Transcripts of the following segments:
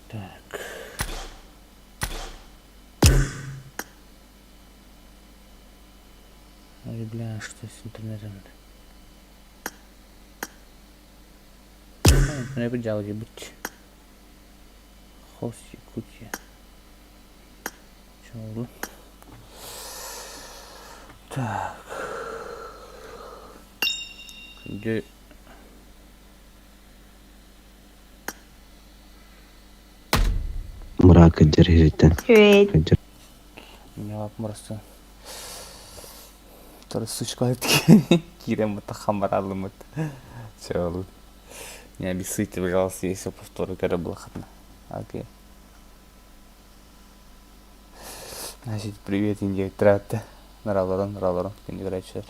Так. Ой, бля, что с интернетом? Интернет дьаалдьыйбыт. Хос Якутия. Чоолу. Так. Күндү Мыраак кырдьар иһириттэн Үчүгэй. кырдьар Мурасы Сучка киирэн баттаххам барааллыммыт. Чоолу. Не обессудьте, пожалуйста, если повторю көрө булахатна. Окей. Значит, привет, Индия Тратта. Нараларон, нараларон, күндү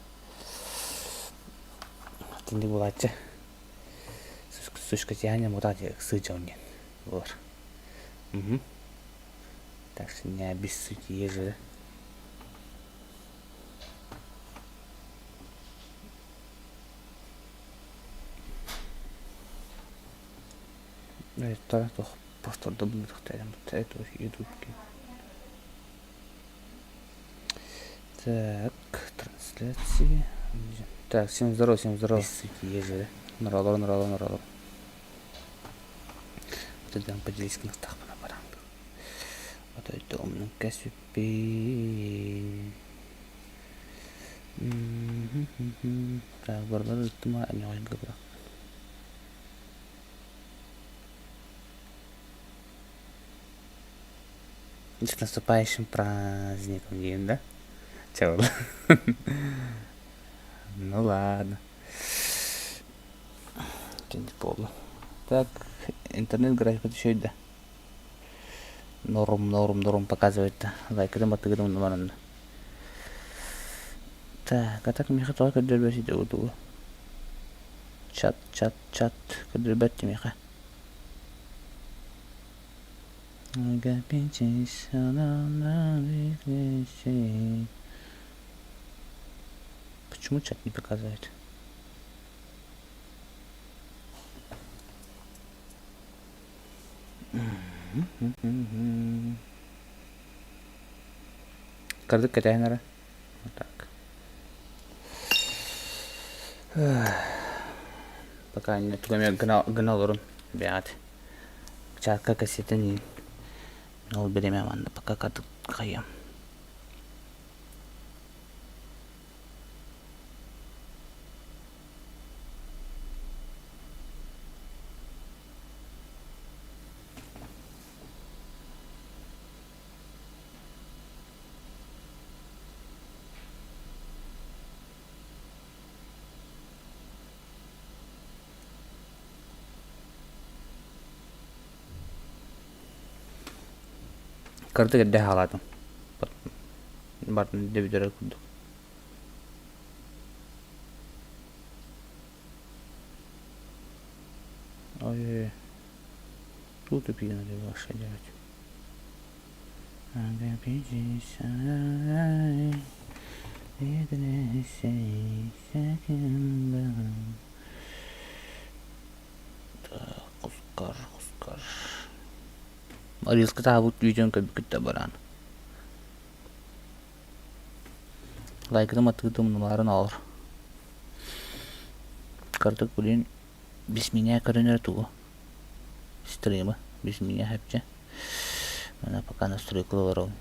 Тинди булааччы. Сучка тяня мутати сыдьон диэн буолар. Угу. Так что не обессудьте, ежели. Так, трансляции. Так, всем здорово, всем здорово. Нұралар, нұралар, нұралар. Отойдем поделись кынахтахпына баран. Отойдом кәсіппин. Так, барбар ыттыма эмэҕин бырах. С наступающим праздником диэн да? Чэ Ну ладно. буолла. Так, интернет графика үчүгэй да. Норм, норм, норм показывает да. Лайкытын баттыгытын баранна. Так, а так миэхэ тоҕо көрдөрбөт ити удуу? Чат, чат, чат көрдөрбөт миэхэ. Почему чат не показывает? Кырдык кэтэһэн эрэ. Вот так. Пока не тугу эмэ гына гына олорун бэҕэт. Чаакка кэссэтэн иин. Ол бириэмэ манна пока кадык хайыам. Кырдык эрдэ хаалаатым. Бартын дөбүдөрөр курдук. Ой, тут тупик надо было что делать. Кускар, кускар. Рилска таабыт видеон көрбүккүт да баран. Лайкытым атыытым нумарын олор. Кырдык блин без меня көрүнөр тугу. Стримы без меня хэпче. Мана пока настройка олоробун.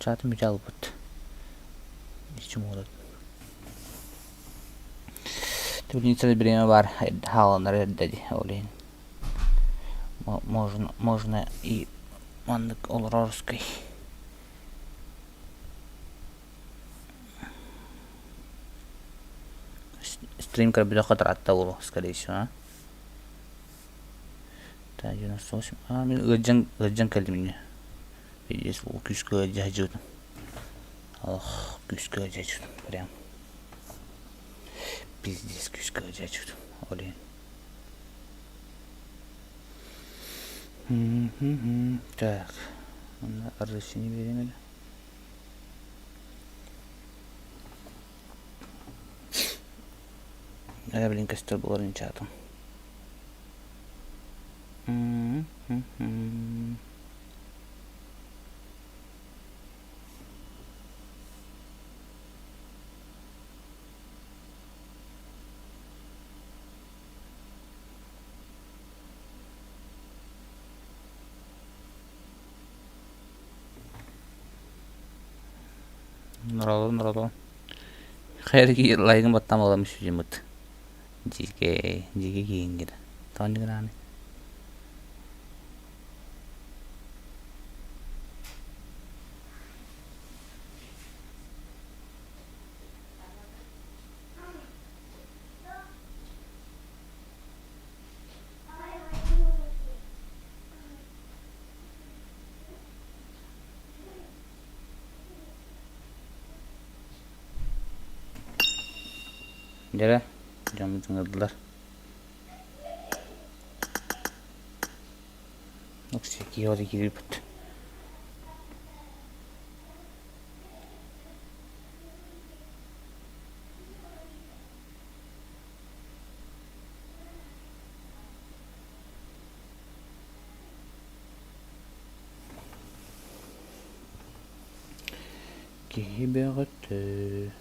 Чатым бүтэ албыт. Ичим уолат. Теплица время бар хааланар эрдэ дии ол иһин. Можно, можно и маннык олорорской. Стрим көрбүтөххө таратта буолуо, скорее всего, а? Так, 98. А, мин ыалдьан, ыалдьан кэллим ини. Пиздец, күүскэ ыалдьа сылдьыбытым. Ох, күүскэ ыалдьа сылдьыбытым, прям. Пиздец күүскэ ыалдьааччыбыт ол иһин. Так, онно разрешение биэриэм эрэ. Ээ, блин, көстөр буоларын чаатым. Норолон, норолон. Хайа лайгын баттам аламы сүдүмүт. Дьигэ, дьигэ киингир. Тоон диграаны. Дьэрэ, дьоммут ыҥырдылар. Окси, киһи киирбит. Киһи бөҕөтө.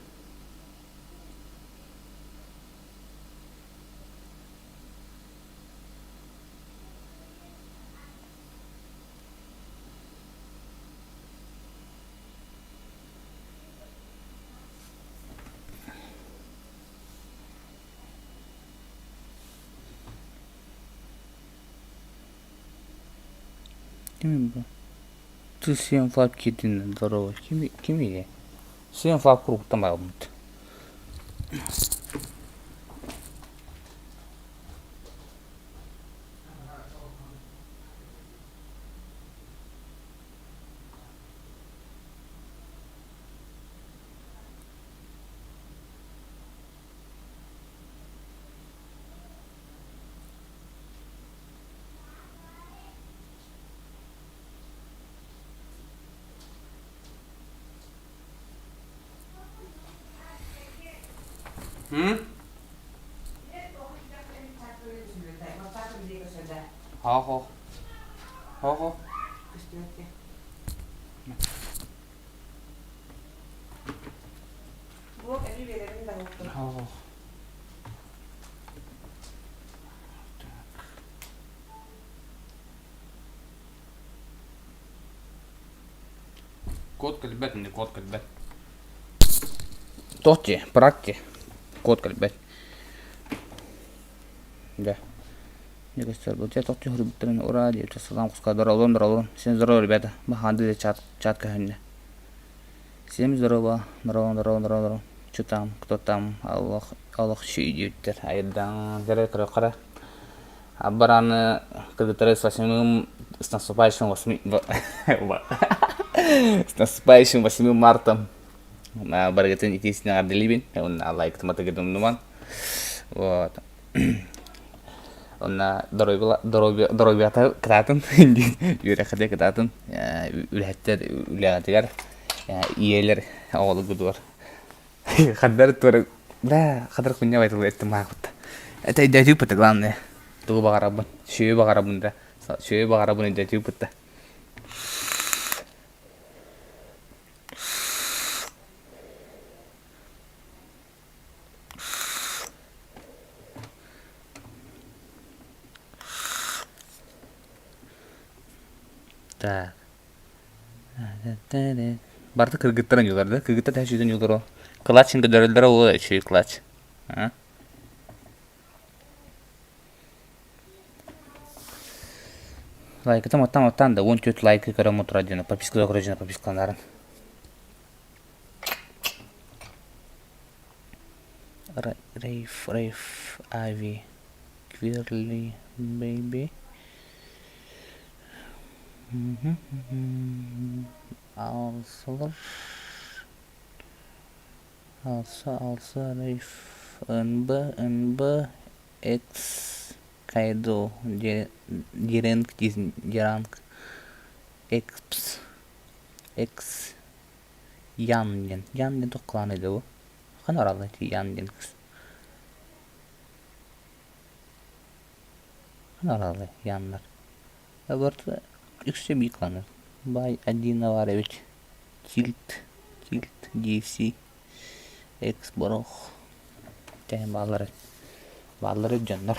Ким бу? Ты всем флаг киирдин здорово. Ким ким ийэ? Всем флаг куруктан барбыт. Хо-хо. Хо-хо. Хо-хо. Код кэлбэт, не код кэлбэт. Туох дии, практи. Код кэлбэт. Да. Мне кажется, вот я тохтуу хөрбүттэрин ура диэбитэ салам куска здоровым, здоровым. Всем здорово, ребята. Баханды чат, чат көһүннэ. Всем здорово, здорово, здорово, здорово, здорово. Что там, кто там, Аллах, Аллах диэбиттэр. Айырдан, кыра кыра кыра. Бараны кыргыттары с восьмым, с наступающим восьми, с наступающим 8 марта. Барыгытын итиисинэ эҕэрдэлиибин. Уонна лайктыматыгыдымнуман. Вот. Онна доруобуйата кытаатын үөрэххитэ кытаатын үлэһиттэр үлэҕитигэр ийэлэр оҕолоргутугар хандар туора да хадар кунньа байтылы эттим хаакпытта это өйдөтүүппүтэ главное тугу баҕарабын сүөһү баҕарабын да сүөһү баҕарабын өйдөтүүппүтэ Так. Барыта кыргыттар оонньуулар да? Кыргыттар төһө сүүтэн оонньуулар ол? Клатч көрдөрөллөрө ол үчүгэй клатч. А? Лайкытым оттан оттан да 14 лайкы көрөм утура диэн подписка көрө дьон подпискаланарын. Рейф, Рейф, Ави, Квирли, Бэйби. Алсалар. Алса, Алса, Рейф. НБ, НБ, X, Кайдо, Диренг, Диранг, Экс, Экс, Ян диэн. Ян диэн туох кланый да бу? Ханна бараллар ити Ян диэн кыс? Ханна бараллар Яннар? Барыта үксэ биир кланнар. Бай Адина баар эбит. Тильт, Тильт, DC, Экс Борох. Тэһин бааллар бааллар дьоннор.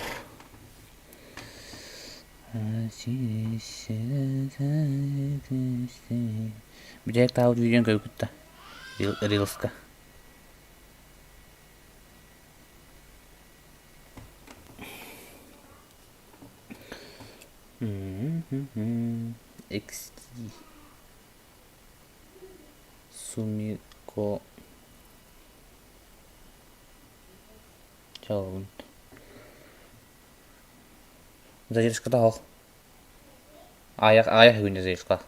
Бүтэһик таабыт видеоны көрбүт да рилска. XD Сумико Чаҕылын Задержката оһох. Аҕыйах аҕыйах күннэ задержка.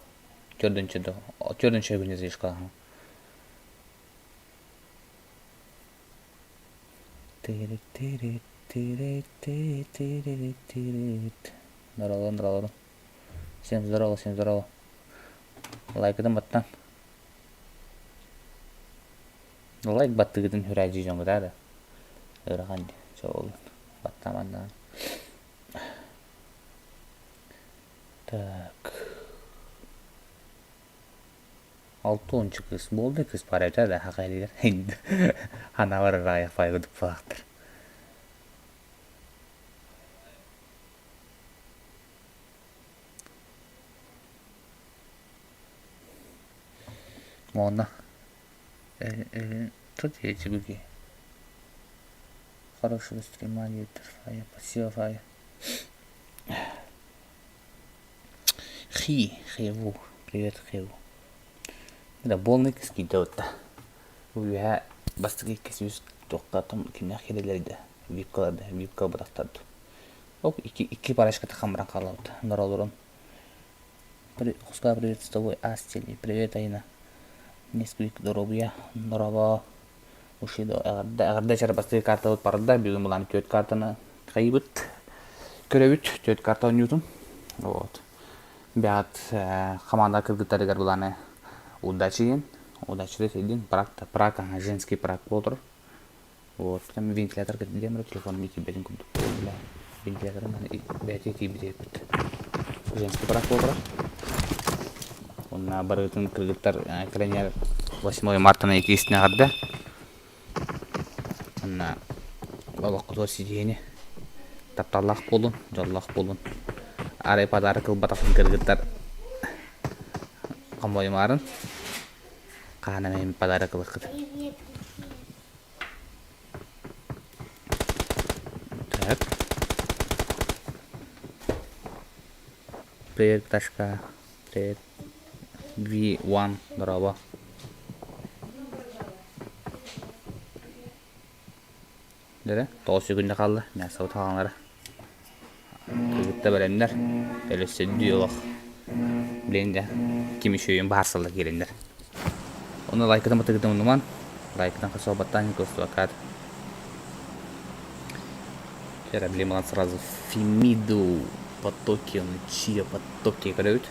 Төрдүнчэ төрдүнчэ күннэ задержка. Здорово, здорово. Всем здорово, всем здорово. Лайкытын баттан. Лайк баттыгытын хүрээдьи дьоҥҥута да. Ыарахан дии. Чоолун. Баттааманнаан. Так. Алтуонча кыыс буолда кыыс баар эбитэ да хахайдыгар ханаабар ыраайах файгы дуппалаахтар. Уонна тут эти Хорошего стрима, Виктор Фая. Спасибо, Фая. Хи, Хеву. Привет, Хеву. Да, полный кискиде отта. Үөһэ бастакы иккис үс туохха кимнээх кирилэрдэ випкаларда випка бырахтарду. Ок икки икки парочката хамран хаалабыт. Норолорун. Хускаа привет с тобой Астели. Привет, Айна. Несквик доруобуйа. Дорообо. Ушидо эҕэрдэ эҕэрдэ чарбастыы картабыт барда. Бүгүн булан түөрт картаны хайыбыт. Көрөбүт түөрт карта оонньуутун. Вот. Бэҕэт команда кыргыттарыгар буланы удачи диэн. Удачи диэн прак, прак, женский прак буолар. Вот, там вентилятор диэн телефон итийбэтин курдук бля вентилятор бэйэтэ итийбит эбит. Женский прак буолар. Уонна барытын кыргыттар кэлэннэр 8 мартана иккисинэ эҕэрдэ. Уонна олоххутугар ситиһиини тапталлаах буолун, дьоллоох буолун. Арай подарок ылбатахпын кыргыттар хомойумаарын. Хаһан эмэ подарок ылыаххыт. Так. Привет, пташка. Привет. V1, дорообо. Дэрэ, тоҕус секунда хаалла. Мясо хааллара. Кыргытта бэлэмнэр. Өлөссөдүү олох. Билин да ким үчүгэйин баһарсалла киирэннэр. Ону лайкытын батыгытын умнуман. Лайкытын хасуобаттаан көстүбаккаат. Проблемалар сразу Фемиду потоки, чьи потоки көрөбүт.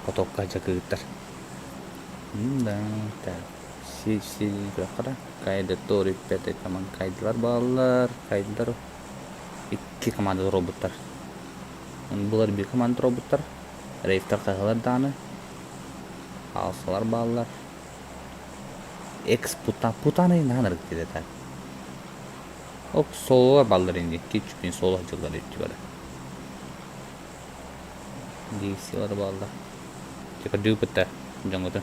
Потокка дьакыыттар. Да, так. Си си көрөххө Кайда Тори пятой команд Кайдалар бааллар. Кайдалар икки команда роботтар. Булар биир команда роботтар. Рейфтар хаһылар даҕаны. Алсалар бааллар. Экс пута путаны наһаа ынырык диэтэ так. Оп сололор бааллар ини икки соло дьыллар үттү Действиялар бааллар. Типа дүүпүттэ дьоҥҥутун.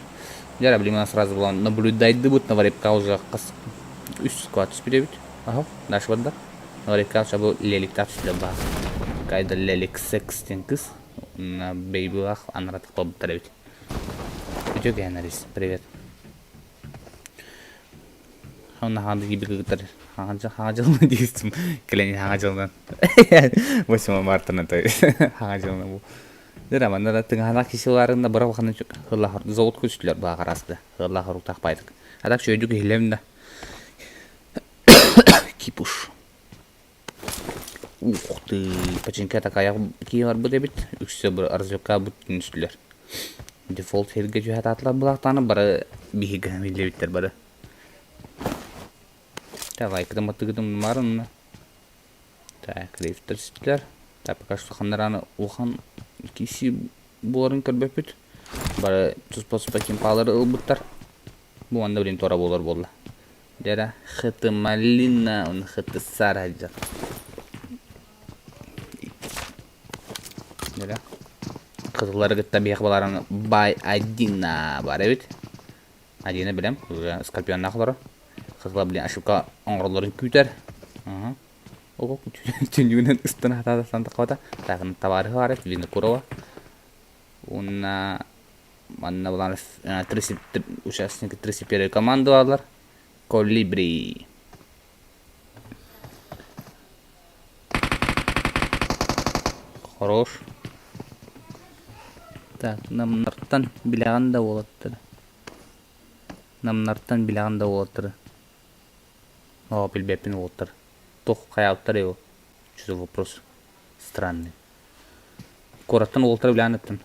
Дьэ блин сразу булан наблюдайдыбыт на варепка уже хас үс склад түспүт эбит. Аһо, дальше барда. На варепка бу леликтаах түстүлэр баа. Кайда лелик секс диэн кыс. Бэйбилах анаратык толбуттар эбит. Үтүө кэһэнэрис. Привет. Онно хаҥа киирбит кыргыттар хаҥа хаҥа дьылынан диэбитим кэлэн хаҥа дьылынан 8 мартына то хаҥа дьылынан бу Дыра манна да тыҥаһалаах киһи бара улахан хыллаах завод көстүлэр баҕараста хыллаах оруктаах байдык а так үчүгэйдик иһиллэм да. Пуш. Ух ты, починка такая кии барбыт эбит. Үксэ разведка бут түнүстүлэр. Дефолт сиргэ түһэ былаахтааны бары биһиги биллибиттэр бары. Так, лайкытым баттыгытым баар Так, лифтер сүттүлэр. Так, пока что ханнараны улахан киси буоларын көрбөппүт. Бары туспа-туспа кимпалары ылбыттар. Бу манна билин туора буолар буолла. Дьэрэ хыты малина, он хыты сараджа. Дьэрэ хытылары кытта биэх баларан бай один бар эбит. Адина билем, уже скорпионнаах олоро. Хытыла блин ошибка оҥороллорун күүтэр. Ага. Ого, түннүгүнэн ыстана хатаата таххабата. Тагын табаарыһы бар эбит, Винокурова. Уонна манна булан участники 31 команды бааллар. Колибри. Хорош. Так, намнартан билэҕин да уолаттары. Намнартан билэҕин да уолаттары. Оо, билбэппин уолаттар. Туох хайаабыттар его? Что за вопрос странный. Куораттан уолаттары билэҕин ыттын.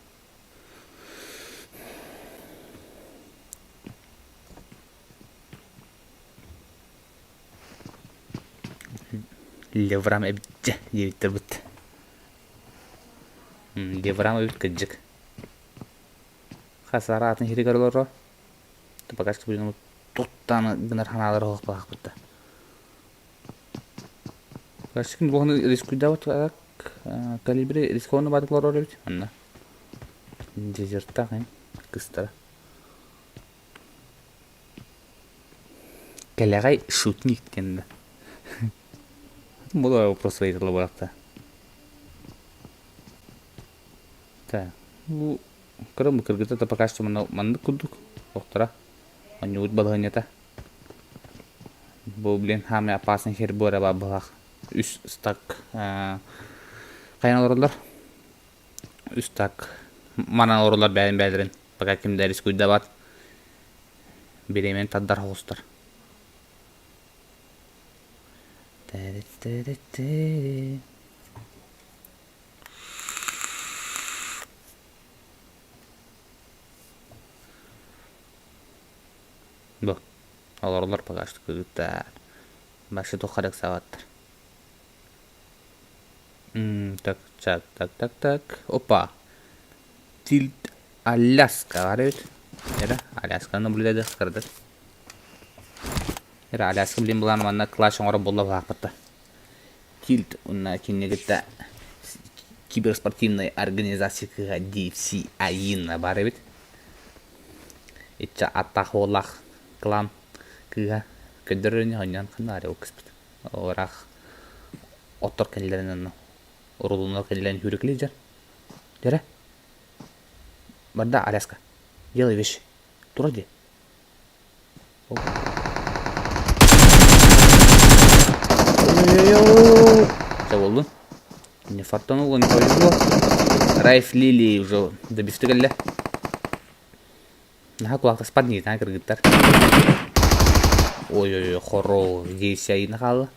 Леврам эбит дьэ диэбиттэр быт. Леврам эбит кырдьык. Хас араатын иһиригэр олоро. Пока что будем туттааны гынар ханаалар оһохпаахпыт да. Кашкин буоханы рискуйдаабыт так калибри рискованно баатык олорор эбит анна. Дезертах кыстара. Кэлэҕэй шутник диэн да. Була вопрос ыйытылла буолахта. Так, бу кыра кыргыта да пока что маннык курдук охтора оонньуубут балаһыанньата. Бу блин хаамай опасный хер буора баар быһах. Үс стак хайан олороллор. Үс стак манан олороллор бэйэн бэйэлэрин. Пока ким да рискуйдабат. Бириэмэни тардар оҕустар. Бу олороллор пока что кыргыттар. Башы туохха да ыксаабаттар. Так, так, так, так, так. Опа. Тильт Аляска баар эбит. Эрэ, Алясканы наблюдайдыах кырдык. Эрэ, Аляска блин былаан манна класс оҥоро буолла баахпытта. Тильт уонна кинини кытта киберспортивнай организация кыыһа DCI баар эбит. Иччэ аттаах уоллаах клан кыыһа көрдөрөр ини ханна арай ол кыспыт. Ыраах оттор кэллэрин онно урулунар кэллэрин сүүрэкэлии дьэр. Дьэрэ. Барда Аляска. Делай вещи. Тура дии. Ой-ой-ой. Чэ буоллун. Не фартануло, не повезло. Райф Лили уже добивты кэллэ. Наһаа кулаахтаспат дии, наһаа кыргыттар. Ой-ой-ой, хоро, действия хаалла.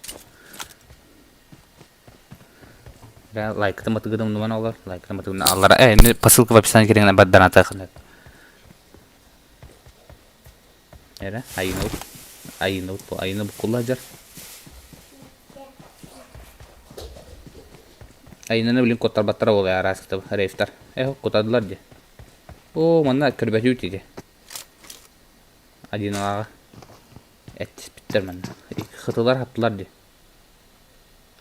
Лайкытын батыгытын умнуман олор. Лайкытын батыгытын аллара. Э, по ссылке в описании кириҥ бадданата Эрэ, айыынабыт. Айыынабыт бу. Айыына буккулла сылдьар. Айыынаны билин куоттарбаттара буолуо араас рейфтар. Э, кутадылар дии. Оо, манна көрбөтүүт ити. Адиналааҕа эттиспиттэр манна. Хытылар хаптылар дии.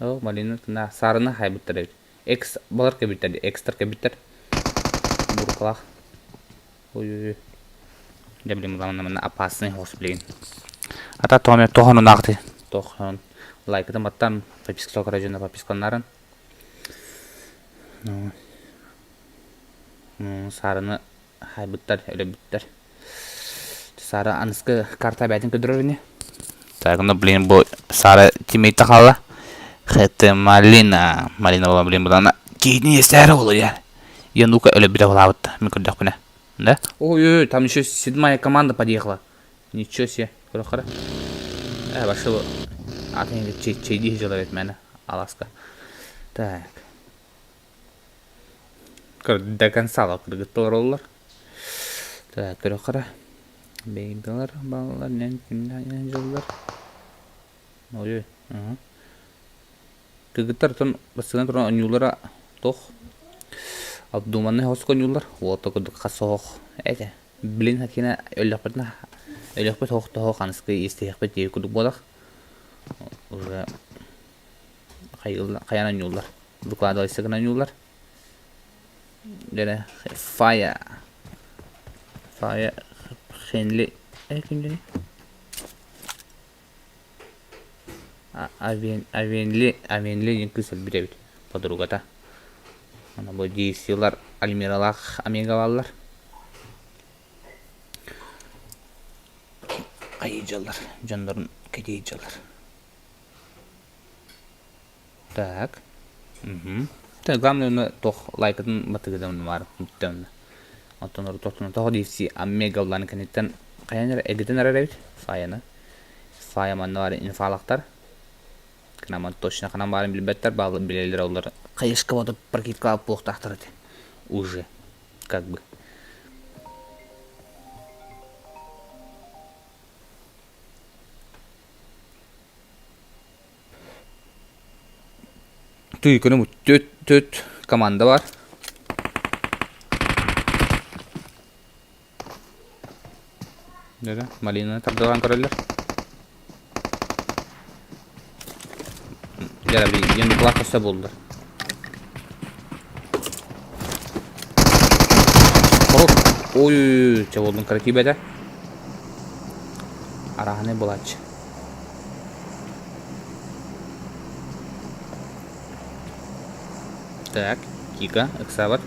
Оо, малина тына саарына хайбыттар эбит. Экс балар кэбиттэр дии. Экстар кэбиттэр. Буркалаах. Ой-ой-ой. Дьэ блин мына манна опасный хос блин. Ата томе тоһонунаахты. Тохон лайкытын баттан подписка көрө дьоно подпискаланарын. Ну, саарыны хайбыттар, өлөрбүттэр. Саара аныскы карта бэйэтин көрдөрөр ини. Так, ну блин, бу Сара тиммейт хаалла. Хэт Малина. Малина була блин булана. Киһини эсээр олуя. Я ну-ка өлөрбүтэ булаабыт. Мин көрдөхпүнэ. Да? Ой-ой, там еще седьмая команда подъехала. Ничего себе. Көрө-көрө. Э, вообще. атын чэйдии сылдьаллар эбит мээнэ алааска. Так. До конца кыргытта олороллор. Так, көрөххө эрэ. Бэйбэлэр баллар нэн кимнээх дьыллар. Ой, ой. Кыргыттар оттон бастакынан туран оонньууллара туох обдуманный соҕус оонньууллар. Уолаттар курдук хас соһох этэ. Билин хакина өллөхпүтүнэ өлөхпүт оһох тоһох аныскы истиһиэхпит диир курдук буолар. Уже хайаан оонньууллар. Выкладывайся гына оонньууллар. Дьэ Фая Фая Хенли э ким Авенли Авенли диэн кыыс өлбүт эбит подругата. Аны бу DC-лар Альмиралаах Омега бааллар. Хайыдьаллар, дьоннорун кэтиэйдьаллар. Так. Угу. Так, главное, онно туох лайкатын батыгыда баар бүттэ онно. Оттон орутуохтун тоҕо DC Омегаллаан кэнниттэн хайан эрэ эгитэн эрэр эбит Фаяны. Фая манна баар инфалахтар. Кынаман точно ханан баарын билбэттэр, бааллар билэллэр оллар. Хайышка бодо прокидкалаап буолуохтаахтар этэ. Уже. Как бы. Тыы күнүм түт түт команда бар. Дьэ, малинаны тардылаан көрөллөр. Дьэ, блин, яндуклаах көстө буоллар. Хорук. Ой, чэ буоллун кыра Арааһынай булааччы. Так, Кика, ыксаабат.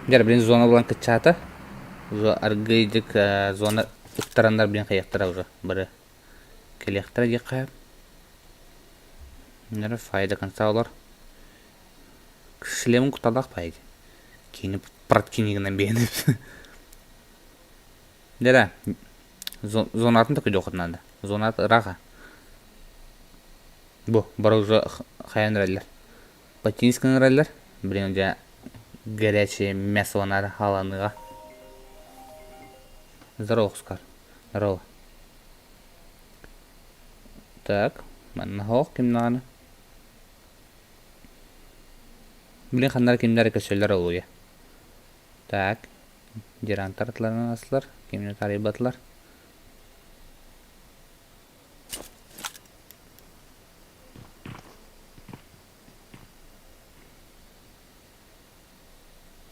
Дьэ, блин, зона булан кыччаата. Уже аргыйдык зона ыктараннар блин хайыахтара уже бары кэлиэхтэрэ диэххэ. Нөрө фай до конца олор. Шлемин куталаах баайы. Кини проткини гынан биэнip. Дьэ, зонатын да көрүөххүт наада. Зонат ыраах Бу бары уже хайан эрэллэр. Подтянись гынан эрэллэр. Блин, дьэ горячее мясо наада хааланыаҕа. Здорово, Оскар. Здорово. Так, манна хоох ким даҕаны. Блин, ханнара кимнэр көсөллөр олуйа. Так, Дирантар атларынан астылар, кимни тарыйбатылар.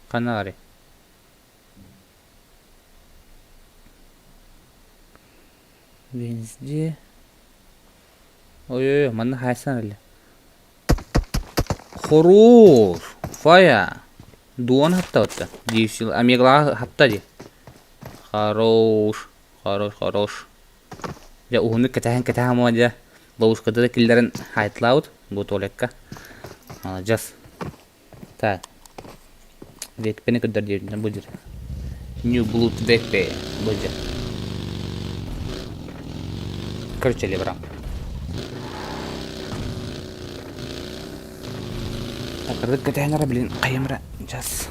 Ханна барый? Везде. Ой-ой-ой, манна хайсан эле. Хорош! Фая! Дуон хаттабытта. Дии Омегалаҕа хатта дии. Хорош. Хорош, хорош. Дьэ уһуннук кэтэһэн кэтэһэн буолан дьэ ловушката да киллэрэн хаайталаабыт бу туалекка. Маладьыас. Так. Векпени көрдөр диэбитинэн бу дьир. New Blood VP бу дьир. Короче, лебрам. Акырдык кэтэһэн эрэ, блин, хайым эрэ, сейчас.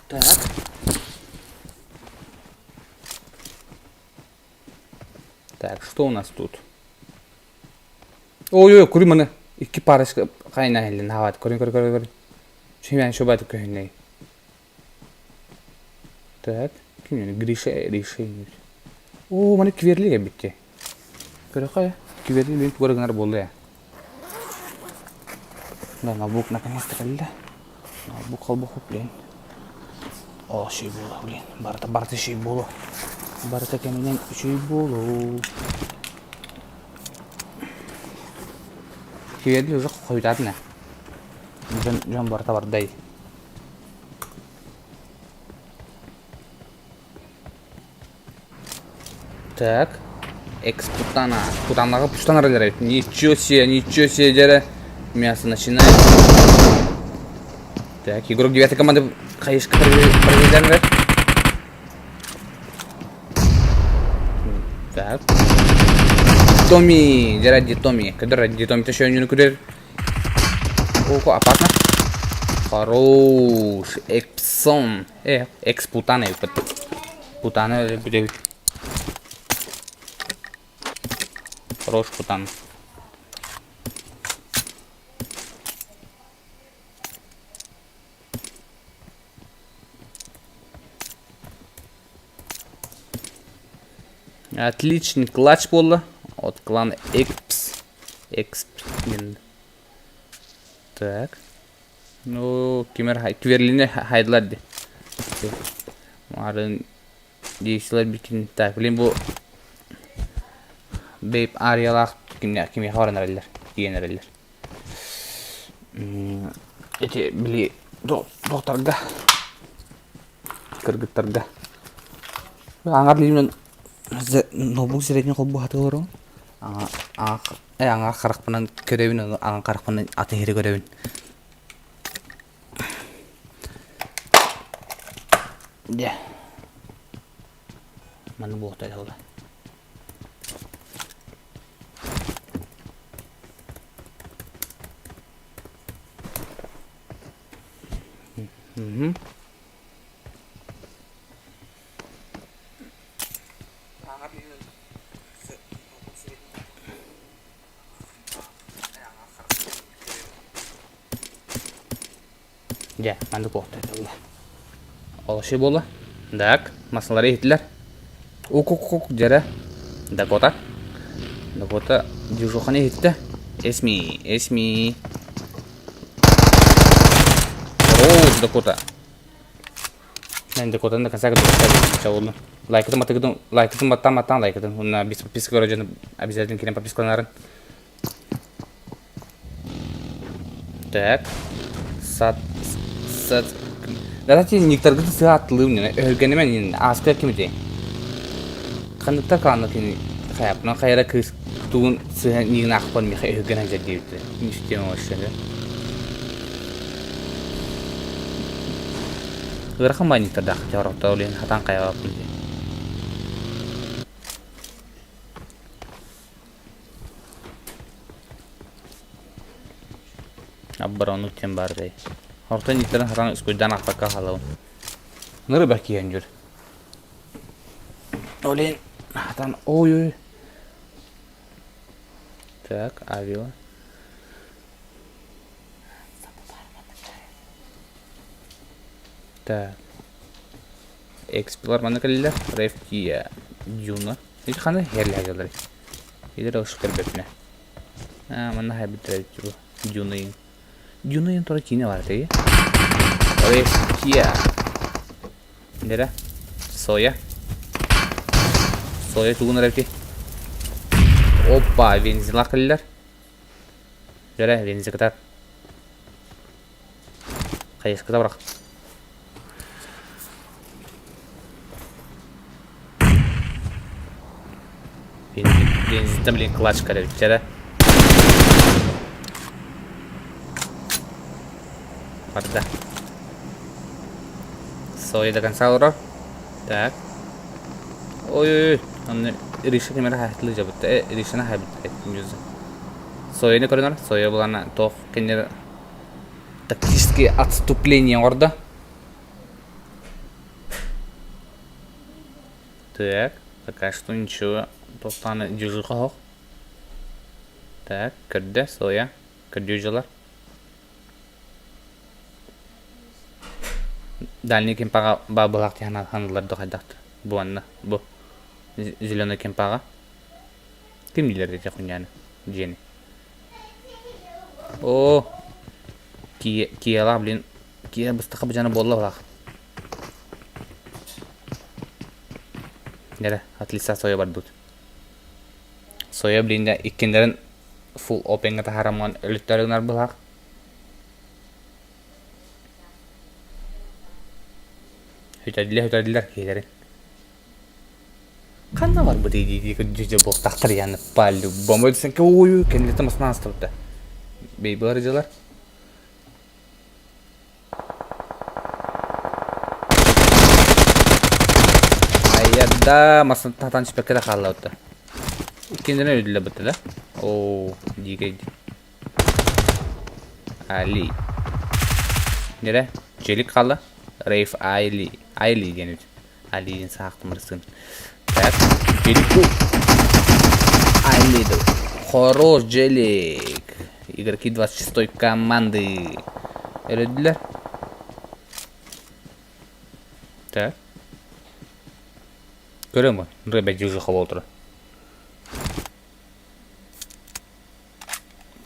Так. Так, что у нас тут? Ой-ой, көрү маны. Икки парочка хайна хеллин хават. Көрүн, көрү, көрү, көрү. Чүмэн шубат көһүннэй. Так, ким Гриша, Гриша. О, маны кверли кэлбитти. Көрөхө, кверли мен тугар гынар буолла я. Да, ноутбук наконец-то кэллэ. Ноутбук холбоху, блин. О, үчүгэй буолуо, блин. Барыта, барыта үчүгэй буолуо. Барыта кэминэн үчүгэй буолуо. Киверли уже хойутаатын ээ. Дьон, дьон барыта бардай. Так. Экс-путана. Путанаҕа пуштан арыгар эбит. Ничего себе, ничего себе, дьэрэ. Мясо начинает. Так, игрок девятой команды хаешка проведен. Так. Томми, дьэрэ ди Томми. Кыдыр ди Томми төшөнүн күрер. Ого, опасно. Хорош. Эксон. Экс-путана эбит. Путана эбит. Хорош путан. Отличный клатч буолла от клана Экпс. Эксп диэн. Так. Ну, кимер Кверлини хайдылар ди. Марын Действилар бикин. Так, блин, бу Бейп ариялаах кимиэхэ баран эрэллэр, тиийэн эрэллэр. Эти били доктарга, кыргыттарга. Аҥар илииминэн ноутбук сирэйин холбуу олоробун. Аҥаар харахпынан көрөбүн, аҥаар харахпынан атын иһири көрөбүн. Дьэ, маннык буолуохтаах этэ буолла. Мгм. Дьэ, маннык буолуохтаах этэ буолла. Олоши буолла. Так, массалары иһиттилэр. Ук-ук-ук, дьэрэ. Дакота. Дакота дежуханы иһиттэ. Эсми, эсми. Хорош, Дакота. Мен Дакотаны до конца чабылны. Лайкытын батыгытын, лайкытын баттан баттан лайкытын. Уна без подписки көрө обязательно кирен подпискаланарын. Так. Сат сат Давайте никтаргыты сыа аттылыым нene өһүргэнэмэн нин ааска кимити. Ханныктар каанна кини хайапна хайара кыыс тугун сыа нигин аахпан миха өһүргэнэн дьэрдиэбиттэ. Нистиэн вообще. Ыарахан бай никтардаах чорохто олин хатан хайабаппын. Аббаронук диэн баар дэй. Ортон ииттэрин хатан ускуйдаан аахпакка хаалабын. Ныры бэркиһэн жүр. Олин хатан ой-ой. Так, авиа. Так. Эксплор манна кэллилэр. Реф Кия Дюна. Ити ханна херлээгэлэр. Идэр ылшы көрбөппүнэ. Аа, манна хайбыттар эбит бу. Дюна Дюна тура киинэ бар этэй. Реф Кия. Нера? Соя. Соя тугун эрэти. Опа, бензин кэллилэр. Дьэрэ, бензин кытар. Хайыскыта бырах. Бензинтэн блин клатч кэлэбиччэрэ. Барда. Соя до конца олорор. Так. Ой-ой-ой. Онно Риша кимэрэ хаһытылыы дьабытта. Э, Ришаны хаһыбытта. Сояны көрөнөр. Соя булана туох кинилэр тактические отступление оҥордо. Так, пока что ничего. Туохтааны дьужуха оһох. Так, көрдө, соя. Көрдүү дьылар. Дальний кемпаҕа баабылаах тиһэн ханылар да хайдахтар. Бу анна, бу зеленый кемпаҕа. Ким билэр ити хуйняны, дьиэни. Оо, Киялаах, блин, Кия быстахха быдьана буолла былаах. Нэрэ, от лица соя барбыт. Соя, блин, да иккиннэрин фулл опеҥҥа таһаараммын өлүттэр гынар былаах. Сүтэрдилэр, сүтэрдилэр киһилэрин. Ханна барбытый дии-дии көрдүү буолтахтар яны по-любому десен ой кэннитэ масынан астыбыта. Бейбылар дьылар. Айда масын татан түспэккэ да хааллабыта. Иккиннэрин өлдүлэр да. Оо, дикэй. Али. Нere? Челик хаалла. Рейф Айли. Айли диэн үт. Али диэн саахтым ырсын. Так, Челик бу. Айли. Хорош, Джелик. Игроки 26-й команды. Өлөдүлэр. Так. Көрөм бу. Рыба дьүжү холоотура.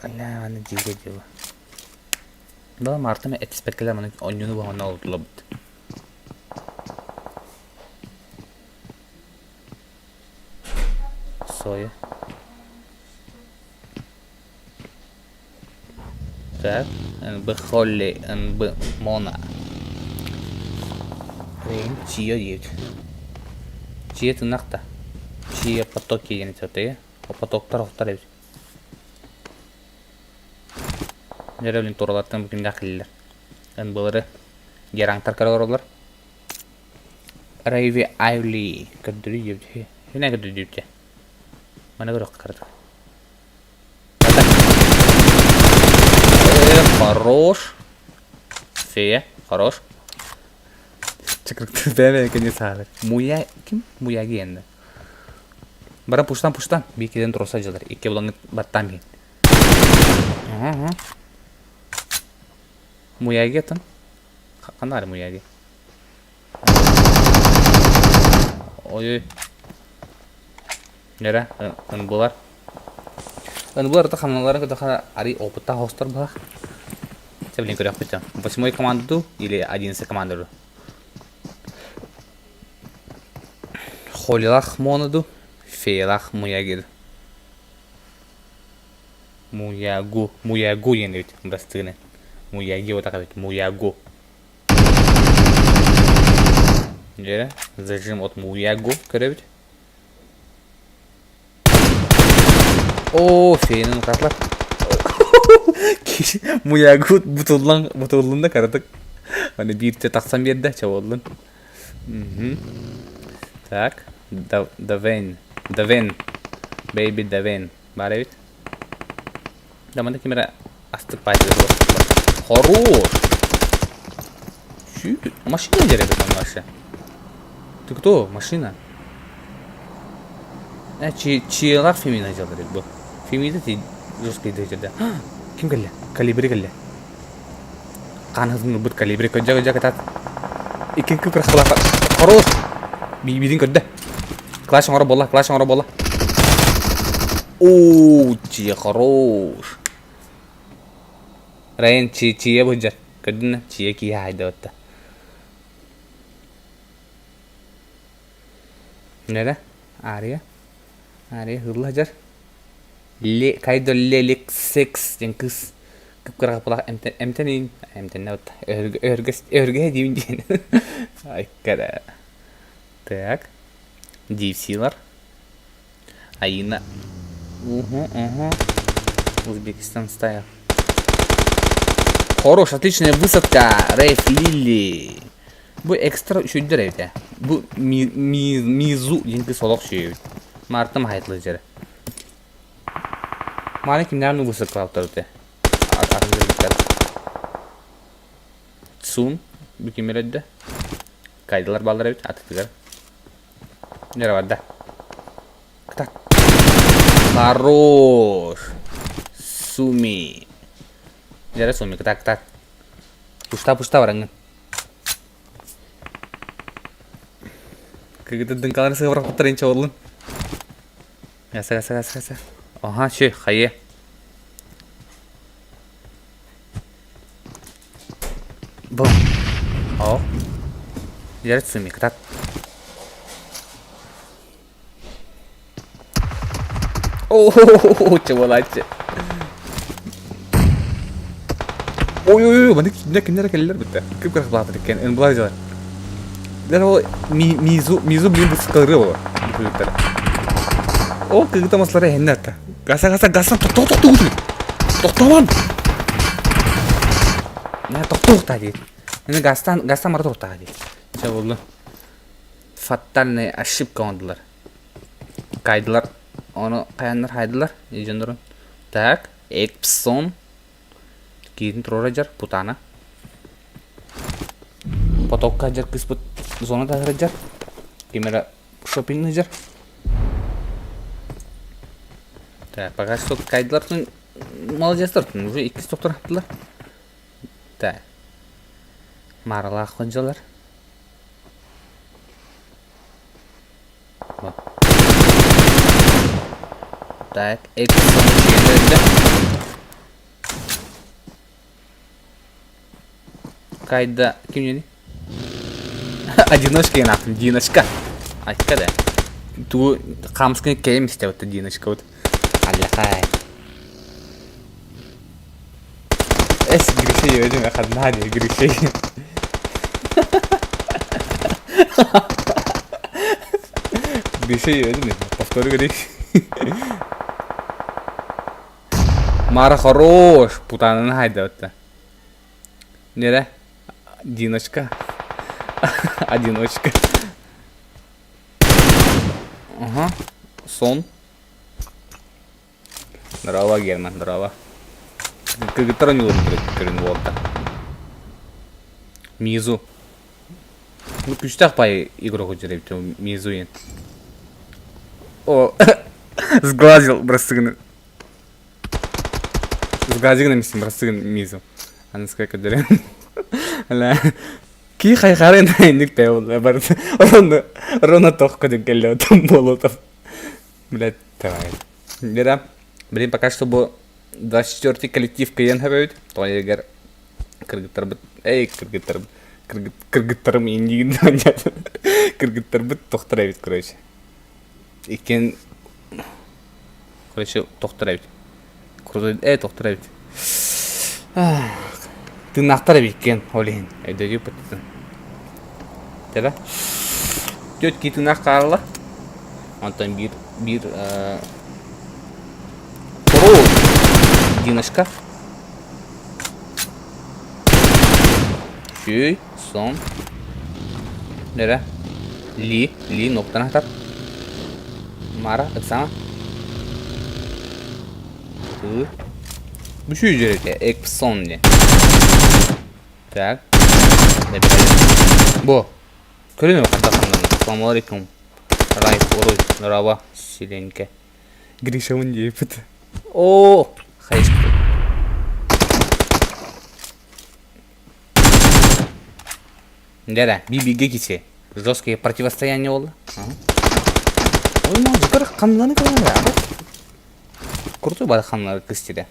Бля, аны дьигэ дьыла. Да, Мартым этиспэккэлэр маны онньуну баҕана олутулабыт. Соя. Так, НБ Холли, НБ Мона. Рейн Чио диэбит. Чиэ тынах да. Чиэ потоки диэн этэ Потоктар охтор эбит. Дьэ блин туралартан бу кимнээх кэллилэр. НБлары гераңтар көрө олороллор. Рейви Айли көрдөрүү диэбит. Хинэ көрдөрүү диэбит. Маны көрөх карата. Хорош. Фея, хорош. Чыкырыкты бэбэ кини саалар. Муя ким? Муя гиэннэ. Бара пуштан пуштан. Биикиден туруса дьылар. Икки булаҥҥыт баттаан биһин. Ага. Муяги атын. Ханна муяги? Ой-ой. Нэрэ, ынбылар. Ынбылар это хамналарын кытаха ари опытта хостор бах. Це блин көрөкпүт. Восьмой команду или одиннадцатой команду. Холилах моноду, феялах муягир. Муягу, муягу диэн эбит бырастыыны. Муяги вот эбит, муягу. Дьэ, зажим от муягу көрөбүт. Оо, феянын хатлар. Муягу бутуллан бутуллун да каратык. Аны бииртэ тахсан биэрдэ, чабыллын. Так, Давен, Давен, baby Давен. Баар эбит. Да, манна ким эрэ астык паачыга Хорош! Машина дьэр эбит онно вообще. Ты кто? Машина? Э, чиялаах Фемина дьалар эбит бу. Фемида ти жесткий да. Ким кэллэ? Калибри кэллэ. Хаан хызын ылбыт калибри көрдө-көрдө кытаат. Икки кыпырахталаах Хорош! Биибитин көрдө. Класс оҥоро буолла, класс оҥоро буолла. Оо, чия хорош. Райан чи чия быдьар. Көрдүн чия киһи хайдабатта. Нere? Ария. Ария хылла дьар. Ле кайдо лелик секс диэн кыыс кып-кыра эмтэн эмтэннэ өһүргэһэ диибин диэн айкара так DFC-лар Аина угу угу Узбекистан стайл Хорош, отличная высадка Рейф Лили Бу экстра үчүгдэр эбит ээ. Бу мизу диэн кыыс олох үчүгэй эбит. Мартым аһайтлы дьэрэ. Мааны кимнээҕин высадкалаабыттар этэ. Атын Цун бу ким эрэ Кайдалар бааллар эбит атытыгар. Нера барда. Так. Хорош. Суми. Дьэрэ Суми кытаат кытаат. Пушта пушта бараҥҥын. Кыгыты дыҥкаларын сыһыбырахпыттар инчэ буоллун. Гаса гаса гаса гаса. Аха ши хайы. Бу. О. Дьэрэ Суми кытаат. Оо, чуолааччы. Ой, ой, ой, маны кинилэр кинилэр кэллилэр бүтэ. Кып кырах баатыр иккен, ынбылар дьалар. Даже ол Мизу, Мизу блин бысыкалыры ол. Кыргыттар. Ол кыргыта маслары эһэннэ атта. Гаса, гаса, гаса, тохтоо, тохтоо, тохтоомон! Нэ, тохтоо диир. Эне гастан, гастан бара тохтоо диир. Чэ болду. Фатальная ошибка оҥордулар. Кайдылар. Ону хайаннар хайдылар. Дьоннорун. Так, Эпсон. Киирин туруора дьар, путана. Потокка дьар кыыспыт зона таһыра дьар. Ким эрэ шопинг дьар. Так, пока что кайдылар молодецтар уже иккис доктор аттылар. Так. Мааралаах ходьалар. Так, Эксон өлдө. Кайда ким диэний? Одиночка нахуй, Диночка. Айтка да. Ту хамскын кэйим истэбит Диночка вот. Аллахай. Эс Гришей өдүм хадна ди Гришей. Гришей өдүм повтори Гриш. Мара хорош, путанын хайдабытта. Нере? Диночка. Одиночка. Ага. Сон. Здорово, Герман, здорово. Кыргыттар ойнууларын көрүн буолта. Мизу. Ну, күчтэх пай игрок эбит Мизу ен. О, сглазил бырастыгын. Сглазигын эмисин бырастыгын Мизу. Аныска көдөрөн. Ала. Ки хайхарын инник пе бар. Роно роно тох көдөн келле отом болотов. Блядь, давай. Лера, блин, пока что бу 24 коллектив кыйан хөбөбүт. Тоҕо егер кыргыттарбыт, эй, кыргыттарбыт, кыргыттарым индигин кыргыттарбыт тохтор эбит, короче. Иккиэн, короче, тохтор эбит. Крутой, э, тохтор эбит. Тыыннаахтар эбит иккиэн, ол иһин. Өйдөдүү пыттытын. Тэбэ. Түөрт кии тыыннаах хаалла. Онтон биир биир Хоруул Диночка. Сүй, сон. Нэрэ. Ли, Ли ноктан атар. Мара, ыксама. Ы. Бу сүүрдэрите Эксон диэн. Так. Бу. Көрүнү хантан Ассаламу алейкум. Рай, уруй, нұрава, силенке. Гришамын диэбит. О, хайышка. Да-да, би-биге кисе. Жесткое противостояние болды. Ой, мажикар қанланы кылар. Крутой бар ханлары кыстире.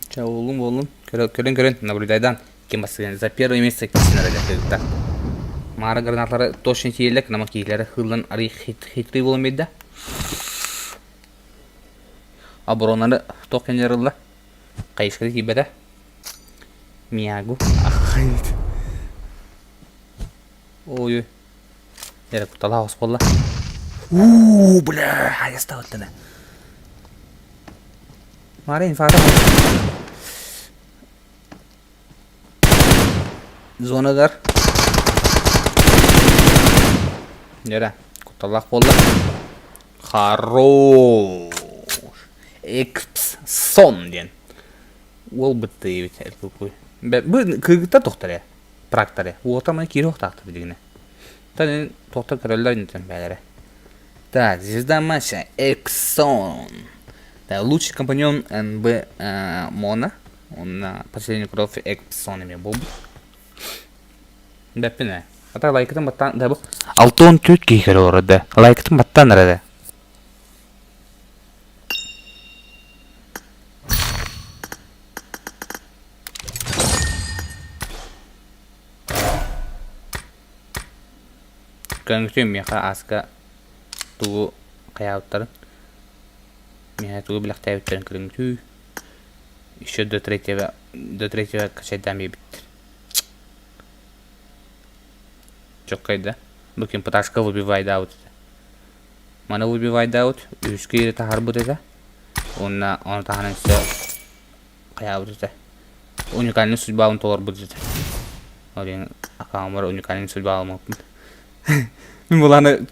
Чэ, уолум, уолум, көрөн, көрөн, наблюдайдан ким бастыгын за первое место кисин эрэ кыгыта. Маара гранатлары точно тиийэллэр, нама киһилэрэ хыыллан арый хитрый буолан биэрдэ. Оборонаны туох кэннигэр ылла? Хайыската тиийбэтэ. Миягу. Ой, эрэ кутталаах ос буолла. Уу, бля, хайастабыттана. Маара инфаркт. Зонадар. Нера, кутталаах буолла. Хорош. Экпсон диэн. Уол бытты эбит эркукуй. Бу кыргыттар тохтор ээ. Практор ээ. Уота маны киири охтаахтар билигинэ. Тан тохтор көрөллөр интен бээлэрэ. Так, звезда матча Эксон. Да, лучший компаньон НБ э, Мона. Он на последний кровь Эксон эме буолбут. Бэппин ээ. Ата лайкытын баттаан да бу 64 киһи көрө олорор да. Лайкытын баттаан эрэ да. Көҥүтүм миэхэ ааска тугу хайаабыттарын миэхэ тугу билэхтээбиттэрин көрүҥүтүү еще до третьего до третьего качайдаан биэрбиттэр. Чөккөй да. Бу ким пташка выбивайдаабыт этэ. Маны выбивайдаабыт, үһүскэ ири таһаарбыт этэ. Уонна ону таһынан өссө хайаабыт этэ. Уникальный судьбабын толорбут этэ. Ол иһин аккаунмар уникальный судьбаламмыппын. Мин буланы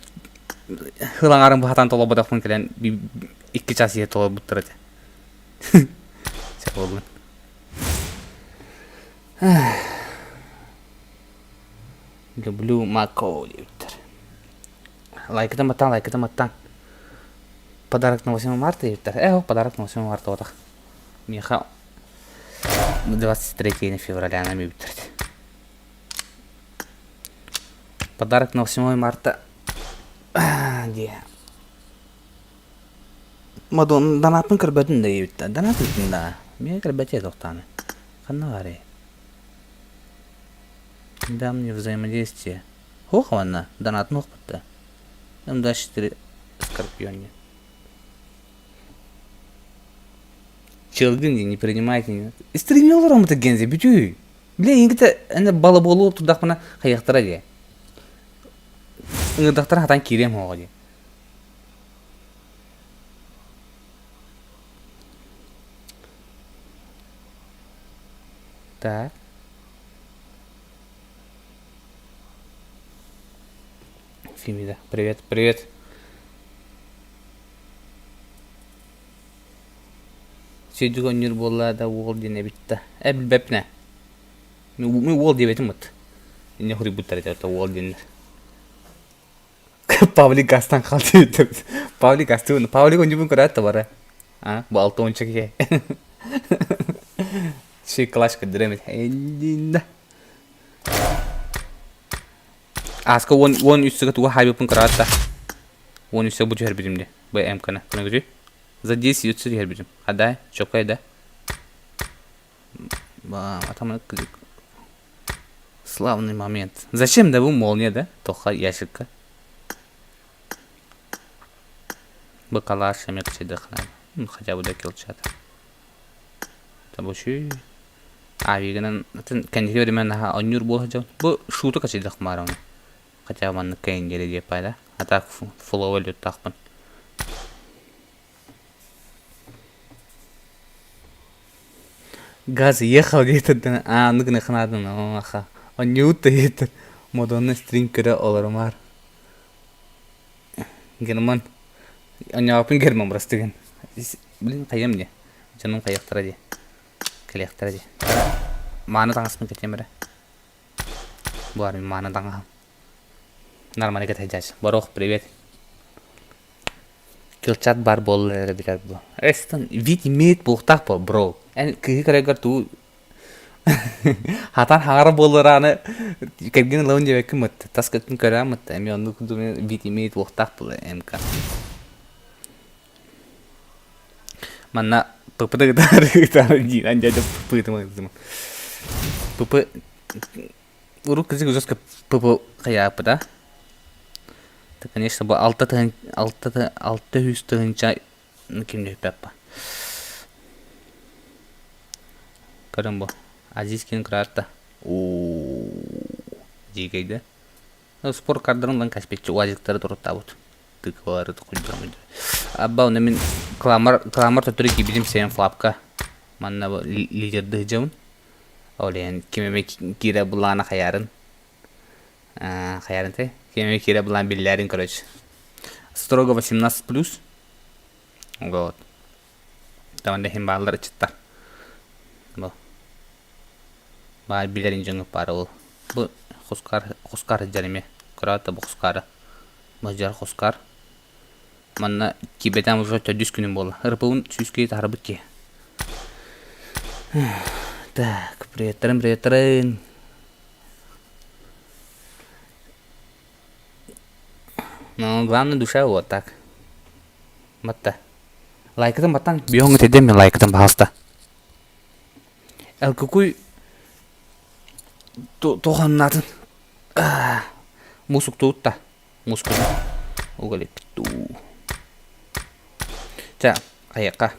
хылаҥарын быһатан толорботохпун кэлэн икки час иһэ толорбуттар этэ. Сөп буоллун. Люблю Мако диэбиттэр. Лайкытын баттаан, лайкытын баттаан. Подарок на 8 марта диэбиттэр. Э, подарок на 8 марта отах. Миэхэ 23 февраля эбиттэр. Подарок на 8 марта диэ. Мадон донатын көрбөтүн да диэбиттэр. Донат ыытын да. Миэхэ көрбөтүө тохтааны. Ханна баарый? Да мне взаимодействие. Хуох манна, донатын уохпут М24 Скорпионе. Чылгын не принимайте. Стримни олороммут гензе бүтүү. Бile ингите эне балаболу турдахпына хайахтара дии. Ыҥырдахтара хатан киириэм хоҕо дии. Так. Фемида, привет, привет. Сүйдүк оонньуур буолла да уол диэн эбит да. Э билбэппин ээ. Мин уол диэбэтим ыт. Инне хуруйбуттар этэ уол диэннэр. Павлик гастан хаалды Павлик гастыбын. Павлик оонньуубун көрөөт да бара. А, бу алта уонча киһи. Ши клаш көрдөрөм эт. Ааска уон уон үс сыга туга хаайбыппын көрөөт да. Уон үс бу түһэрбитим дии. Бу МК-ны. Көрүҥүтүй? За 10 үс түһэрбитим. Хадай, чокай да. Ба, Славный момент. Зачем да бу молния да? Тоха ящикка. Бу калаш эмиэ кычайдыаххына. Хотя бы да килчата. Табучуй. Авигынан кэнники времена наһаа оонньуур буола сылдьабын. Бу шууту качайдах маараны. Хотя бы маннык кэйин диэри диэппай да. А так фуловый люттаахпын. Газ ехал диэтэрдэн ааны гына ханаатын аха онньуут да диэтэр модонно стрим көрө олорумаар Герман онньооппун Герман бырастыгын блин хайыам дии дьонум хайыахтара дии кэлиэхтэрэ дии мааны таҥаспын кэтиэм эрэ бу армин мааны таҥаһым нормально кэтэһдьээч Борух привет Кылчат баар буолла эрэ билэр буо. Эстон вид имеет буолуохтаах буо бро. Эн кыыһы көрөргөр тугу хатан хаҥара буоллар аны кэргэн ылабын диэбэккин мытта тас көттүн көрөөн мытта эмиэ оннук вид имеет буолуохтаах буолла МК. Манна ПП ытаары ытаары диир дядя ПП ытыма ПП Урут кырдьык жестко ПП хайааппыта. Это, конечно, бу алта тыһын алта алта үс тыһыынча ким түһүппэппа. Көрөн бу. Азиз кин кыраатта. Оо, дьиикэйдэ. Спорт кардарын ылан каспетчи уазиктары туруттаабыт. Тыквалары куйдурамыйды. Абба, онно мин кламар кламар төттөрү киирбитим сен флапка. Манна бу лидерды сылдьабын. Ол иһин ким эмэ киирэ былаана хайаарын хайаарын этэй? Ким эмэ киирэ былаан биллээрин короче. Строго 18 плюс. Вот. Там да иһин бааллар ыччаттар. Бу. Баар билэрин дьоҥҥут баар ол. Бу хускар хускар сылдьар эмиэ. Көрөөт да бу хускары. Бу сылдьар хускар. Манна киирбэтэҕим уже төрдүс күнүм буолла. РПУн сүүскэ таһаарбыт киһи. Так, приветтарым, приветтарын. Ну, главное душа вот так. Батта. Лайкытын баттан биоҥҥа тиэрдэн мен лайкытын пожалуйста. Элкукуй туоханнаатын мусуктуутта. Мускуну угалиптуу. Чэ, хайыахха.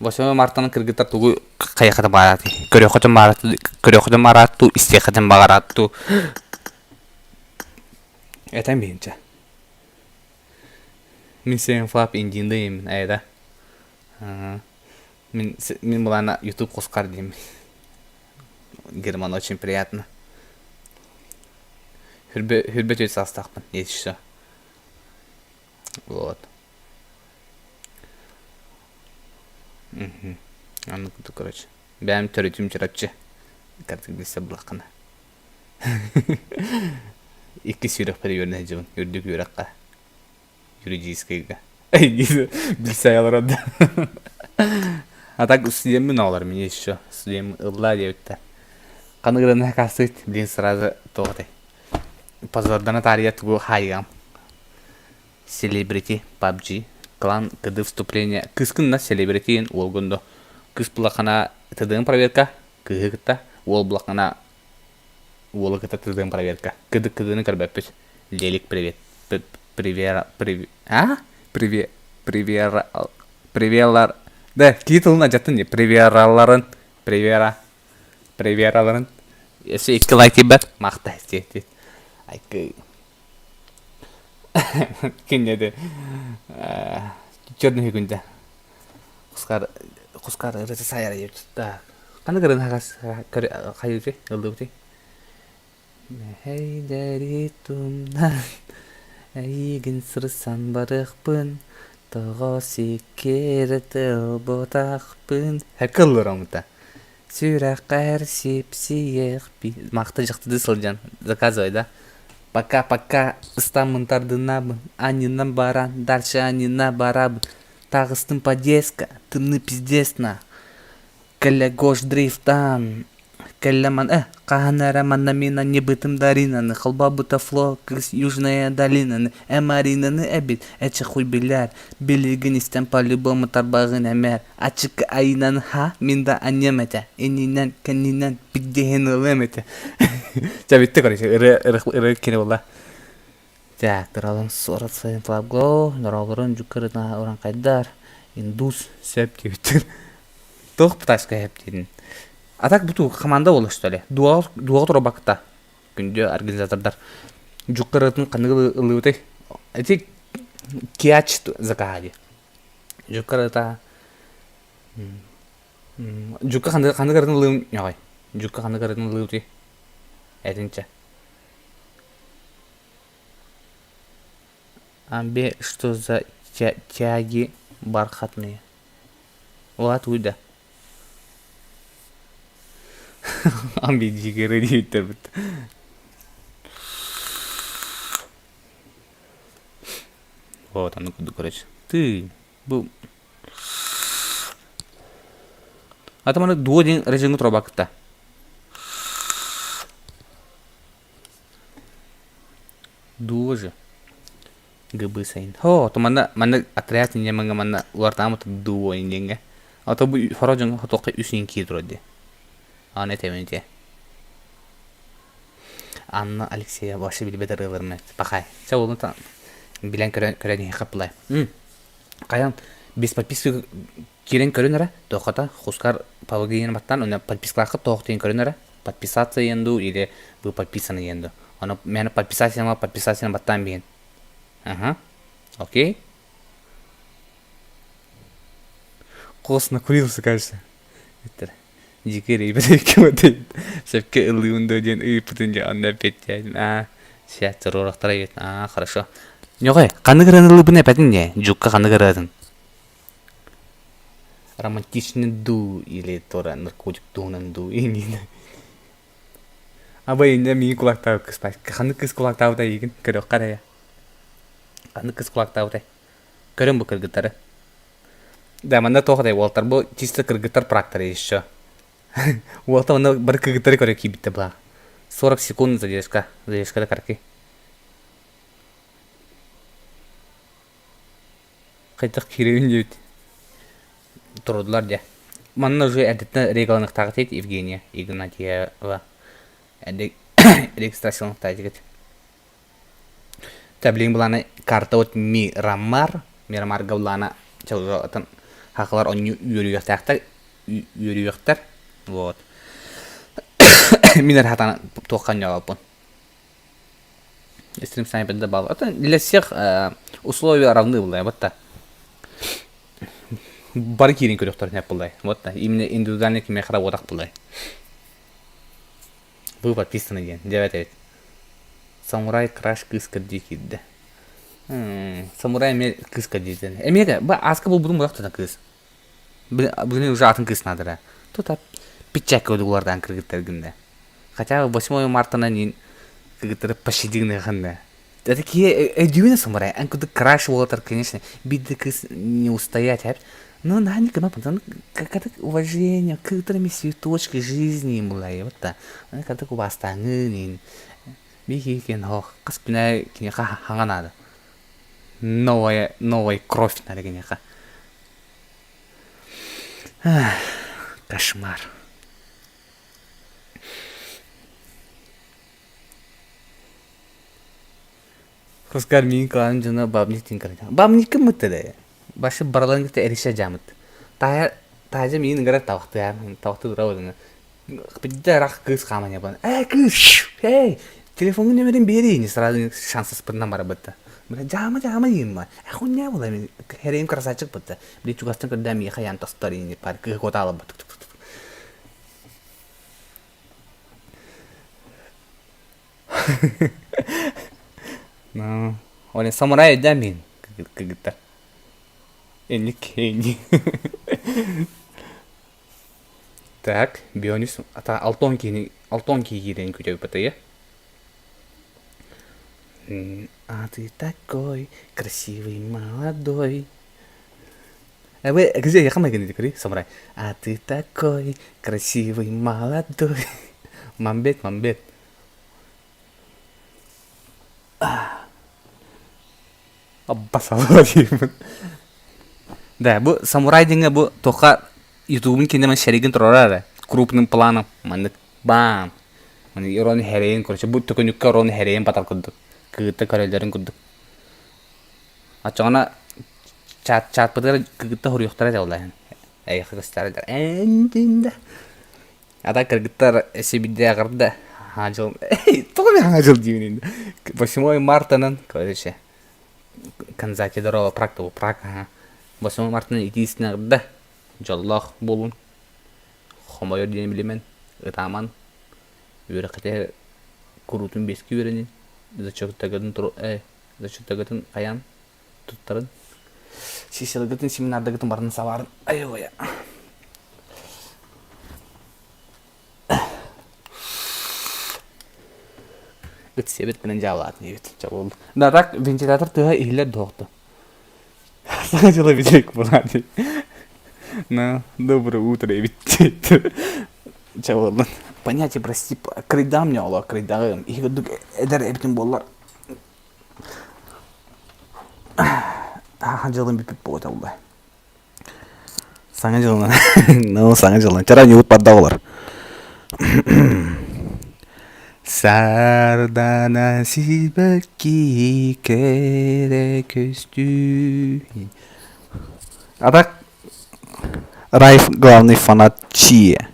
8 мартан кыргыттар тугу хайыаххытын баҕараатый? Көрүөххүтүн баҕараат, көрүөххүтүн баҕараат дуу, истиэххитин баҕараат дуу? Этэн биһинчэ. Мин Сенфлап Индинда иэмин айда. Мин мин былаана YouTube хускар диэмин. Герман очень приятно. Хүрбэ хүрбэ түөт саастаахпын, если что. Вот. Мгм. Оннук курдук, короче. Бэйэм төрүтүм Чурапчы. Картик билсэ булаххына. Иккис үөрэхпэр үөрэнэ сылдьабын, үрдүк үөрэххэ, юридическайга. Билсэ олорор да. А так студеммин оҕолор мне еще студем ылла диэбиттэр. Ханнык ырыаны хакастыгыт? Блин, сразу туох этэй? Позордана таарыйа тугу хаайыам. Селебрити, PUBG, клан КД вступление. Кыыскын на селебрити уолгун до. Кыыс булахана ТДМ проверка, кыыһы кытта, уол булахана уолу кытта ТДМ проверка. КД КДны көрбөппүт. Лелик привет. Привера привет. А? Привет. Привера Привелар. Да, кии тылын адьаттын дии. Привераларын. Привера. Привераларын. Если икки лайк тиийбэт, махта диэти. Айкы. Киннеди. Черный күнде. Кускар кускар ырыты сайар так. Ханнык ырыны хайыты ыллыбыты? Мэһэйдэри тумнан, эйигин сырсан барыахпын, тоҕо сиккиэр тылбатахпын. Һэккэ ыллар омута. Сүрэххэр сипсиэхпин. Махта дьахтыды сылдьан заказывай да. Пока-пока ыстаммын тардынабын, анньынан баран, дальше анньына барабын. Таҕыстым подъездка, тымныы пиздец на. Кэллэ Гош дрифтаан, кэллэ ман э, хаһан эрэ манна мин анньыбытым Даринаны, холбообута Фло кыыс Южная долинаны, э Маринаны эбит, эчи хуй билэр, билигин истэн по-любому тарбаҕын эмэр, ачыкы айынан ха, мин да анньыам этэ, иннинэн, кэннинэн пиддиһин ылыам этэ. Чэ бүттэ короче, ырыа ырыа кини буолла. Так, туралын суорат сайын флагго, нороолорун дьуккарытына уранхайдар, индус сөп диэбиттэр. Туох пытаска сөп диэтин. А так буту команда буолла что ли? Дуоҕа дуоҕа турбакта. Күндү организатордар. Дьуккарытын ханныгы ыллыбытай? Эти киач закаһа Дьуккарыта Дьукка ханныгы ханныгы ырытын ылыым ньоҕой. Дьукка ханныгы ырытын ылыыбытый? Этинчэ. Амбе что за тяги бархатные? Улаат да. Амби дьигэрэ диэбиттэрбит. Вот, ону курдук короче. Ты бу Ата маны дуо диэн режимҥэ турабакта. Дуо же. ГБ сайын. Хо, то манна манна отряд иньэ манга манна улартаамыт дуо иньэҥҥэ. А то бу хоро дьоҥҥо хотуохха үс иин киир турар дии. Аны этэбин ити. Анна Алексеева вообще билбэт ырыаларым пахай. Чэ уолун билэн көрөн көрөн иһиэххэ плай. Хайан без подписки киирэн көрүн эрэ, туоххата хускар павлогиен баттан, уонна подпискалааххыт тоох диэн көрүн эрэ, подписаться диэн дуу или вы подписаны диэн дуу. Ону мээнэ подписаться подписаться баттаан биһин. Ага. Окей. Голос накурился, кажется. Это дьикий рейбет Сөпкө ыллыыбын дуо диэн ыйыппытын дьэ онно эппиэттээбитим. Аа, сейчас туруорахтара эбит. Аа, хорошо. Ньоҕой, ханнык ырыаны ыллыыбын эпэтин дии? Дьукка ханнык ырыатын? Романтичный дуу или туора наркотик туһунан дуу иҥин. Абай инньэ миигин кулаактаабыт кыыс Ханнык кыыс кулаактаабыта эйигин? Көрүөххэ эрэ. Ханнык кыыс кулаактаабытай? Көрөн бу кыргыттары. Да, манна туох этэй уолтар бу чисто кыргыттар практора еще. Уолта манна бары кыргыттары көрө киирбиттэ баа. 40 секунд задержка. Задержка да карки. Хайдах киирэбин диэбит. Турдулар дьэ. Манна уже эрдэттэн регаланыахтаах этит Евгения Игнатьева. Эрдэ регистрацияланыахтаах этигит. Таблин былаана карта вот Мирамар, Мирамарга былаана чалгатын хахалар онньу үөрүйэхтээхтэр үөрүйэхтэр вот мин эрэ хатан туохха онньообоппун. Стрим снайпер да бал. Это для всех условия равны было. Вот так. Бары киирин көрүөхтөрүн сөп буоллай. Вот так. Именно индивидуальный кимиэхэ работах буоллай. Вы подписаны диэн. Дьэбэт эбит. Самурай краш кыыс көрдүү киирдэ. Самурай эмиэ кыыс көрдүү. Эмиэ да, бу ааска булбутум буолах тута кыыс. Блин, уже атын кыыс наадара. Тута пиччэккэ удулардаан кыргыттар гынна. Хотя бы 8 мартынан ин кыргыттары пощади гыныахынна. Это кие өйдүүнэ самурай. Эн кудук краш уолатар, конечно, бидди кыз не устоять, а? Ну, на не кына как уважение, кыргыттар цветочки жизни мулай, вот та. Кадык убастаңын, бихи кен хох, кас күнә кинеха хаңа надо. Новая, новая кровь надо кинеха. Кошмар. Хускар миин кылаан дьоно бабник дин көрөтө. Бабник ким мыттыды? Башы бараларын кытта эрише жамыт. Тая таажа миин ыҥырар табахтыа, табахты тура бодуна. Бидде арах кыыс хааман ябан. Эй, кыыс! Эй, телефоҥҥун нөмерин биэрии, не сразу шансаспытынан барабытта. Бля, жаама жаама диим Э, хуйня була мин херейим красавчик бытта. Били чугастан көрдөө миэхэ ян тостор ини пар кыһы куотаалабыт. Ну, Оля самурай өйдөөн мин кыргыттар. Энник, энник. Так, Бионис ата алтон киһини алтон киһи киирэн күтэ бытыйа. А ты такой красивый молодой. А вы где я хамай говори, самурай. А ты такой красивый молодой. Мамбет, мамбет. Аббасалла диибин. Да, бу самурай диҥҥэ бу туохха ютубун кине шеригин турара эрэ крупным планом маннык бам маны рон хэрэйин короче бу төкүнүккэ рон хэрэйин батар курдук кыгытта көрөллөрүн курдук оччоҕуна чат чатпытыгар кыгытта хоруйуохтара этэ ол эйиэхэ көстөр эндинде А так кыргыттар сибирдээҕэр да Саҥа дьыл тоҕо мин Саҥа дьыл диибин 8 мартанан короче Канзаки здорово прак тобу прак аха 8 мартынан итиисинэ да дьоллоох буолун хомойор диэни билимэн ытааман үөрэххитигэр куруутун биэскэ үөрэнин зачеттагытын зачеттагытын хайаан туттарын сессияларгытын семинардагытын барытын сабаарын айылая ыт сиэбит гынан дьаалаатын диэбит чабыл да так вентилятор тыаһа иһиллэр дуохту саҥа дьыла бүтэк буолаа дии на доброе утро эбит чабыллан понятие прости кырыйдаҕым не олоо кырыйдаҕым иһи курдук эдэр эбитим буоллар Саҥа дьылын бүппүт буолуо буолла. Саҥа дьылынан. Ну, саҥа дьылынан. Чара ньуут барда олор. Сардана сибэкки кэрэ көстүү. А так Райф главный фанат Чие.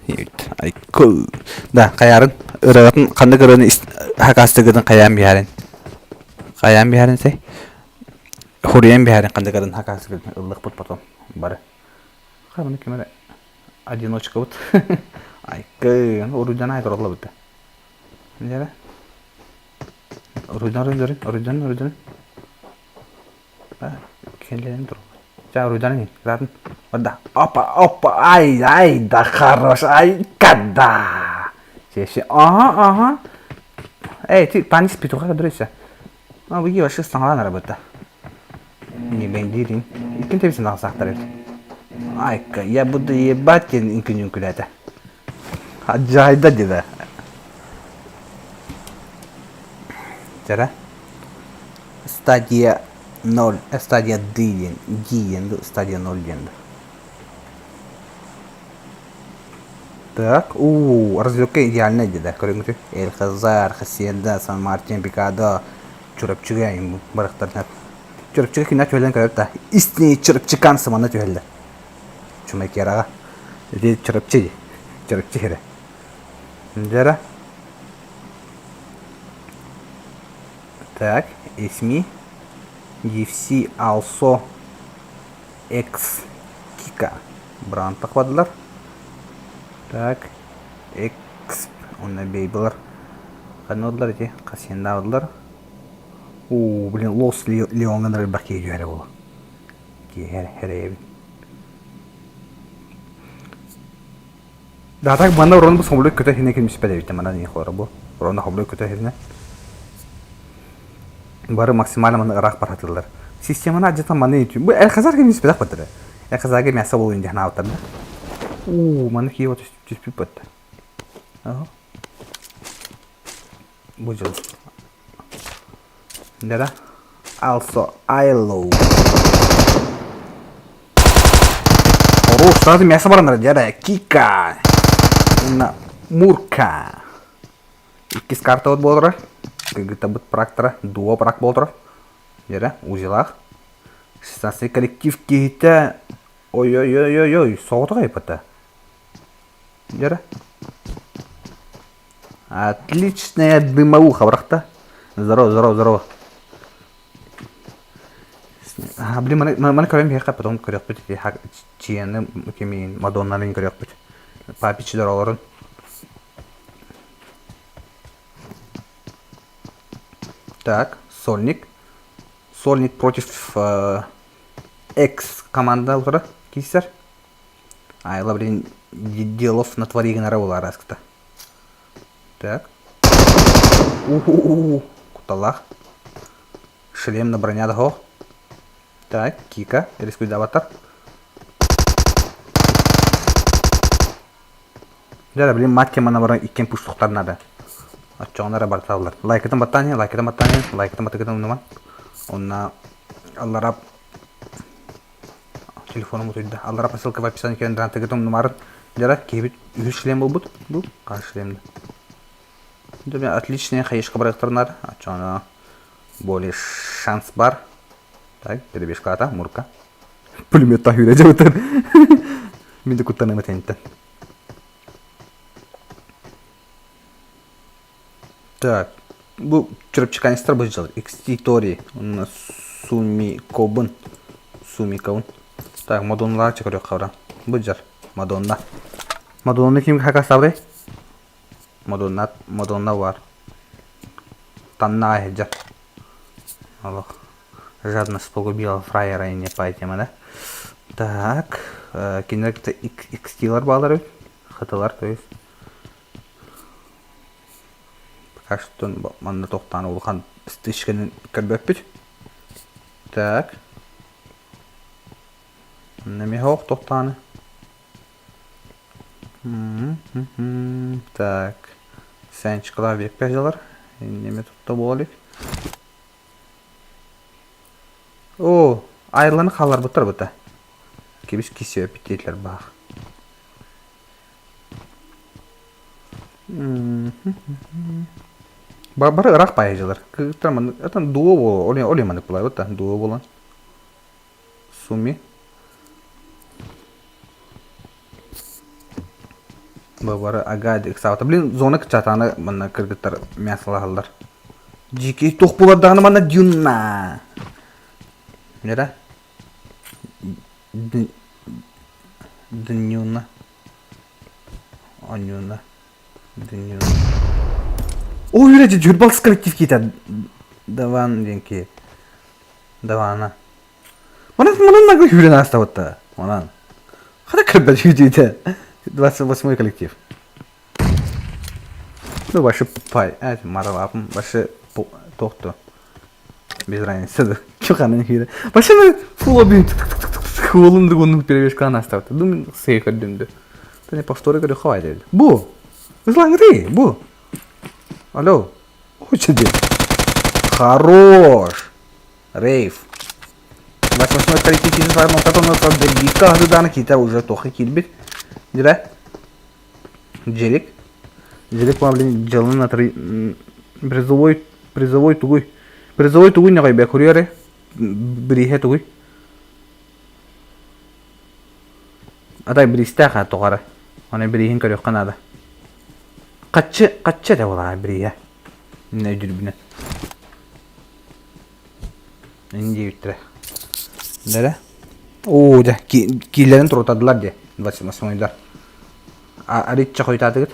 Айкыл. Да, хайаарын ырыатын ханнык ырыаны хакастыгытын хайаан биһэрин. Хайаан биһэрин сей. Хуруйан биһэрин ханнык ырыаны хакастыгытын ыллыкпыт потом бары. Хабыны ким эрэ одиночкабыт. Айкын уруйдан ай тураллабыт. Нere? Уруйдан уруйдан уруйдан уруйдан. Кэлэн тур. Ча уруйдан ини. Ратын. Да. Опа, опа, ай, ай, да хорош, ай, когда. Сеси. Ага, ага. Эй, ты танец петуха кадырыйся. А, вы вообще саҥалаан арабыта. Не бендирин. Иккин тебисин ағысақтар эбит. Айка, я буду ебать диэн үҥкүн үҥкүлээтэ. Адьайда дида. Чара. Стадия 0, стадия D диэн, D диэн, стадия 0 диэн. Так, уу, развилка идеальная дида, көрүҥүтү. Эль Хазар, Хасиенда, Сан Мартин, Пикадо, Чурапчыга барахтарына. Чурапчыга күннэ түһэллэн көрөт да, истинный чурапчыканцы манна түһэллэр. Чумайкераҕа. Ити Чурапчы дии. Чурапчы сирэ. Дьэрэ. Так, Эсми, GFC Also X Kika браантах бардылар. Так, X уонна Бейблар ханна оллар ити хасиеннаабылар. Уу, блин, Лос Леоҥҥа элбэх киһи түһэрэ буолуо. Киһи эрэйэбин. Да так манна урон бу самолет көтө хинэ ким испэт эбит манна не холоро бу. Урон самолет көтө хинэ. Бары максимально манна ыраах баратылар. Системаны адьатан манна итүү. Бу Элхазар ким испэтэх баттара. Элхазарга мясо болуйун диэн ааттар да. Уу, манна киев түспүт батта. Аха. Бу дьыл. Да Also Айлоу. Хорош, сразу мясо бараннар дьэ Кика. Уонна Мурка. Иккис картабыт буолара. Кыргыттарбыт практора, дуо прак буолтара. Дьэрэ, узелах. 16 коллектив киһитэ ой-ой-ой-ой-ой, соҕотох айбата. Дьэрэ. Отличная дымовуха, бырахта. Здорово, здорово, здорово. А, блин, маны, маны көрөн биһиэхэ потом көрүөхпүт Чияны кимиин Мадоннарын көрүөхпүт. Папич доролорун. Так, Сольник. Сольник против э, экс команда утара киирсэр. Айла, блин, Делов натвори гынара буолар аскыта. Так. У-у-у, кутталлаах. Шлем на броня да Так, Кика, рискуйдаабаттар. Дьэ, блин, мать мана баран иккиэн пуштухтар надо. Оччоҕуна эрэ барталлар. Лайкытын баттаан иһин, лайкытын баттаан иһин, лайкытын баттыгытын умнуман. Онна аллара Телефоным утуйда. Аллара посылка в описании кэлэн драантыгыт умнумарын. Дьара, киһибит үһүс шлем буолбут. Бу хас шлем да. Отличная хаешка барыктарынар. Оччоҕуна более шанс бар. Так, перебежката, мурка. Пулемет таһыыра дьабытар. Мин да куттаныма тэнтэн. Так, бу чурапчыканецтар быһыдьалар. Экститори, уонна Сумикобун. Сумикобун. Так, Мадонналар чакырык хабра. Быдьар. Мадонна. Мадонна ким хакасабры? Мадонна, Мадонна бар. Танна айыджа. Аллах. Жадность погубила фраера и не по да? Так, кинилер XT-лар баалар эбит. Хатылар, то есть. Пока что манна тохтаан улахан стычканы көрбөппүт. Так. Манна эмиэ тохтааны. Так. Сэнчикалар биэккэ дьалар. Иннеме тутта буола илик. Оо, айылланы хаалларбыттар быта. Кибис кисиэ диэтилэр баах. Бары ыраах баайдьылар. Кыргыттар маннык, это дуо буолуо, ол ол маннык буолар да, дуо буолан. Суми. Бары ага ыксаабыта. Блин, зона кыччатааны манна кыргыттар мясолаһаллар. Дьикий туох буолар даҕаны манна дюнна. Нера? Днюна. Онньууна. Днюна. Ой, үлэ дьүрбалс коллектив киитэ. Даван диэн ки. Давана. Манан манан нагы хүрен астабытта. Манан. Хата кырбат жүдүйді. 28 коллектив. Ну, ваши пай. Э, маралапым. Ваши тохту. Без разницы. Чуханын хүйрэ. Вообще фул обин хуолун дугунну перевешкан астабыт. Дум сей көрдүмдү. Тани повторы көрө хавай деді. Бу. Ызлаңры, бу. Алло. Очеди. Хорош. Рейв. 88 коллектив киһи дааны киитэ уже тохи киирбит. Дирэ. Дьэлик. Дьэлик блин дьылын атры призовой призовой тугуй. Призовой тугуй ньаҕай курьеры бирииһэ тугуй. Атай бириистээх аа тоҕо эрэ. Ону бирииһин көрүөххэ наада. Хаччы хаччы этэ буолаҕай бирииһэ. Мин өйдүүрбүнэн. Ин диэбиттэрэ. Дэрэ. Оо, дьэ, кииллэрин турутардылар дии, 28-дар. Аричча хойутаатыгыт.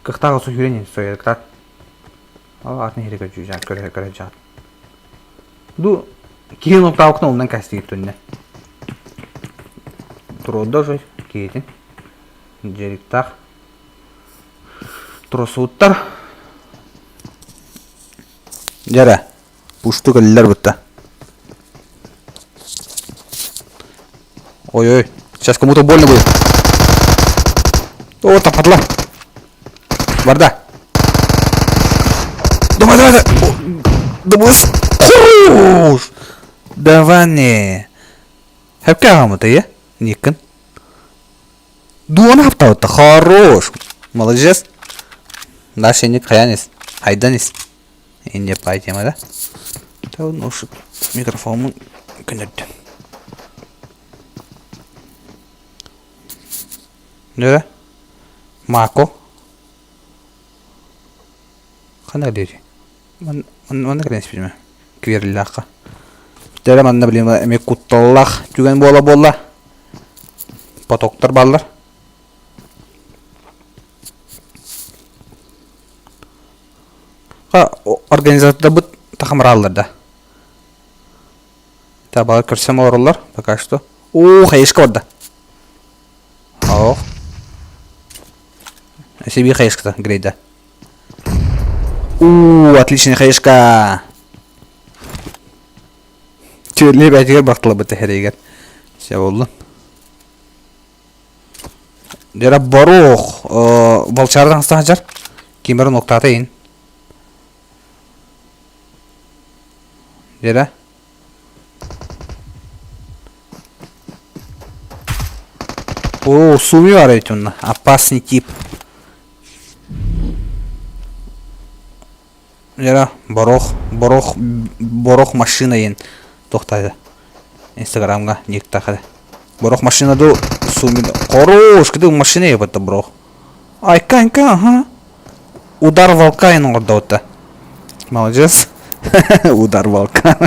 Кыхтаах осу сүүрэн сойуктаат. Ол атын иһирэ көрдүү көрө көрө дьаат. Ду киһи нуктаабыкна оннан кэстигит түннэ. Туруорда уже киһитин. Дьэриктаах. Тросууттар. Дьэрэ. Пушту кэллилэр бытта. Ой-ой, сейчас кому-то больно будет. О, тапатла. Барда. Давай, давай, давай. Давай. Хорош. Давай не. Хэпкэ аҕамыта иә? Никкин. Дуона хаптабытта. Хорош. Молодец. Дальше ник хайан ис. Хайдан ис. Инде пай тема да. Тау ошут микрофонун көнөрдүм. Нөрө? Мако. Хана дири. Манна кэлэн испитим. Квериллаахха. Бүтэрэ манна билим эми кутталлаах түгэн буола буолла. Потоктар баллар. Организатордарбыт тахамырааллар да. Табалар көрсөм олороллор пока что. Оо, хайышка барда. Ох. Себе хаешка грейда. У, отличная хаешка. Түөлле бәтигер бактылабыт хэригер. Все болду. Дера борух волчардан хастахажар. Кимерин октата ин. Дера. О, суми бар эбит онно. Опасный тип. Дера, борох, борох, борох машина ен тохтайды. Инстаграмга никтахады. Борох машина ду суми. Хорош, кыды машина ебатта борох. Айка, айка, ага. Удар волка ен оҥордобутта. Молодец. Удар волка.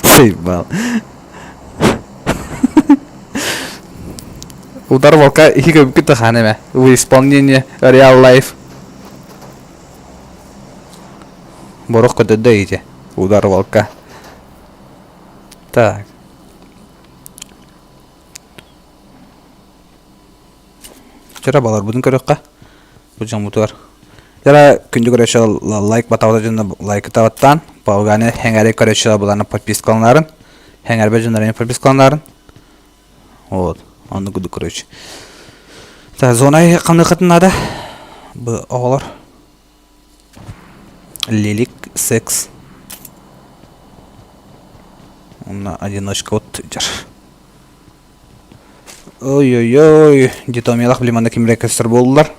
Заебал. Удар волка иһи көбүккүт тахаан эмэ. В исполнении real life. Борох көтөдө ити. Удар волка. Так. Чара баларбытын көрүөххэ. Бу дьоммутугар. Чара күндү көрөөччү лайк батабыта дьонно лайкы табаттаан, пауганы хэҥэри көрөөччүлэр буланы подпискаланарын, хэҥэрбэ дьоннорун подпискаланарын. Вот, онну кудук короче. Так, зона ханныхатын надо. Бу оҕолор. Лилик секс. Онно одиночка вот дьар. Ой-ой-ой, детомелах блин манна кимирэ көстөр буоллулар.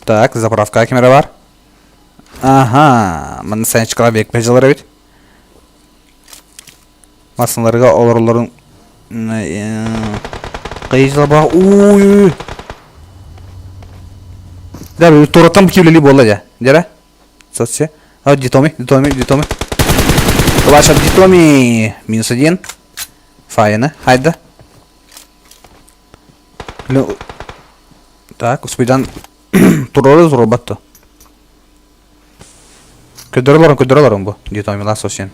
Так, заправка кимэрэ бар. Ага, манна Санечкалар бекпе дьылар эбит. Массыналарга олороллорун кыйжылба уй Да, тураттан киулели буолла дьэ. Дьэрэ? Соцсе. А, детоми, детоми, детоми. Ваша детоми. Минус один. Файна, хайда. Так, успейдан турары турбатты. Көдөрөлөрүн көдөрөлөрүн бу детомила совсем.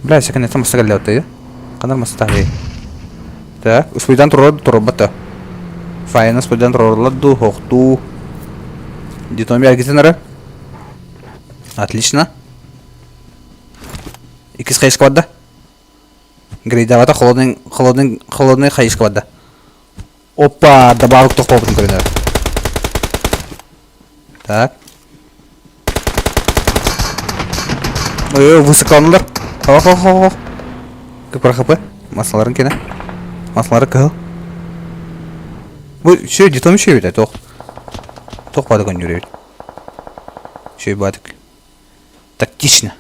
Бля, секен это маса келле Канар маса тахи. Так, успейдан турар турбатты. Файна успейдан турарлар ду, хохту. Детоми аргитенары. Отлично. Иккис хайыска барда. Грейдавата холодный, холодный, холодный хайыска барда. Опа, добавок тохтообутун көрүнөр. Так. Ой, высоколанылар. Ох, ох, ох, ох. Кыпыр хп. Масларын кene. Маслары кыһыл. Бу все, детом еще бит, тох. Тох бады көннүрөбүт. Шөй бадык. Тактично.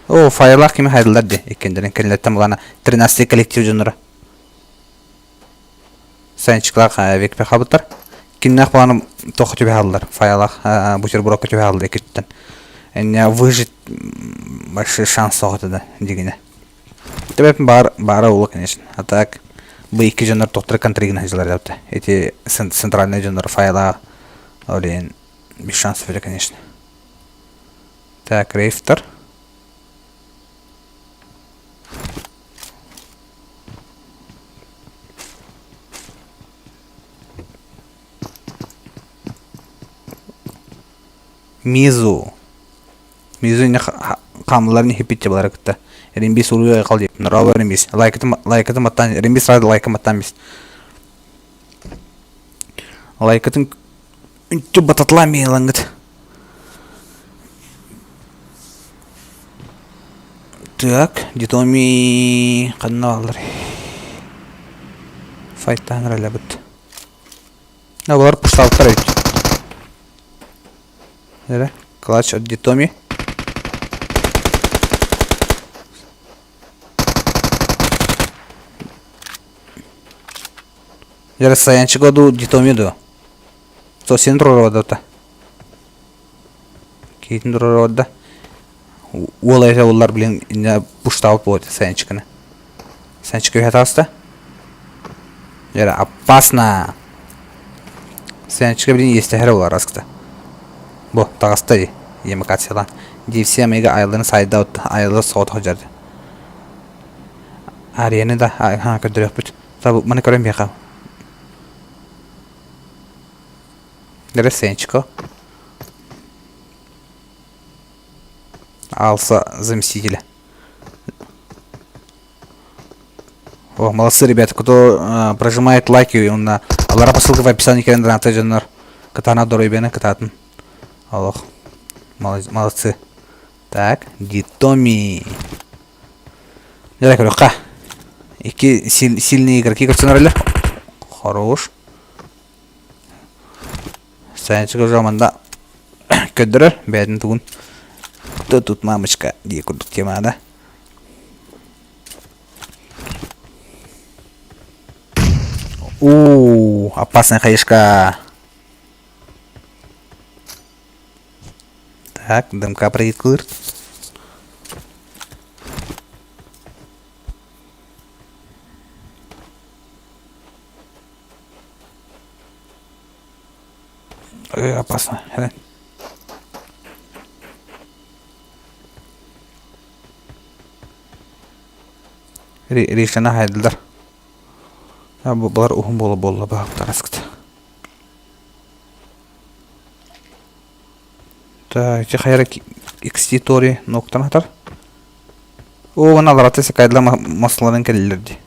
О, файлах кими хайдылар де. Иккендерин кинилэртэн булана 13 коллектив дьонноро. Санчиклах векпе хабыттар. Киннэх буланы тохо түбэ халлар. Файлах бутербродка түбэ халлар иккиттен. Инньэ выжить большой шанс суох этэ да дьигинэ. Төбөппүн баар баара уолу конечно. А так бу икки дьоннор тохтор контригин сылдьаллар эбит. Эти центральные дьоннор файла блин без шансов это конечно. Так, рейфтер. Мизу. Мизу инne хаамыларын иһиппит балары кытта. Римбис уруй айхал дип. Нұралы Римбис. Лайкытым лайкытым аттан Римбис рады лайкым аттан бис. Лайкытын үнтү бататла мейлангыт. Так, Дитоми ханна бааллар? Файттаан эрэлэбит. Олар пуштаабыттар эбит. Эрэ, клатч от Дитоми. Дьэ, Саянчиго дуу, Дитоми дуу? Сосин туруорда. Киһитин туруорда. Уол этэ уллар, блин, иннэ пуштаабыт буолуо Саянчиканы. Санчик үһэ таҕыста. Дьэ, опасно. Санчика блин иэстэһэрэ буолар аскыта. Бу таҕыста дии. Емакациялаан. Дивсия Омега айылларын сайда айылла соҕотох дьарды. Арияны да ха көрдөрүөхпүт. Маны көрөн биэхэ. Дэрэ Сенчико. Алса заместителя. О, молодцы, ребята, кто прожимает лайки, он на Алара по ссылке в описании кэлэн донаты дьоннор кытаана доруйбаны кытаатын. Олох. Молодцы. Так, Дитоми. Дьэ, көрүөххэ. Икки сильные игроки көрсөнөрөлөр. Хорош. Сайынчык уже манна көрдөрөр бэйэтин тугун. Кто тут мамочка дии курдук тема да. У, опасная хаешка. Так, дымка прыгит Опасно. Ришана хайдылар. Бұлар уһун буола буолла баһыктараскыт. Так, ити хайара XT ноктан хатар. О, мана аларата секайдла масларын кэллилэр дии.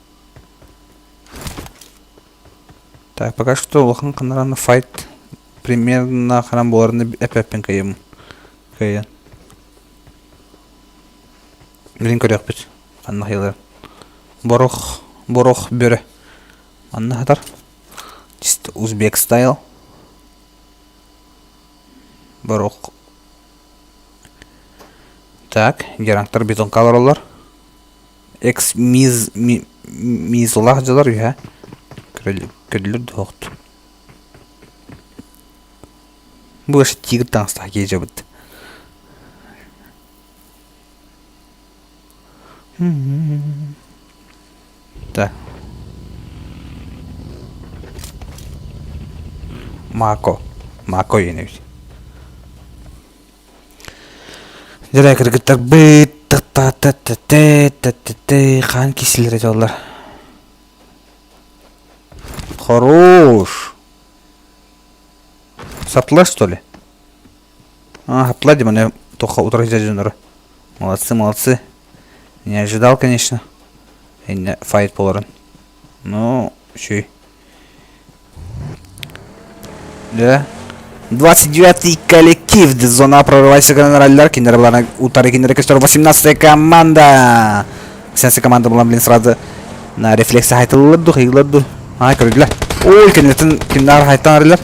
Так, пока что улахан ханараны файт примерно ханан буоларын эппэппин кыайым. Кыайан. Билин көрүөхпүт. Ханна хайылар. Борох, борох бөрө. Манна хатар. Чисто узбек стайл. Борох. Так, геранттар бетонка олороллор. Экс миз мизулаах дьылар үһэ. Көрүлүр дуоҕут. Бу тигр таҥастаах киһи дьабыт. Так. Мако. Мако диэн эбит. Дьэ кыргыттарбыт хаан киселлэрэ дьоллор. Хорош. Сапла что ли? А, хапла димане тоха утра дьоннору. Молодцы, молодцы. Не ожидал, конечно. Инне файт боларын. Ну, үчүгэй. Да. 29-й коллектив зона прорывайся генераллар киндер была утары киндер көстөр 18-я команда. 18 команда была блин сразу на рефлексе хайтылылар хайылар ду. Ай көрдүлөр. Ой киндертен киндер хайтан арылар.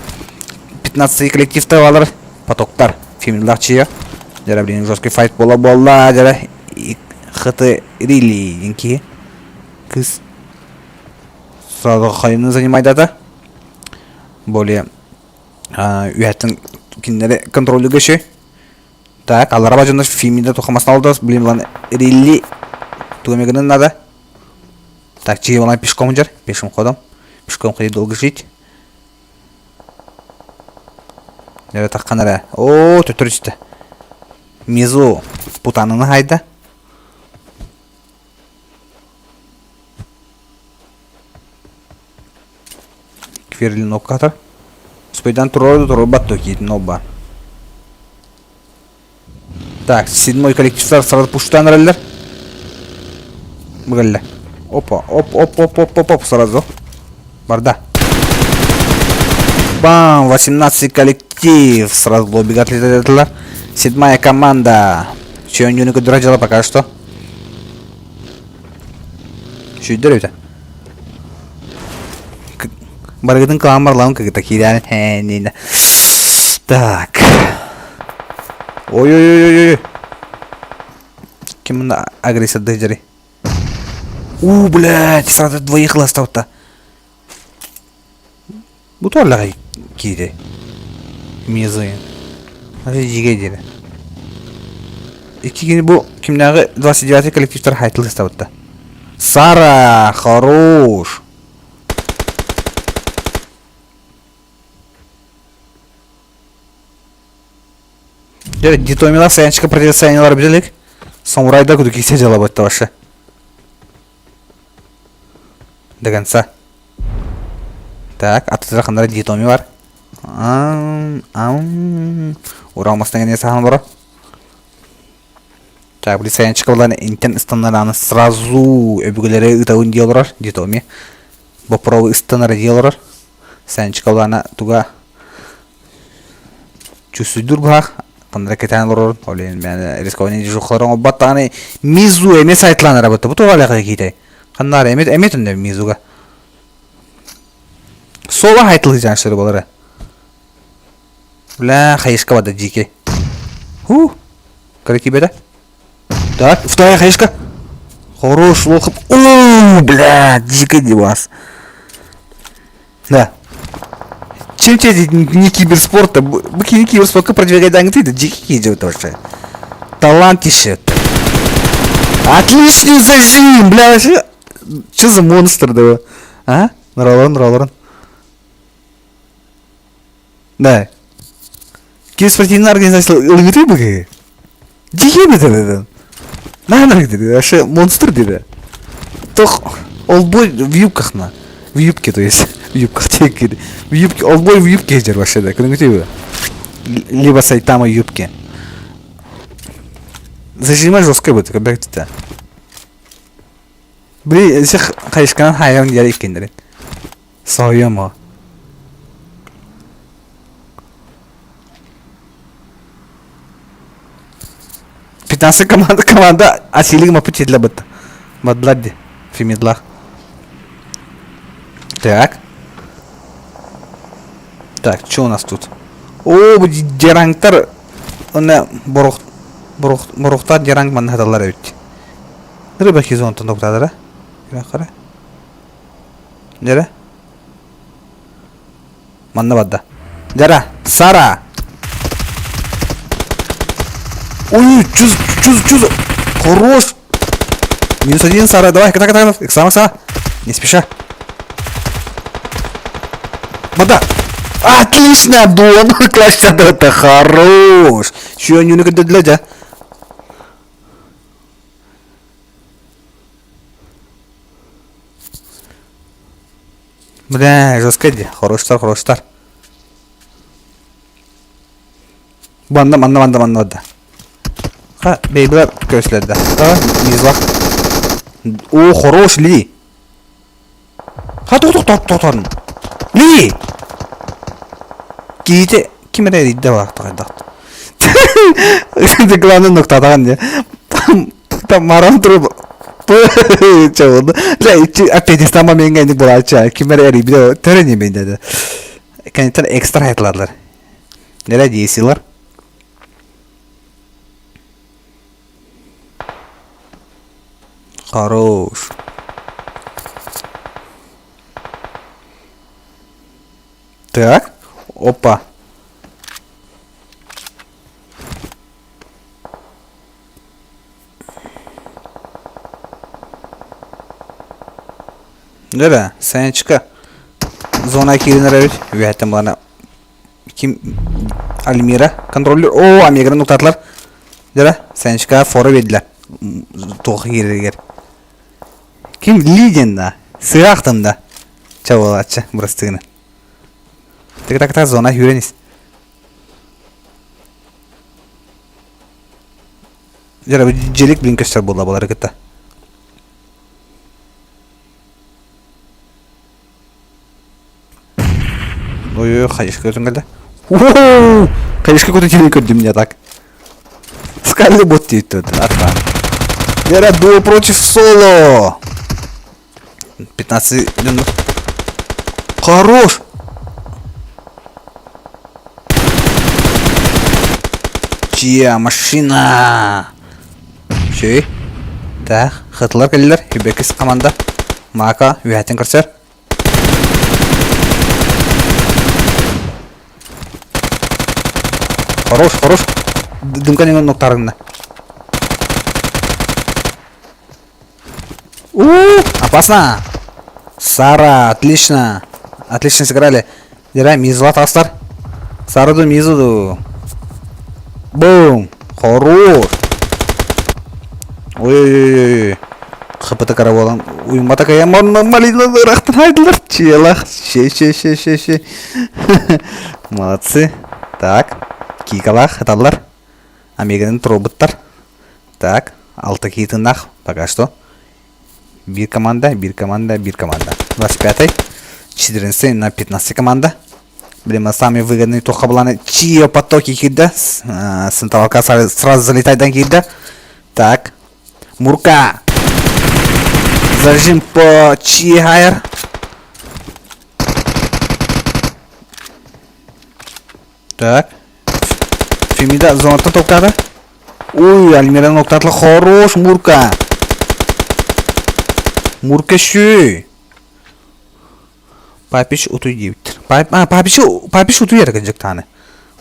15 коллектив балар потоктар. Фемилар чия. Жара блин жесткий файт бола болла жара хт рили динки. Кыз сразу хайыны занимайдата. Более үһәттен кинилэри контроллуга үшүй. Так, аллара бажыннар Фимида тухамасын алдырас, блин, лан рилли тугамегынан надо. Так, чиги валан пешком жар, пешим ходом. Пешком ходить долго жить. Нere таққан әрі. О, төттір түсті. Мизу путаныны хайда. Кверлин оккатар. Успейдан турор турбат кийтин ол Так, седьмой коллективтар сразу пуштан эрэллэр. Быгалла. Опа, оп, оп, оп, оп, оп, оп, сразу. Барда. Бам, 18 коллектив. Сразу лоббига отлетеллар. Седьмая команда. Чөннүнү көдөрө дьала пока что. Сүйдер эбитэ. Барыгытын кылаан барлаҕын кыгыта киирэн Так. Ой-ой-ой-ой-ой. Ким мында агрессорды дьэри? У, блядь, сразу двоих ластаута. Бу туаллаҕай киири. Мизы. Дьигэ диэри. Икки кини бу кимнээҕи 29 коллективтар хайтыл ыстабытта. Сара, хорош. Дьэ, Дитомила Саянчика противостояниелар билик. Самурайда куду кисе дьала бытта вообще. До конца. Так, атытыра ханнара Дитоми бар. Ам, ам. Ура мастан сахан боро. Так, били Саянчика булан интен ыстаннараны сразу өбүгэлэри ытабын дии олорор Дитоми. Боппуруобу ыстанара дии олорор. Саянчика булана туга чувствуйдуур быһаах ханнара кэтээн олорорун ол иһин мээнэ рискование дежуркаларын оҥорбот даҕаны Мизу эмиэ сайтлаан эрэ бу туох элэҕэ киитэй ханнаары эмиэ эмиэ төннөр Мизуга соло хайтылыжаан сөре болар бля хайышка бада дикий ху кара Так, вторая хаешка. Хорош, лохов. О, бля, дикий дивас. Да. Чем тебе не киберспорт, бу не киберспортка продвигать ты, да дикий идет вообще. Талантище. Отличный зажим, бля, вообще. Что за монстр, да? А? Нралон, нралон. Да. Киберспортивная организация ылыгытый бы Дикий бит Наһаа дири, вообще монстр дири. Тох олбой в юбках на. В юбке, то есть. В юбках текери. В юбке, олбой в юбке дер вообще да. Көрүҥүтүй Либо сайтама юбки. Зажима жесткая будет, как это. Били сих хайышканан хайан дер иккендерин. Союмо. 15 команда команда асилиг мапы для быт. Мадлади. Фимидлах. Так. Так, что у нас тут? О, бу дерангтар онна борух борух борухтар деранг маннаталлар эбит. Рыба хизонтон доктадара. Кара. Дера. Манна барда. Дера, Сара. Ой, чуз, чуз, чуз. Хорош. Минус один, Сара. Давай, так, так, так. Сама, сама. Не спеша. Вода. Отлично, Дон. Класс, это хорош. Еще не для для. Бля, жестко дии. Хороштар, хороштар. Манна, манна, манна, манна да. Ха, бейбилер көслерде. Да, мизлах. О, хорош, Ли. Ха, тох, тох, тох, тох, Ли! Киите, ким эрэ эрийдэ баахтаҕайдах. Главное нуктаатаҕын дии. Там марам туруп чабылды. Опять там моментга инник буолааччы. Ким эрэ эрийбитэ төрө ньимин деді. Кэнниттэн экстра хайытылаллар. Нэрэ диэсилар. Хорош. Так. Опа. Дөрө, Санечка зона киирэн эрэбит. Үөһэттэн балана ким Альмира контроллер. О, Омеганы нуктаатылар. Дөрө, Санечка фора биэрдилэр. Туох киирэригэр. Ким Ли диэн да? Сыаахтым да. Ча буолааччы, бырастыгына. Так-так-так зона сүүрэн ис. Дьэ, дьилик блин көстөр буолла балары кытта. Ой, хайышка көтөн кэлдэ. Хайышка көтөн кэлин көрдүм я так. Скальный бот дейді атқа. Вера дуо против соло. 15 минут. Хорош! Чья машина? Шүй. Так, хытылар кэллилэр. Үбекис команда. Мака үһэтин көрсөр. Хорош, хорош. Дымка неңен ноктарыңна. У, опасно. Сара, отлично. Отлично сыграли. Дера, мизла тастар. Сараду мизуду. Бум. Хорош. Ой-ой-ой. ХПТ караболан. Уйма такая малина рахтан хайдылар. Челах. Ше, ше, ше, ше, ше. Молодцы. Так. Кикалах, аталлар. Омеганың роботтар. Так, алта киитыннах пока что. Биир команда, биир команда, биир команда. 25-й, 14 на 15 команда. Блин, самый выгодный туха буланы чио потоки киирдэ. Сынталка сразу залетайдан киирдэ. Так, Мурка. Зажим по Чиайр. Так. Фемида зонаттан токтады. Ой, Альмираның октатлы хорош, Мурка. Мурка шүй. Папиш утуй диэбиттэр. А, Папиш, Папиш утуй эрэ кырдьыктааны.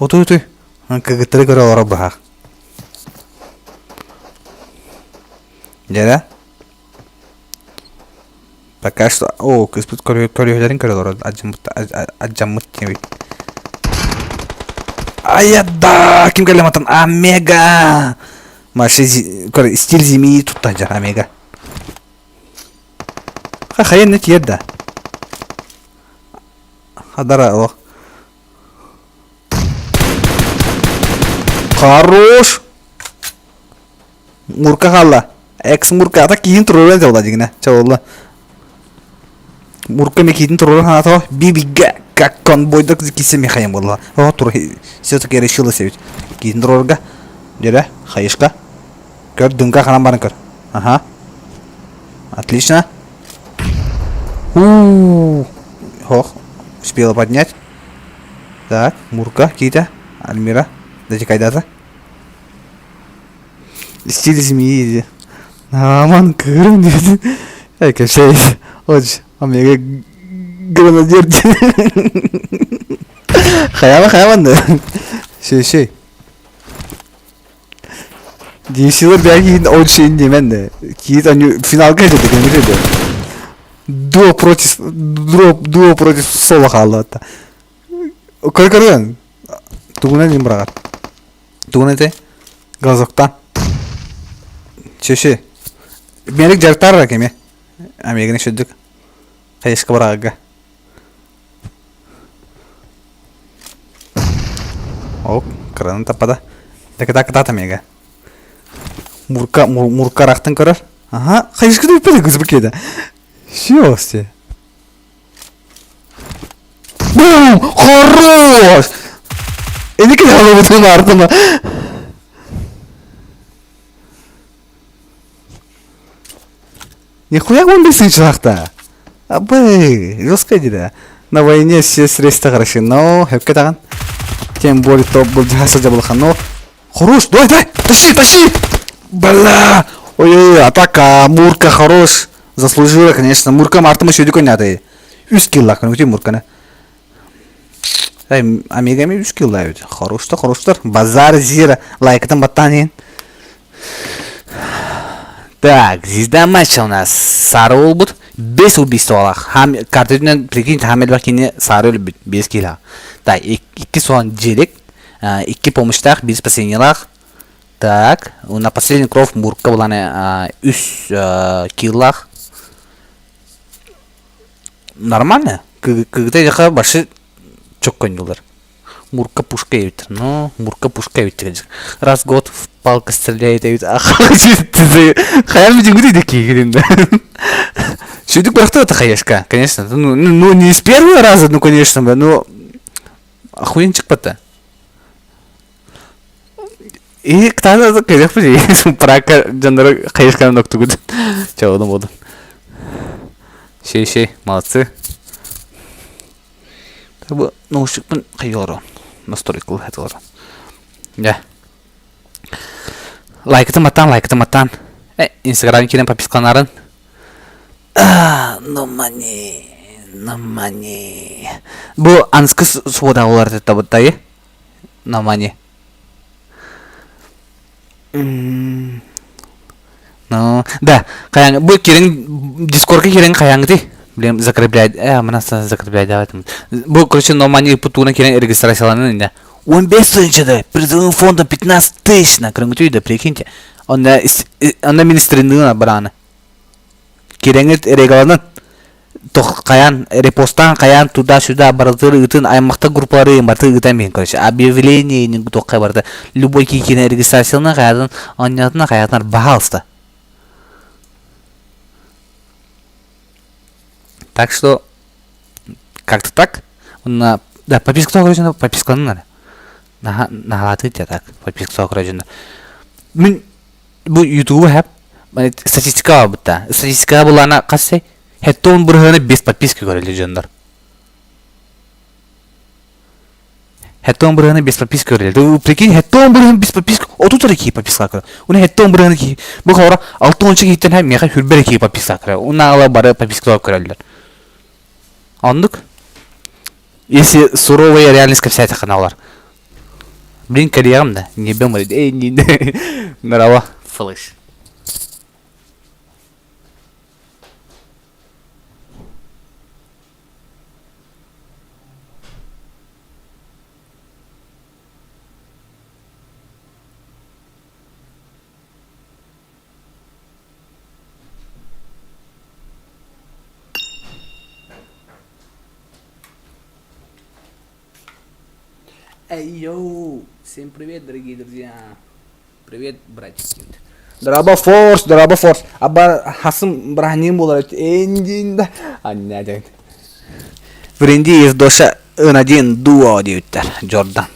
Утуй утуй. Кыгыттары көрө олорор быһаах. Дьэ Пока что... О, кыыспыт көрүөлэрин көрө олорор адьаммыт диэбит. Айада! Ким кэллэ матан? Омега! Маша стиль зимии тутта дьар Омега. Хайа не тиер да. Хадара олох. Хорош! Мурка хаалла. Экс Мурка ата киһин туруоран дьолла дьиҥинэ. Чолла. Мурка эмиэ киһитин туруоран санаата бибигэ как конвойдар кисе мехаем буолла. О тур все-таки решилась ведь. Киһитин туруорга. Дьэрэ, хайышка. Көр, дымка ханан баран көр. Ага. Отлично. У Хох, успела поднять. Так, Мурка, Кита, Альмира. Дайте кайдата. Стиль змеи. Аман кырым диэт. Эй, кэпсэй. Оч, омега гренадер диэн. Хайаба хайабан да. Шей шей. Десилер бәги очень немен де. Киит они финалга жетти кемир Дуо против дуо, дуо против соло хаалла. Көр көргөн. Тугунан дим быраҕар. Тугун этэй? Глазоктан. Чеши. Мерик дьарыктаар кеми. Амегини сүрдүк. Хайыска быраҕарга. Оп, кыранын таппата. Таката кытаат амега. Мурка, мурка арахтан көрөр. Ага, хайыска да үппэт кызбы киэдэ. Все, Бум! Хорош! Эникин алыбытын артына. Нихуя он бесінші Абы, жестко деді. На войне все средства хороши, но хөпкө таган. Тем более топ был жаса жабылхан, но хорош, давай, давай, тащи, тащи! Бля! Ой-ой, атака, Мурка хорош. Заслужила, конечно. Мурка мартыма шөйді көннәді. Үс килла күнүгүтүй Мурканы. Эй, Омегами үс килла эбит. Хороштар, хороштар. Базар зира. Лайкытын баттан Так, звезда матча у нас. Сары буолбут. Бес убийстволаах. Хам карточнан прикинь хам элбэх кини саары өлбүт. Бес киһилээх. Так, икки суон дьиэлик, икки помощьтаах, биир спасениелаах. Так, на последний кровь Мурка буланы үс киллаах. Нормально. Кыгыта яха башы чокконнулар. Мурка пушка эбит. Ну, Мурка пушка эбит. Раз в год в палка стреляет эбит. Хайа бүтүнгү да киигирин да. Сүдүк бырахты это хаешка, конечно. Ну, ну, не с первого раза, ну, конечно, но охуенчик пота. И ктана кэлэх били прака дьоннору хайышканан октугут. Чэ, буду. Шей-шей, молодцы. Бу наушникпын хайыорон. Настройкалыы хатылар. Дьэ. Лайкытын баттаан, лайкытын баттаан. Э, Инстаграм киирэн подпискаланарын. No money, no money. Бу анскы суода олар табыттайы. No money. Ну, да, хайаң бу кирин дискордка кирин хайаңгыты. Блин, закрепляет. Э, мына закрепляет давай. Бу, короче, No money путуна кирин регистрацияланын инде. 15 тысяча, призовым фондом 15 тысяч на да, прикиньте. Онда онда министринныына бараны. Кирэҥҥит регаланан хайаан репостаан хайаан туда-сюда барытыр ыытын аймахта группалары барыты ыытан биһин короче объявление туохха барыта любой киикине регистрациялана хайатын онньотуна хайатынар баһаалыста так что как-то так на да подписка короче подпискаланын надо наһаатыы так подписка короче мин Бу ютубу хэп статистика бутта. Статистика булана хас хеттон бырыһыаны без подписки көрөллөр дьоннор. Хеттон бырыһыаны без подписки көрөллөр. Прикинь, хеттон бырыһын без подписки. Отут эрэ киһи подписка көрөр. Уна хеттон бырыһыны киһи. Бу хора алты онча киһиттэн һэ миэхэ хүрбэр киһи подписка көрөр. Уна ала бары подписка көрөллөр. Оннук. Если суровая реальность кэпсээтэ ханалар. Блин, кэлиэҕим да, ньиэбэм эй, не Здорово, флеш. Эй, йоу! Всем привет, дорогие друзья! Привет, братики. Дорообо Форс, дорообо Форс. Аба хасым браһаньыым буолар эндин Анна диэн. Вренди из доша ын дуо диэбиттэр Джордан.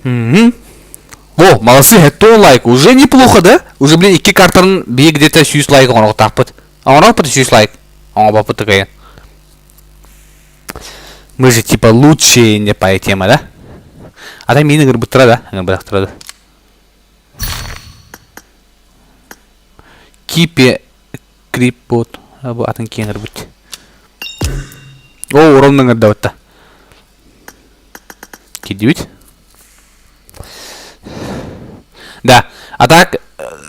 О, молодцы, это лайк. Уже неплохо, да? Уже, блин, икки картарын бие где-то сүүс лайк оҥоруохтаахпыт. Оҥоруохпут сүүс лайк. Оҥобоппут такая. Мы же типа лучшие не по теме, да? А там мини ыҥырбыттара да? Ыҥырбатахтара да. Кипе крипбот. Бу атын киэн ыҥырбыт. О, урон ыҥырдабытта. Кирдибит. Да. А так,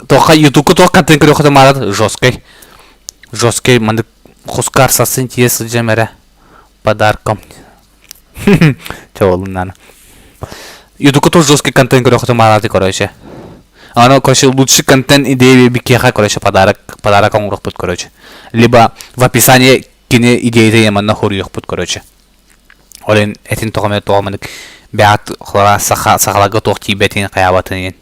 туохха ютубка туох контент көрүөххэ маалат жесткай. Жесткай маннык хускар сасын тиийэ сылдьам эрэ подарком. Чэ буоллун Ютубка тоже жесткий контент көрүөххэ маалаты короче. Аны короче лучший контент идея бикиэхэ короче подарок подарок оҥоруохпут короче. Либо в описании кини идеята манна хоруйуохпут короче. Ол иһин этин тоҕо эмэ тоҕо маннык бэйэҕит холоро саха сахаларга туох тиийбэтин хайаабатын иһин.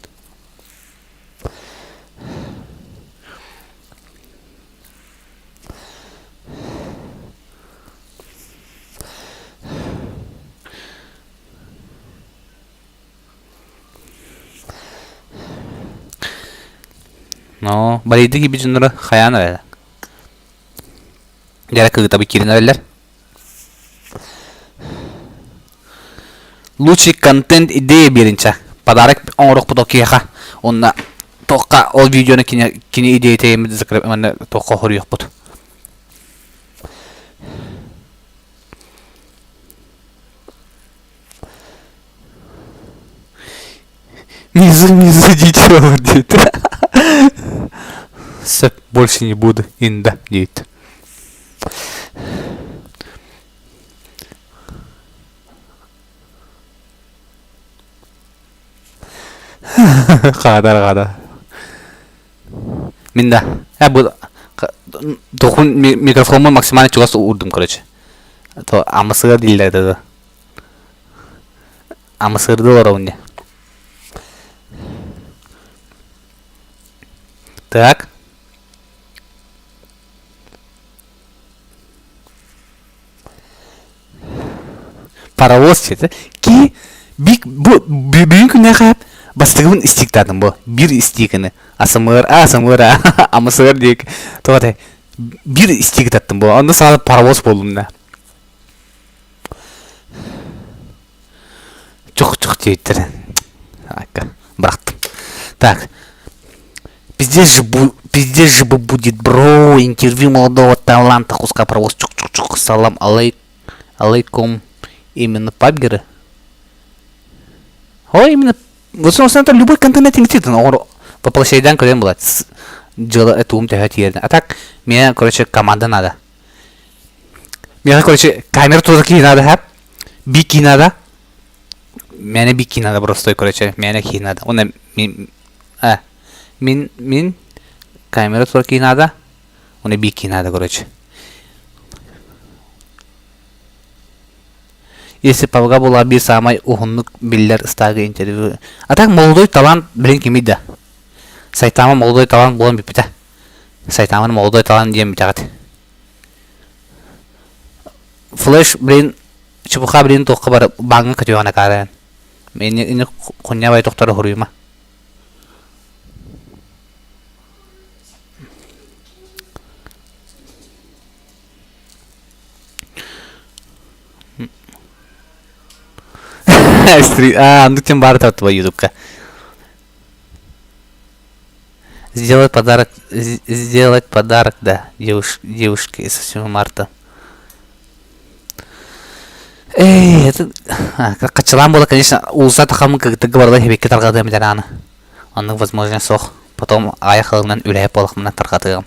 Но балыйда киирбит дьонноро хайаан эрэ. Дьэ кыытабыт киирэн эрэллэр. Лучший контент идея биэринчэ. Подарок оҥоруохпут ол киһиэхэ. Уонна туохха ол видеону кини кини идеята манна туохха хоруйуохпут. Мизу мизу дичего диэт. Сөп. Больше не буду, инда диэбит. Хаатар хаата. Мин да. Э бу дохун микрофоммун максимально чугас уурдум короче. То амысыга дииллэр этэ да. Амысырды олоробун дии. Так. Паровоз сиэтэ. Ки бик бу бүгүн күннээхэ бастакыбын истиктаатым бу. Биир истиикини. Асымыр, асымыр, амысыр диэк. Тоҕо этэй? Биир истиики таттым бу. Онно саҕана паровоз буоллум да. Чух-чух диэбиттэрэ. Акка, бырахтым. Так. Пиздец же, бу, пиздец же будет, бро, интервью молодого таланта куска паровоз чук-чук-чук салам алей, алейкум именно пабгеры. Ой, именно вот собственно любой контент иҥтитин оҕор воплощайдан көрөн булат дьыала тугум төһө тиэрдин. А так мне, короче, команда надо. Миэхэ, короче, камера туда киһи надо, хэп. Бики надо. Мээнэ бики надо простой, короче, мээнэ киһи надо. Уонна мин, э, мин, мин камера туда киһи надо, уонна бики надо, короче. Если Павга була биир саамай уһуннук биллэр ыстаага интервью. А так молодой талант билин кимий да? Сайтама молодой талант буолан бүппүтэ. Сайтаман молодой талант диэн бүтэҕит. Флеш, блин, чепуха, блин, туохха бар бааҥҥа көтүөҕүн акаарайан. Ини ини хунньабай тохторо хоруйума. А, оннук диэн баара тартыба ютубка. Сделать подарок, сделать подарок, да, девуш, девушке с 8 марта. Эй, это хачылаан буола, конечно, уулусса тахаммын кыргыттарга барыла хэбиккэ тарҕатыам этэр ааны. Оннук возможность суох. Потом аҕыйах ыалынан үлэһит буолахпына тарҕатыам.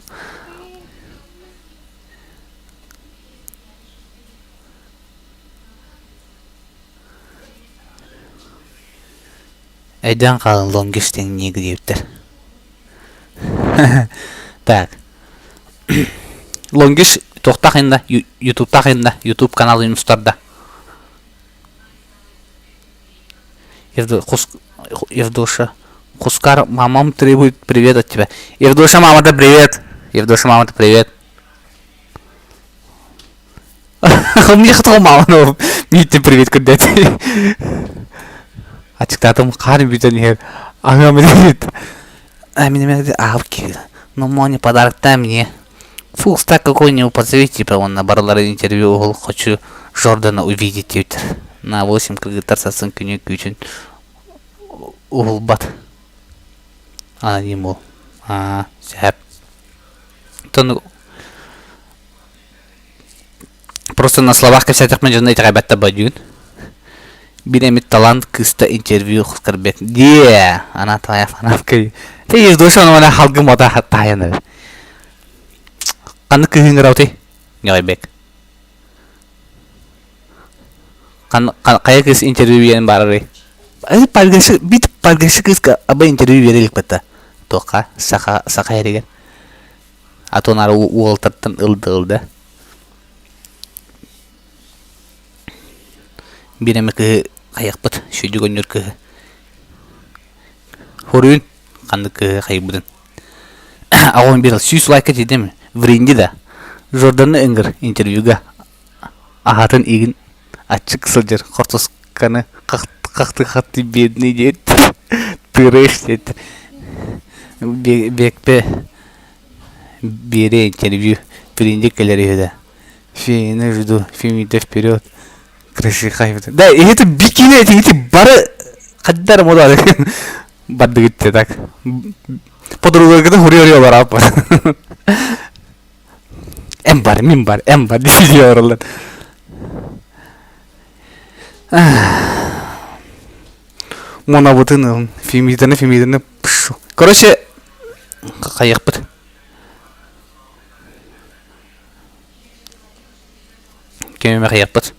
Өйдөөн хаалан лонгиш тэҥниир диэбиттэр. Так. Лонгиш туохтаах инна ютубтаах инна ютуб каналын устарда. Евдоша. Хускар, мамам требует привет от тебя. Евдоша, мама-то привет. Евдоша, мама-то привет. Мне хотел мама, но мииттэн привет көрдөөтү. Ачыктаатым хаан бүтэн иһэр. Аҕам диэт. А меня аҕам Ну, Моня, подарок дай мне. Фу, так какой-нибудь позови, типа, он на барылары интервью угул хочу Жордана увидеть диэбиттэр. На 8 кыргыттар сарсын күнү күүтүн уһулбат. Аноним ол. Аа, сөп. Тону Просто на словах кэпсээтэхпинэ дьоно итэҕэйбэттэр бадьыын. Биир эмит талант кыыста интервью көрбөт. Диэ, она твоя фанатка. Ты Евдоша она халгым ота таайан эрэр. Ханнык кыыһыҥ ыраутый? Ньойбек. Хайа кыыс интервью биэрэн барарый? Паргашы, бит паргашы кыыска аба интервью биэрэ илик бата. Туохха? Саха, саха эригэр. А то нары уолтартан ылды ылда. Биир эмэ кыһы хайахпыт, сүдү көннөр кыһы. Хоруйун ханнык кыһы хайбытын. Аҕам биир сүүс лайка тиийдим. Вринди да. Жорданы ыҥыр интервьюга. Аһатын игин аччык сылдьар хортусканы хахты-хахты бедный диэт. Тыырыш диэт. Бекпе биэрэ интервью Вринди кэлэр үһү да. Феяны жду, Фемида вперед. Красиха. Да, это бикини, эти, эти бары хаддар мода бардыгыт так. Подруга хури олар аппар. Эм бар, мин бар, эм бар диyorlar. Монабытын, Фемиданы, Фемиданы. Короче, хайықпыт. Кими мэхийэхпит.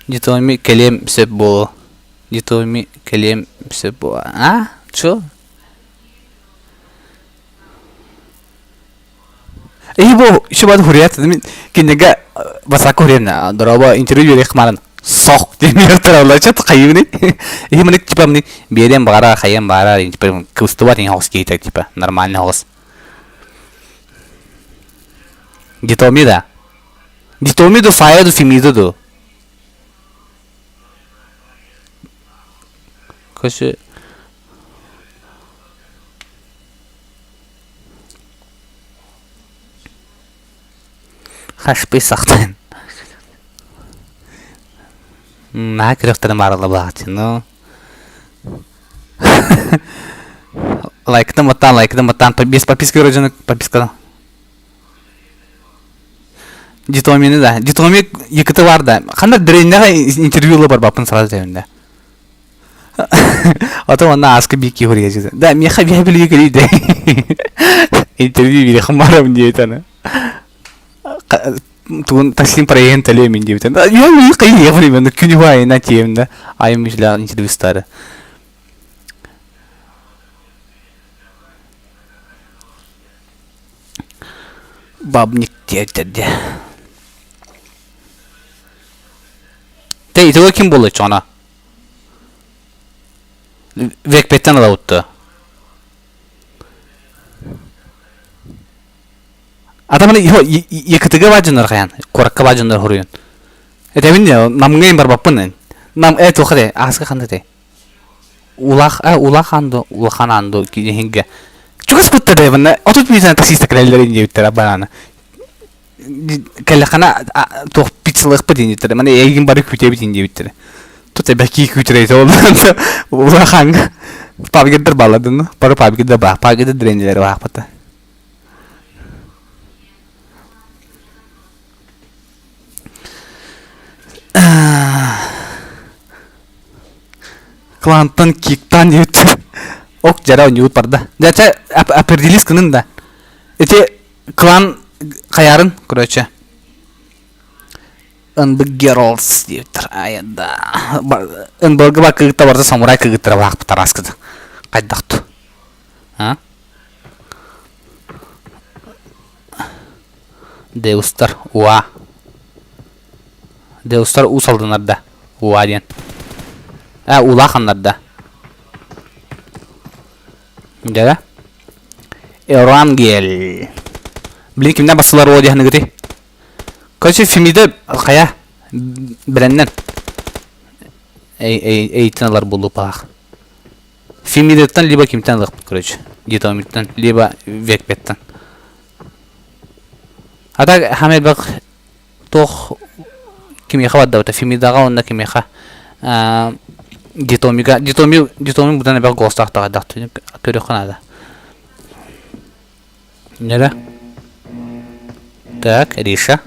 Дитоми кэлиэм сөп буолуо. Дитоми кэлиэм сөп буолуо. А? Чё? И бу еще бад хурият мин кинеге басака хуриемна дороба интервью берек марын сох диэн тураллар чат хайыбыны и маны типа мны берем бара хайым бара типа кыбыстыбат ин хос кейтер типа нормальный хос Дитоми да Дитоми ду Фая ду Фемида ду Короче Хашпый сахтан. Наһаа күрэхтэрин бааралла баҕаччы, ну. Лайктан баттаан, лайктан баттаан, без подписки көрөр дьону подпискалан. Дитомины да. Дитоми екіті бар да. Ханна дреннеҕэ интервью ыла барбаппын сразу тэбинде. Ото онно ааска биир киһи хоруйа Да, миэхэ биһэ билиги көрүй да. Интервью биэрэхим барам диэтэ Тугун таксин проеһын төлүө мин диэбитэ. Я кайы временно күнү айына тиэм да айым үслээх интервьюстары. Бабник диэтэрде. Те итого ким буолла чоҕуна? Векпеттен ылабытты. Атаманы ЕКТГ баадьыннар хайан, куоракка баадьыннар хоруйун. Этэбин де, намҥа барбаппын. Нам э туха де, ааска ханды те. Улах, э улахан ду, улахан анду киһинге. Чугас бытта де, манна отут минутан таксиста кэлэллэрин диэбиттэр бананы. Кэллэххинэ туох пиццалыахпыт диэбиттэрэ маны эйигин бары күүтэбит диэбиттэрэ тут эбэкии күүтэрэй ол улахаҥҥа пабгердер баалладын бары пабгердер баа пабгердер дренилери баахпата клантан киктан диэбиттэр ок дьара оонньуут барда дьэ чэ определись гынын да ити Клан хайаарын, короче. НБ Girls диэбиттэр. Айда. НБ-га бар кыргыттар барыта самурай кыргыттара баахпыттар аскыт. Хайдахту? А? Деустар уа. Деустар уу салдынарда. Уа диэн. Э, улааханнарда. Дьэ. Эрангель. Блин, кимнэ басылар о диэхыныгыты? Короче, Фемида хайа бэлэннэн. Эйтин алар булупаах. Фемидаттан либо кимтен алыахпыт, короче. Гитомиттан, либо Векпеттан. А так хамелбак туох кимиэхэ бардабыта Фемидаҕа уонна кимиэхэ Дитомига Дитоми Дитоми быдан элбэх голостаах таҕайдах көрүөххэ наада Нера Так, Риша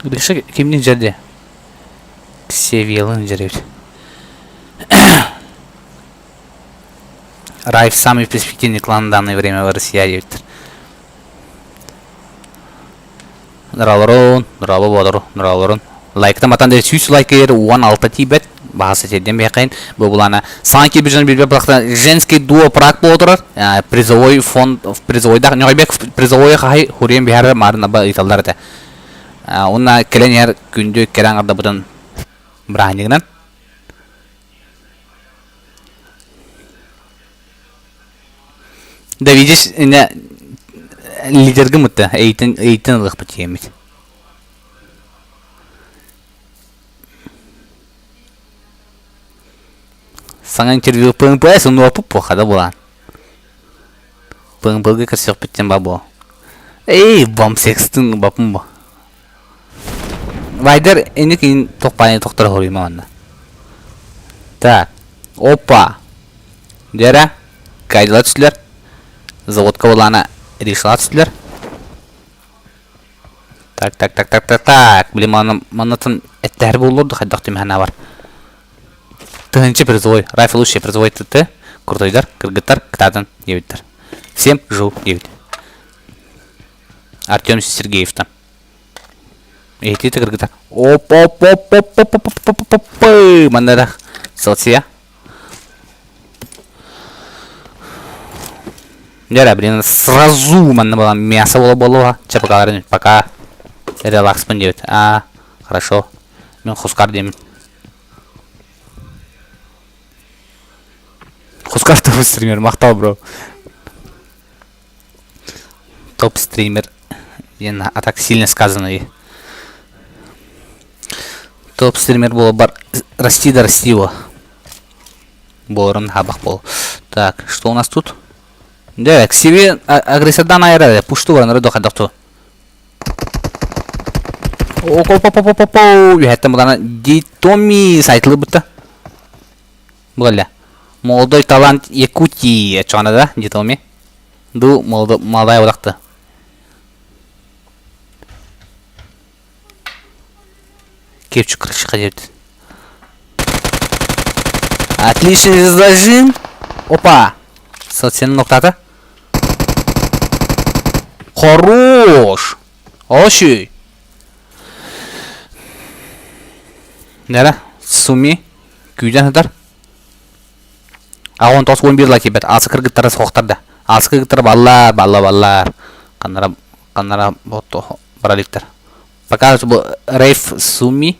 Риша кимнин жерде Ксевиялын жеребит Райф самый перспективный клан в данное время в России диэбиттэр. Ныралорун, ныралы бодору, ныралорун. Лайктан батан дээр 100 лайк ер 16 тиийбэт. Баһасы тиэрдэн биһэкэйин. Бу булана саҥа киирбит дьон билбэт былахтан женский дуо прак буола турар. Призовой фонд призовойдаах Ньоҕойбек призовой хаһай хуриен биһэр маарын аба ыйталлар этэ. Уонна кэлэн иһэр күндү кэрэ аҥардабытын бырааһынньыгынан Да видишь, инэ лидерга мытта эйтин эйтин ылыахпыт тиэммит. Саҥа интервью ПНП сунуоппут буо хада булаан. ПНПга көрсүөхпүт диэн баа Эй, бом секстин бапын бо. Вайдер инник ин тохпайын тохтор хоруйма онно. Так. Опа. Дьэрэ. Кайдыла түстүлэр. Заводка булаана решила түстүлэр. Так, так, так, так, так, так. Блин, манна маннатын эттэһэр буоллар хайдах түмэһэн бар. Тыһынчы призовой, райфл лучший призовой ТТ. Крутойдар, кыргыттар, кытаатын диэбиттэр. Всем жил диэбит. Артем Сергеевтан. Эти кыргыта. Оп оп оп оп оп оп оп оп оп Маннара. Соция. Дьэ, блин, сразу манна была мясо было было. Че пока пока релакспын диэбит. А, хорошо. Мен хускар деймин. Хускар топ стример, махтал, бро. Топ стример. А так сильно сказано. И. Топ стример было бар. Расти да расти его. Буоларын хабах бол. Так, что у нас тут? Да, к себе агрессордан айырар, пушту баран өрө дохадохту. Оп-оп-оп-оп-оп, үһэттэн булана Дитоми сайтылы бутта. Буолла. Молодой талант Якутии чоҕана да Дитоми. Ду молодой улакты. Кепчик крышка диэбит. Отличный зажим. Опа! Сен ноктата. Хорош! Ошүй! Нера? Суми? Күүдэн сытар. Аҕон 91 лайк киирбэт. Асы кыргыттара суохтар да. Асы кыргыттара баллар, балла баллар. Ханнара, ханнара бара иликтэр. Пока бу Рейф Суми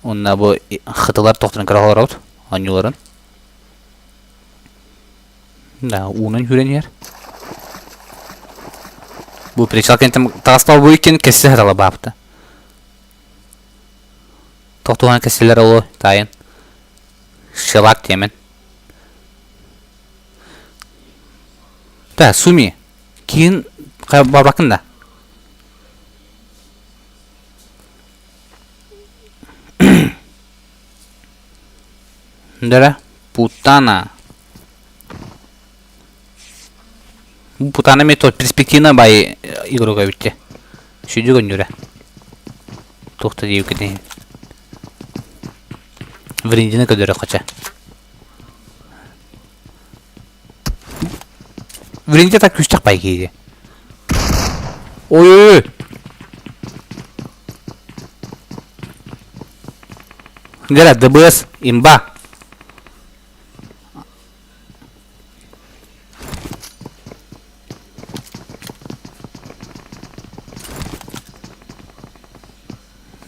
уонна бу хытылар тохтон көрө олоробут оонньууларын. Да, уунан хүрэн иһэр. Бу причал кэнтэн таҕыстал бу иккин кэссе сатала баапта. Тохтуһан кэсселер олу таайын. Шелак диэмэн. Да, Суми. Киин барбакын да. Дара Путана. Путана мен тот перспективно бай игрок эбитте. Сүдү көннүрэ. Туох да диэбиккитин. Вриндини көдөрө хача. Вринди так күүстээх бай киһи. Ой-ой-ой! Дьэ, ДБС, имба.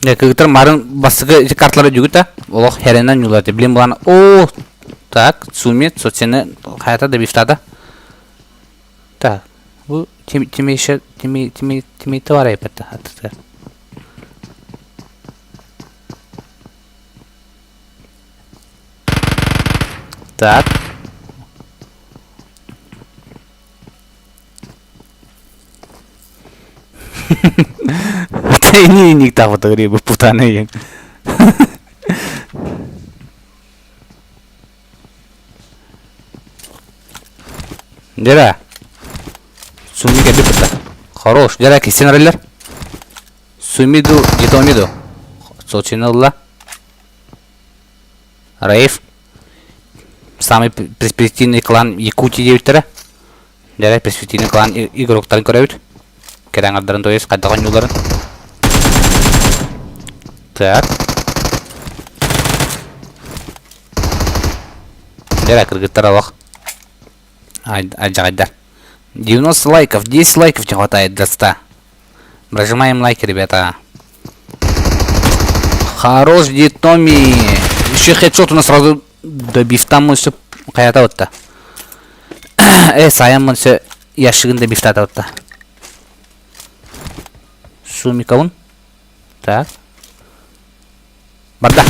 Дьэ, кыргыттар марын бастакы ити карталара дьүгүт да, олох хэрэнэн ньулар Блин булан, о, так, Суми, соцсены хайата добивтата. Так, бу тимейше, тимей, тимей, тимейте бар айпатта, аттытыгар. Так. Ник таах бу путана диэн. Дьэ Суми кэлбит кытта. Хорош. Дьэ киссен эрэллэр. Сумиду, Дитомиду. Сочины ылла. Раиф. Самый перспективный клан Якутии диэбиттэрэ. Дьэ перспективный клан игроктарын көрөбүт. Кэрэҥардарын то есть хайдах оонньууларын. Так. Дьэ кыргыттар олох. Алдьарайдар. 90 лайков, 10 лайков не хватает до 100. Прожимаем лайки, ребята. Хорош, дед Томми. Еще хедшот у нас сразу добив там мы все хаята вот-то. Э, сайаммын все ящигын добивтата вот-то. Сумикаун. Так. Барда.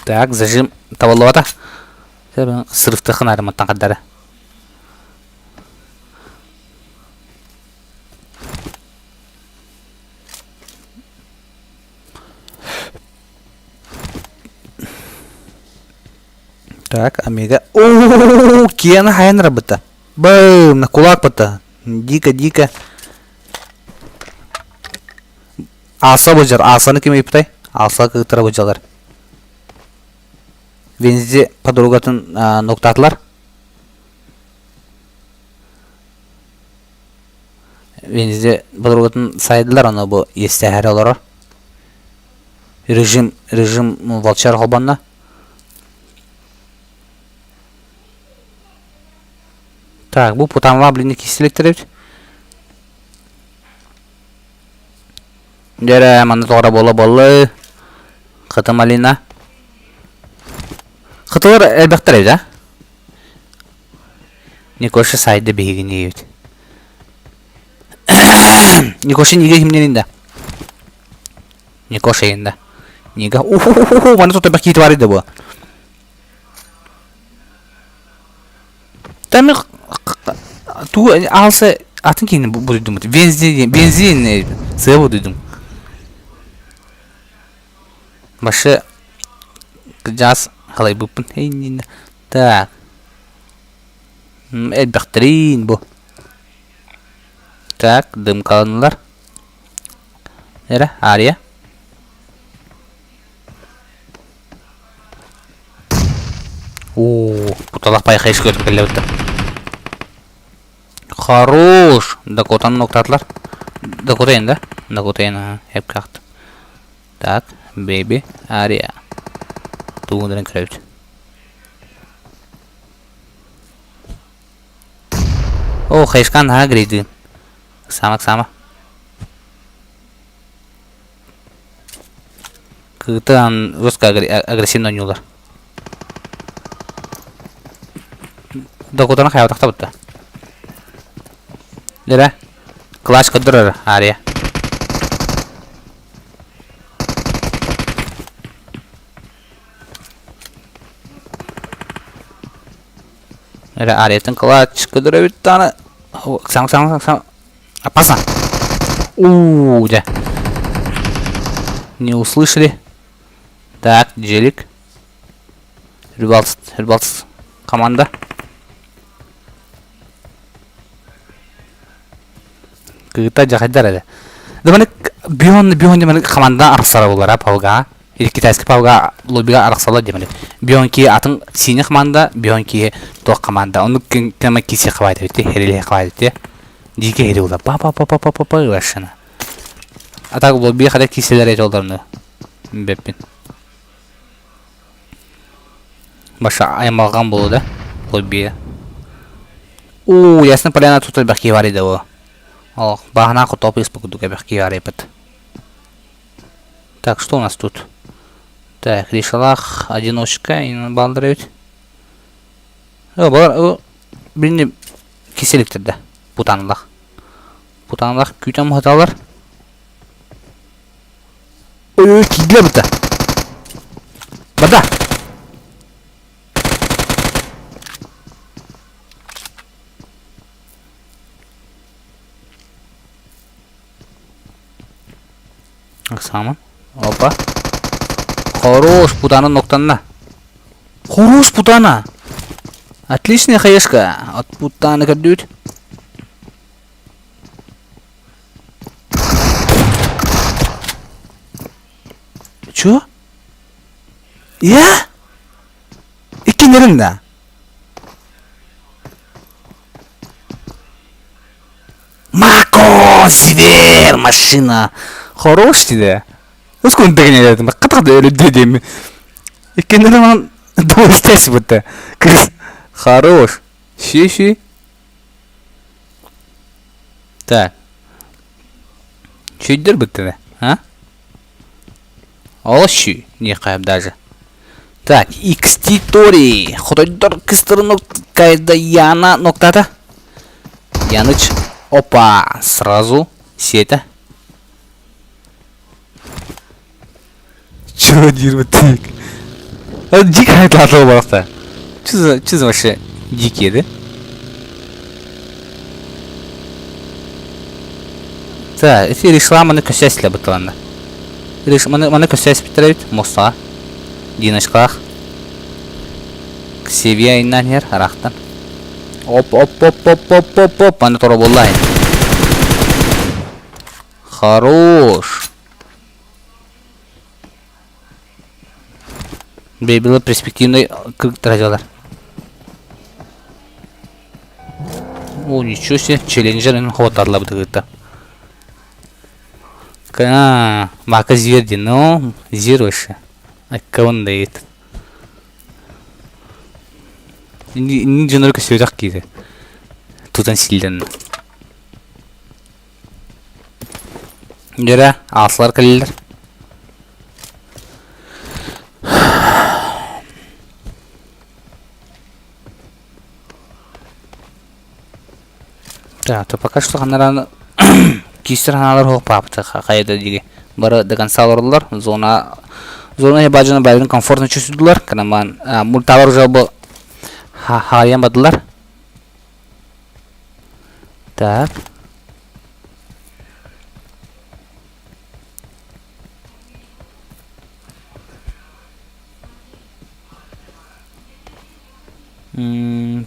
Так, зажим табыллыбата. Сырыфтыхын арыматтан хардара. Так, Омега. О, Киана хайан быта. Бым, на кулак быта. Дико, дико. Аса быдьар, Асаны ким ыйпытай? Аса кыытара быдьалар. Вензи подругатын ноктаатылар. Вензе подругатын сайдылар, аны бу иэстэһэр олорор. Режим, режим волчар холбонно. Так, бу путанла блин кистиликтер эбит. Дьэрэ, манна тоҕо буола буолла. Хата малина. Хатылар элбэхтэр эбит, а? Никоша сайды биһигини эбит. Никоша нига кимнерин да? Никоша да. Нига. Уху, маны тут бакит бар иде бу. Там ту алса атын киһини буруйдум. Бензин бензин сыа буруйдум. Башы кыдьаас халайбыппын. Так. Элбэхтэрин бу. Так, дымкаланылар. Эрэ, Ария. Оо, куталах пайхайш көрүп кэллэбиттэр. Хорош! Дакотаны ноктаатылар. Дакотайын да? Дакотайын, аха, эпкахт. Так, бэби, Ария. Тугунарын көрөбүт. О, хайышкан наһаа грейдыын. Сама, сама. Кыытан жестко агрессивно ойнуулар. Докутаны хайабатахта бутта. Дэрэ. Класс көрдөрөр Ария. Эрэ Ариятын клатч көрдөрөбүт даҕаны. Саҥ саҥ саҥ Опасно. У, да. Не услышали. Так, Джелик. Рыбалс, Рыбалс команда. Кыыта дьахайдар эле. Да маны бион бион демени команда арахсара булар палга. Или китайский палга лобига арахсала демени. Бион ки атын синий команда, бион ки туох команда. Ону кема киси хватит, херили хватит. Дикий херила. Па па па па па па па вершина. А так лобби хада киселер этолдарны. Беппин. Баша аймалган болу да лобби. У, ясно поляна тут бахки бар иде о. Ол баһана хотоп из покудук бахки бар ипет. Так, что у нас тут? Так, решалах одиночка и балдырыбит. О, балар, бирини киселиктер да. Путанлах. Путанлах күтәм хаталар. Ой, кидле быта. Бада. Оксана. Опа. Хорош, путана ноктанна. Хорош, путана. Отличная хаешка. От путаны көрдүүт. Чё? Я? Иккиннэрин да? Мако, зверь, машина. Хорош тебе. Ускун дегене дедим. Катак өлө дедим. Иккиннэрин он довольствуйся будто. Крыс. Хорош. Щи-щи. Так. Чүйдер бүттү а? Ол щи, не хайп даже. Так, XT Тори. Хотойдор кыстырын кайда Яна ноктата. Яныч. Опа, сразу сета. Чего диир Дик хайтлатыл балықта. Что за, что за вообще дикие, да? Так, эти решила маны көсәсле бытыланды. Реш, маны, маны көсәс битеребит, моста. Диночкалах. Ксевия иннан хер, арахтан. Оп, оп, оп, оп, оп, оп, оп, маны торо боллай. Хорош. Бейбилы перспективный кыргыттар дьалар. О, ничего себе, челленджер хватало бы А, Мака зверь, ну, зверь вообще. А кого он дает? Инник дьоннору көстүбэтэх киһи. Тутан сииллэн. Дьэрэ, аалсылар кэллилэр. Так, то пока что ханаран киистер ханалар хуох паапыта хайа да диги. Бары до конца олордулар. Зона зона бажаны бәрін комфортно чувствовали. Канаман мульталар уже был хаян бадылар. Так.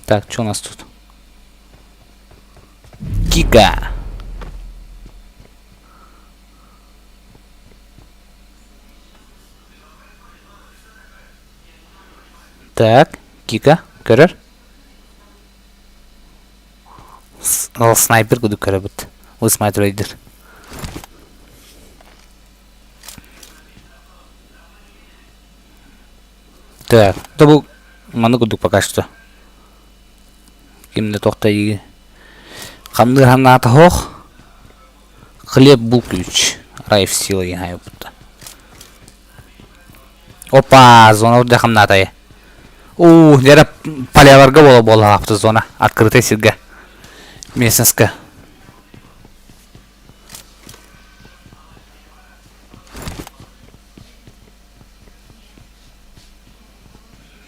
Так, что у нас тут? Кика. Так, Кика, көрөр. Ол снайпер кудук көрөбүт. Высматривайдыр. Так, да бу маны курдук пока что. Ким да тохтой хамныыр хамнаата хоох. Хлеб бул ключ. Райф сила диэн будто. Опа, зона урда хамнаатай. Уу, дьэрэ поляларга буола буолаахпыт зона. Открытый сиргэ. Местностька.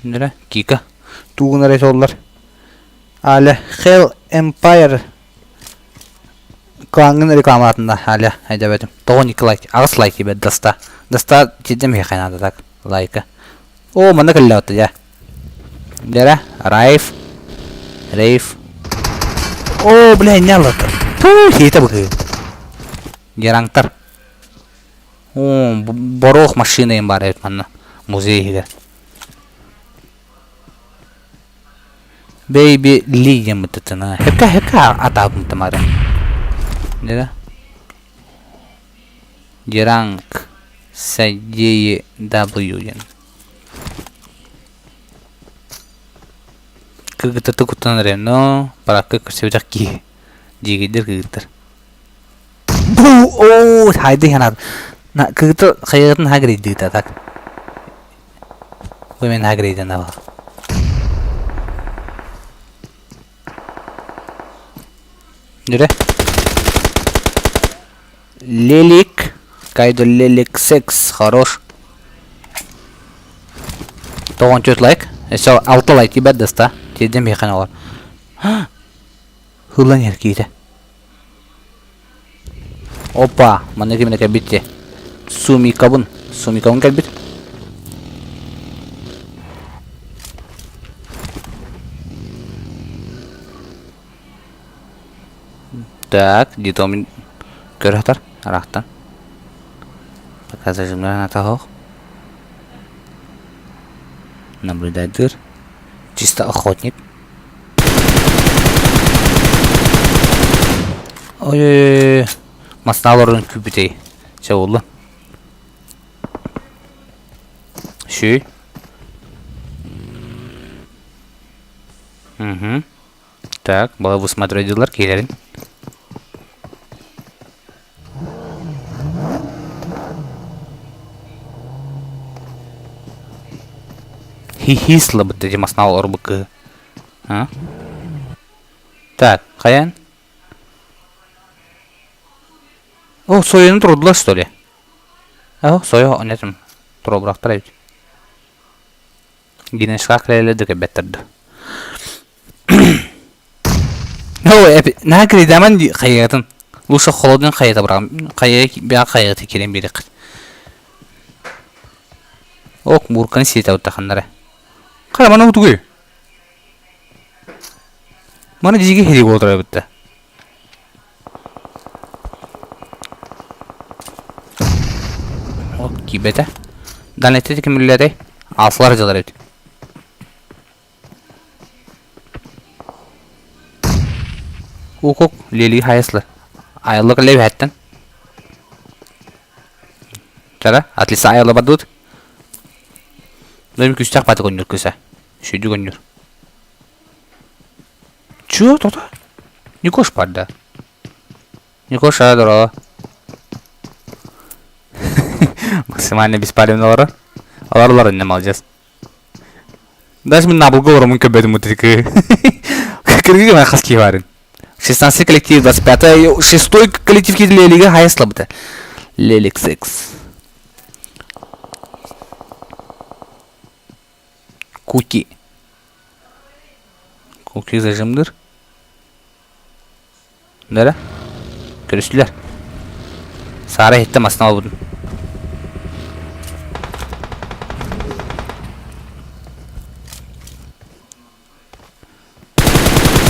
Нөрэ, Кика. Тугун эрэ соллар. Аля, Hell Empire клаҥҥын рекламалаатында Аля, айдабетим. Тоҕо 2 лайк, 8 лайк ибет даста. Даста тиэрдем миэхэ наада так лайка. О, манна кэллэҕит дьэ. Дьэрэ, Райф. Рейф. О, бля, не аллата. Туу, сиэтэ быһыы. Гераңтар. Оо, боруох машина им баар эбит манна музей иһигэр. Baby Lee диэн быттытына. Хэкка хэкка атаабын тамара. Дера. Геранг Садеи W диэн. Кыргыттар куттанар эрэ, но параакка көрсүбэтэх киһи. Дьиэгийдэр кыргыттар. Оо, хайды ханат. Кыгыты хайыгытын хагрейдыыта так. Бу мен хагрейден ава. Нүрэ. Лелик. Кайдо Лелик секс. Хорош. 94 лайк. Эсэ 6 лайк тибет даста. Тиэрдэн биһиэхэ олор. Хыллан иһэр киһитэ. Опа, манна киминэ кэлбит дии. Сумикабын. Сумикабын кэлбит. Так, детомин көрө сытар араахтан. Пока зажимнар атаһох. Наблюдайдыр. Чисто охотник. Ой-ой-ой, масна олорон күүпүтэй. Чэ буолла. Шүй. Угу. Так, была высматривать дылар киирэрин. Хи-хи слабыт эти масна олорбукы. А? Так, хайан? О, сойону турдулар, что ли? О, сойо, онетим. Туруобурахтар эбит. Гинешка кэлэлэ да кэлбэттэр да. Ой, наһаа кирийдэмэн дии хайыатын. Лучше холодный хайыта быраҕам. Хайа бэҕэ хайыата киирэн биэриэххит. Ок, муурканы сиэтэ ханнара. Хара мана утугуй. Мана дьиги хири буолтара эбитте. Ок, киирбэтэ. Данетти кимүллэтэй? Аалсылар дьылар эбит. Укук Лили хайыслы. Айыллык лебэһэттэн. Чара, отлично айылла бардыбыт. Дойм күстэх баты көннүр кыса. Сүдү көннүр. Чё, тота? Никош барда. Никоша, здорово. Максимально беспалевно олорор. Олоролор инне молодец. Даже мен набылга оромун көбөдүм утики. Кыргы мен хас киһи 16 коллектив, 25 шестой коллектив киди Лелиге хайыслабыта. Лелик секс. Куки. Куки зажимдыр. Нэрэ? Көрүстүлэр. Саара иһиттэ масына олбутун.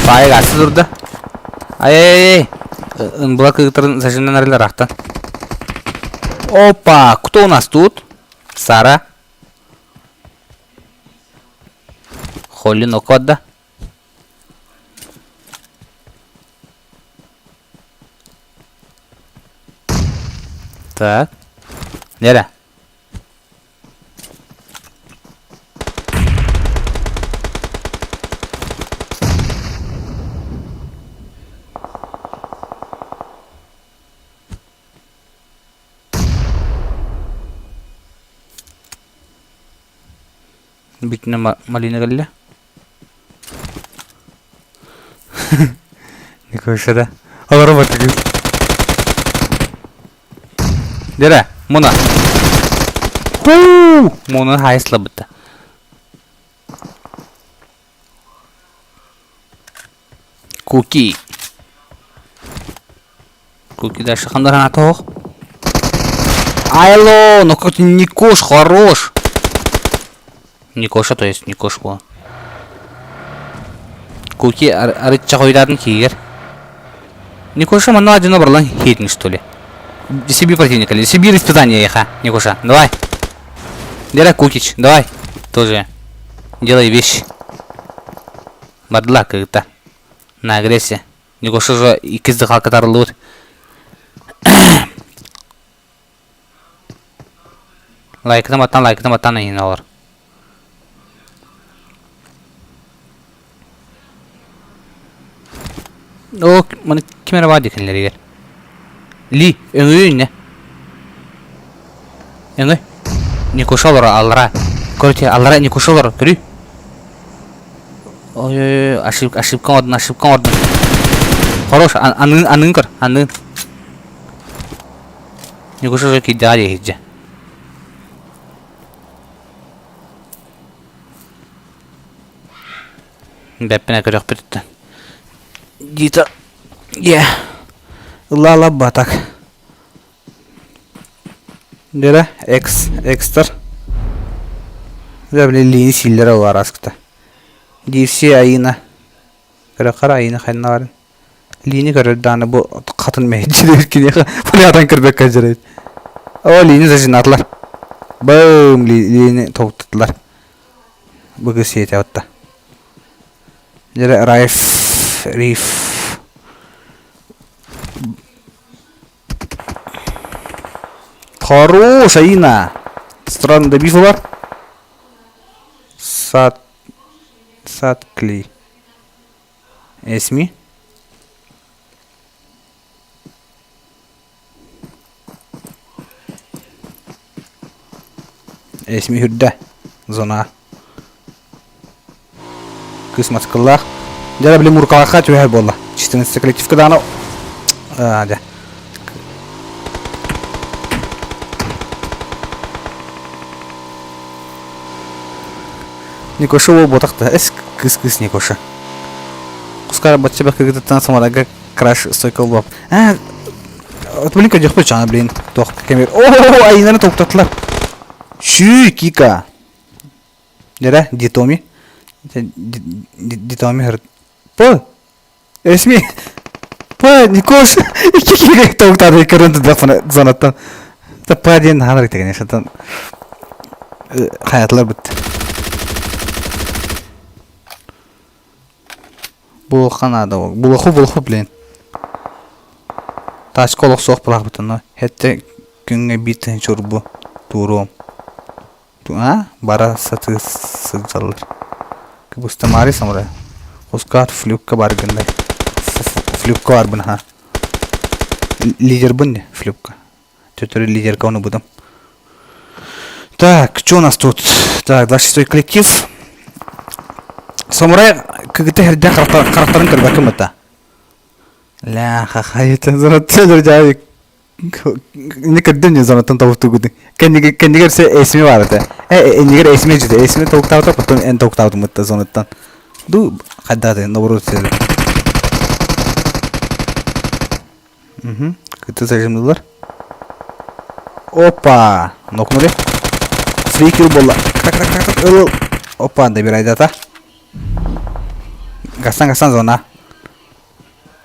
Фаайга асы турда. Ай-ай-ай! Ынбыла кыгытарын зажимнан арылар ахтан. Опа! Кто у нас тут? Сара. Холли нокодда. Так. Нэрэ? Бүтүнэ малина кэллэ. Никоша да. Олору баттыгы. Дere, Муна. Хуу! Муна хайыслабыта. Куки. Куки дальше хандаран атох. Айло, ну как Никош хорош. Никоша, то есть Никош буолан. Куки арычча хойдаатын киигэр. Никоша манна дьоно барлан хейтин что ли? Сибирь противника ли? Сибирь испытание еха, Никоша. Давай. Дера Кукич, давай. Тоже. Делай вещь. Бардыла кыгыта. На агрессия. Никоша же иккис дыхалка тарыллыбыт. Лайкытын баттан, лайкытын баттан иһин олор. О, маны ким эрэ баар дии кинилэригэр. Ли, өҥөйү иннэ. Өҥөй. Никуша олоро аллара. Короче, аллара Никуша олоро, көрүй. Ой-ой-ой, ошибка, ошибка оҥордун, ошибка оҥордун. Хорош, анын, анын көр, анын. Никуша уже киирдэҕэ дии иһирдьэ. Бэппинэ көрөхпүтүттэн. Дита, я, ылла батак. Дөрө, экс, экстер. Дэ, блин, лиини сииллэрэ ол араскыта. DFC Аина. Көрө Аина ханна барын. Лиини көрөр дааны бу хатын мэһиччилэр киниэхэ понятан көрбөккө дьэрэй. О, лиини зажинатылар. Бым, лиини топтутулар. Бу кыз сиэтэ отта. Дьэрэ Райф, Риф. Хорош, Аина! Странно добив бар. Сад... Сад клей. Эсми. Эсми үрдэ. Зона. Кыс маскыллаах. Дьэ, били муркалаахха түһэр буолла. 14 коллективка даҕаны дьэ. Никоша уол буотах да эс кыс кыс Никоша. Кускара бачча бэккыгытыттан самарага краш стойка болуп. А, вот блин, көрдөхпүт чана блин. Туох кемер. О, айнаны токтоттулар. Шүү, Кика. Дера, Дитоми. Дитоми хыр. П. Эсми. П, Никош. Икки киһи токтады көрөн тудахпына зонаттан. Та П диэн ханар конечно. Тан хаятылар бит. Булуха надо. Булуху, булуху, блин. Тачка олох суох былаахпытына, хэттэ күҥҥэ биир тыһыынча урбу туоруом. А? Бара сатыы сылдьаллар. Кыбыстамаары самурай. Хускаат флюкка бар гыннай. Флюкка барбын аха. Лидербын флюкка. Төттөрү лидерка онубутум. Так, что у нас тут? Так, 26 коллектив. Самурай кыгыта хэрдэ харахтарын көрбөккүн бата. Ля, хахайытын зонаттан Не көрдүм не зонаттан тобуктугутун. Кэннигэр се эсми бар этэ. Э, эннигэр эсми жите. Эсми тобуктаабыта, потом эн тобуктаабытым мытта зонаттан. Ду хайдааты, наоборот сели. Угу. Кыты зажимнулар. Опа! Нокнули. Фри килл буолла. Так, так, так, так, ыл. Опа, добирай дата. Гасан, гасан зона.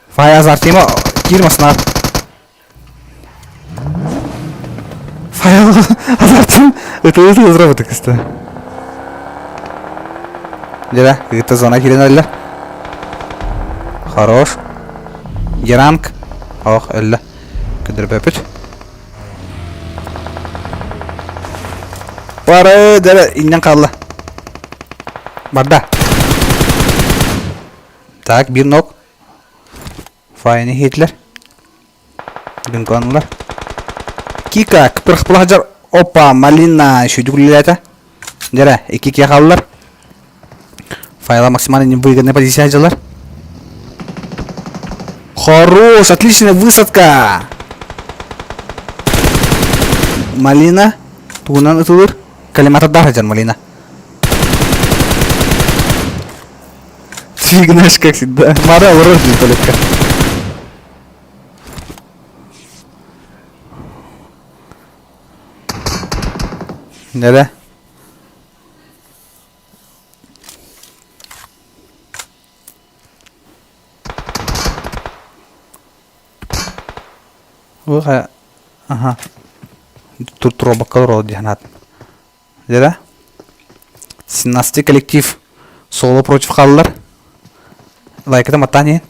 Фая Артема киир маснаар. Фая Артем это это разработок кысты. Дера, это зона кирен өллө. Хорош. Геранг. Ох, өллө. Көдөрбөпүт. Бары дера иннен қалла. Барда. Так, биир ног. Файны Хитлер. Дыҥканылар. Кика, кыпырхпылаһдьар. Опа, малина, шүдүк үлэлээтэ. Дьэрэ, икки киһи хааллар. Файла максимально невыгодная позиция дьалар. Хорош, отличная высадка. Малина. Тугунан ытылыр. Коллиматордаах сылдьар Малина. Фигнаш, как всегда. Мара олорор вертолетка. Нere? Аха. Тур бакка дии санаатым. Дьэ 17 коллектив соло против хааллар. Лайката маттаан иһин.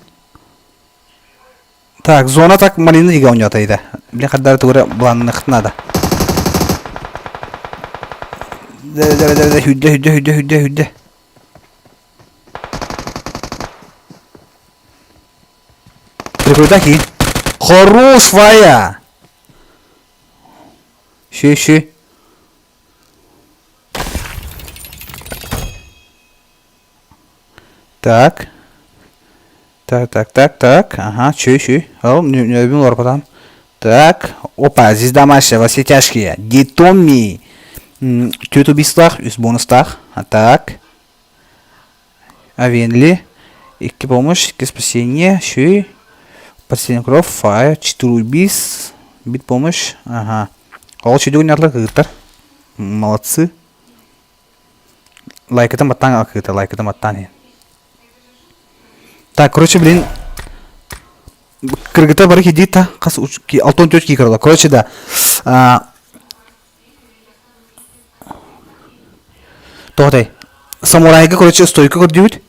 Так, зона так малина дигэ оонньоото ида. Блин, хардары тугура былаанныхт надо. Дэ дэ дэ дэ хүдде хүдде хүдде хүдде хүдде. Прикрутаки. Хорош, Фая! Щи, щи. Так. Так, так, так, так. Ага, чүй, чүй. Ол, нөбүн олорпотам. Так. Опа, звезда матча, во все тяжкие. Дитоми. Түөрт убийствах, үс бонустаах. А так. Авенли. Икки помощь, икки спасение, чүй. Последний кровь, фай, четыре убийств, бит помощь. Ага. Ол чүйдүгүн оонньоотулар кыргыттар. Молодцы. Лайкытын баттаан кыыта, лайкытын баттаан иһин. Так, короче, блин, кыргыттар бары киирдит да, хас 64 кии көрөлөр. Короче, да, тоҕотой, самурайга, короче, стойка көрдүбүт.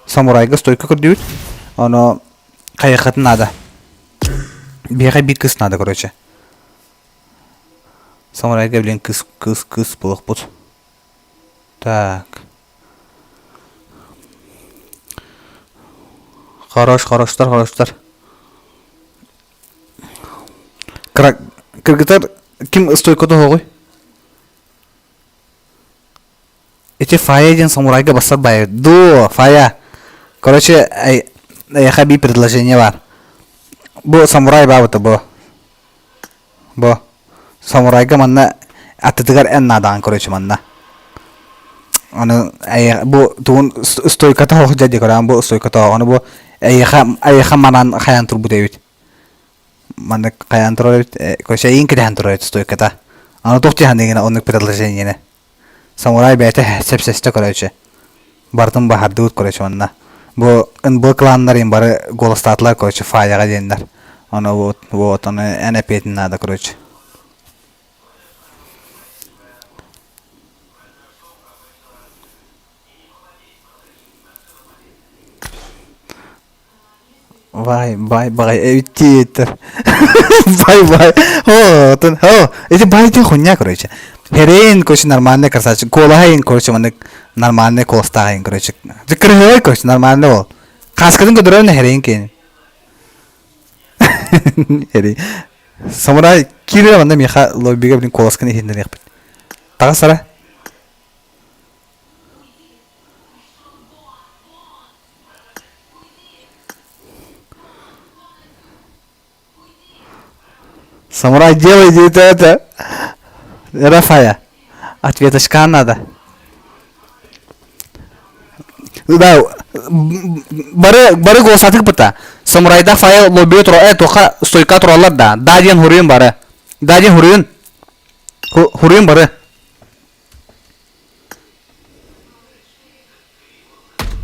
Самурайга стойка көрдүбүт. Ону хайыаххытын наада. Биһиэхэ биир кыыс наада, короче. Самурайга, блин, кыыс, кыыс, кыыс буолуохпут. Так. Хорош, хороштар, хороштар. Кыра кыргытар ким стойката оһоҕуй? Ити Фая диэн самурайга бассар баайы. Ду, Фая. Короче, эйэхэ биир предложение бар. Бу самурай баабыта бу. Бу самурайга манна аттытыгар эн наадаҕын короче манна. Аны бу тугун стойката оһох дьэ көрөөн бу стойката ону бу эйиэхэ эйиэхэ манан хайаан турбут эбит. Маннык хайаан турар эбит. Короче эйиин кэтэһэн турар эбит стойката. Аны туох дии оннук предложениены. Самурай бэйэтэ сөпсөстө короче. Барытын баһардыбыт короче манна. Бу НБ кланнарын бары голостаатылар короче фаяҕа диэннэр. Ону вот вот ону эн эпиэтин наада короче. Бай, бай, бай, эбиттиэттэр. Бай, бай. О, отон, о, эти бай диэн хуйня, короче. Херейн, короче, нормальный красавчик. Куолаһайын, короче, маннык нормальный куоластааҕын, короче. Кырыһыай, короче, нормальный ол. Кааскатын көдөрөн херейн киэн. Херей. Самурай киирэ манна миэхэ лоббига блин куоласкын иһиннэриэхпит. Таҕыс ара. Самурай, делай это. Рафая. Ответочка надо. Да, бары бары голосатык быта. Самурайда файл лобби тура, э, тоха стойка тураллар да. Да диэн хуруйун бары. Да диэн хуруйун. Хуруйун бары.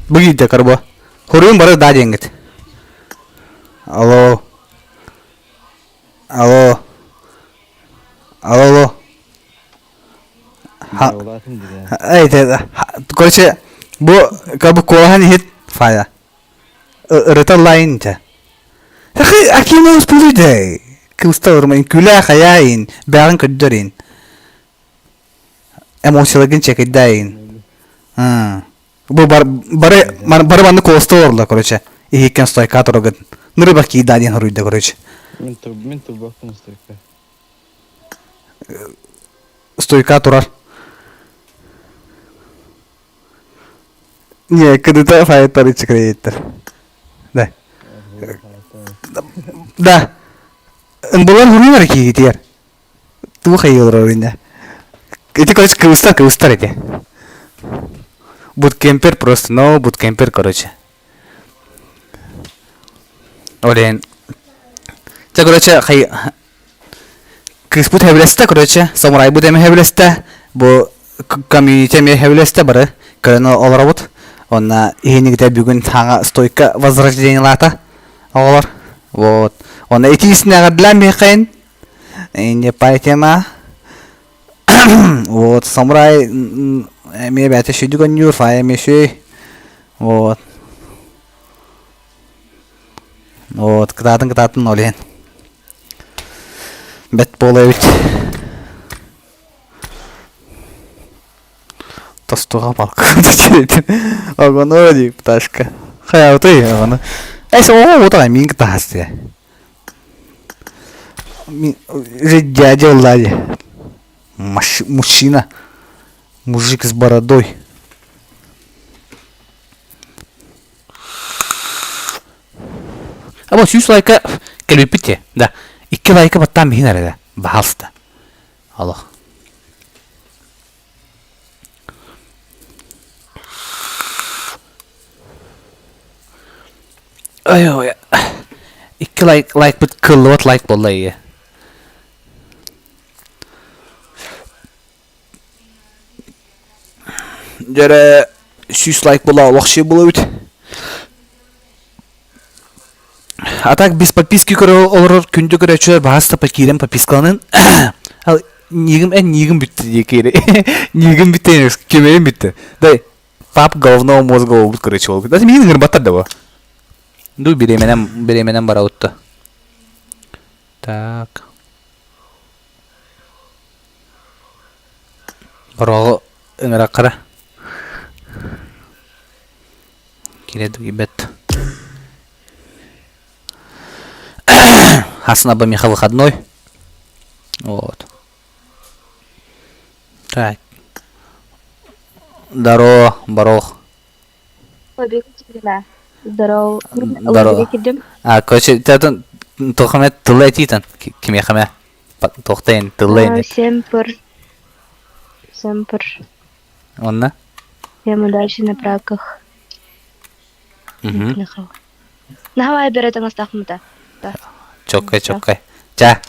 Бу киирдэ карбо. Хуруйун бары да диэҥҥит. Алло. Алло. Алло, алло. Эй, короче, бу как бы куолаһан иһит фая. Ырыта лайн те. Акимов пулуйдай. Кылста ырмайын күлэ хаяйын, бэҕин көрдөрин. Эмоцияларгын чекэйдээйин. Бу бар, бары бары маннык куоласта олордо, короче. Иһиккен стойка турагын. Нырыба киида диэн хоруйда, короче. Мин мин турбаппын стойка. Стойка турар. Не, кыдыта файттар ичикрейттер. Да. Да. Ымбылар хуруйнар киигитиэр. Туох айылар инде. Эти, короче, кыбыстар, кыбыстар эти. Буткемпер просто, но буткемпер, короче. Олен. Чэ, короче, хай... Кыыспыт хэбилэстэ, короче, самурайбыт эмэ хэбилэстэ, бу комьюнити эмиэ хэбилэстэ бары көрөн олоробут. Онна иһинигитэ бүгүн хаҥа стойка возрождениелаата оҕолор. Вот. Онна итиисинэҕэрдилээн биһиэхэйин Не по тема. Вот, самурай эмиэ бэйэтэ сүдү көнньүүр, фая эмиэ сүүй. Вот. Вот, кытаатын кытаатын ол иһин. Бэт буола эбит. Тостуга палка Огону дии пташка. Хайабытый огону. Эс оо утаа мин кытаһас Дядя Лади. Мужчина. Мужик с бородой. А вот сүүс лайка кэлбиппит да. Икки лайка баттаан биһин эрэ да. Баһалста. Алло. Ой ой. Икки лайк лайкпыт кыллыбат лайк буолла ийэ. Дьэрэ 100 лайк була олох була эбит. А так без подписки көрө олорор күндү көрөөччүлэр баһаста киирэн подпискаланын. Ал нигим эн нигим бүттү дии киири. Нигим бүттү көмөйүм бүттү. Да пап головного мозга болбут короче болбут. Даже миин ыҥырбаттар да бу. Ду бириэмэнэн бириэмэнэн барабытта. Так. Бороҕу ыҥыраххара. Киирэ бэт. Хаснаба Миха выходной. Вот. Так. Здорово, Барох. Здорово. Здорово. А, короче, ты тохаме тылы этитен, кимехаме. Тохтайын, тылы Всем пыр. Всем пыр. Онна? Всем удачи на праках. Угу. Давай, бер это мастахмыта. Да. Чоккай, чоккай. Ча.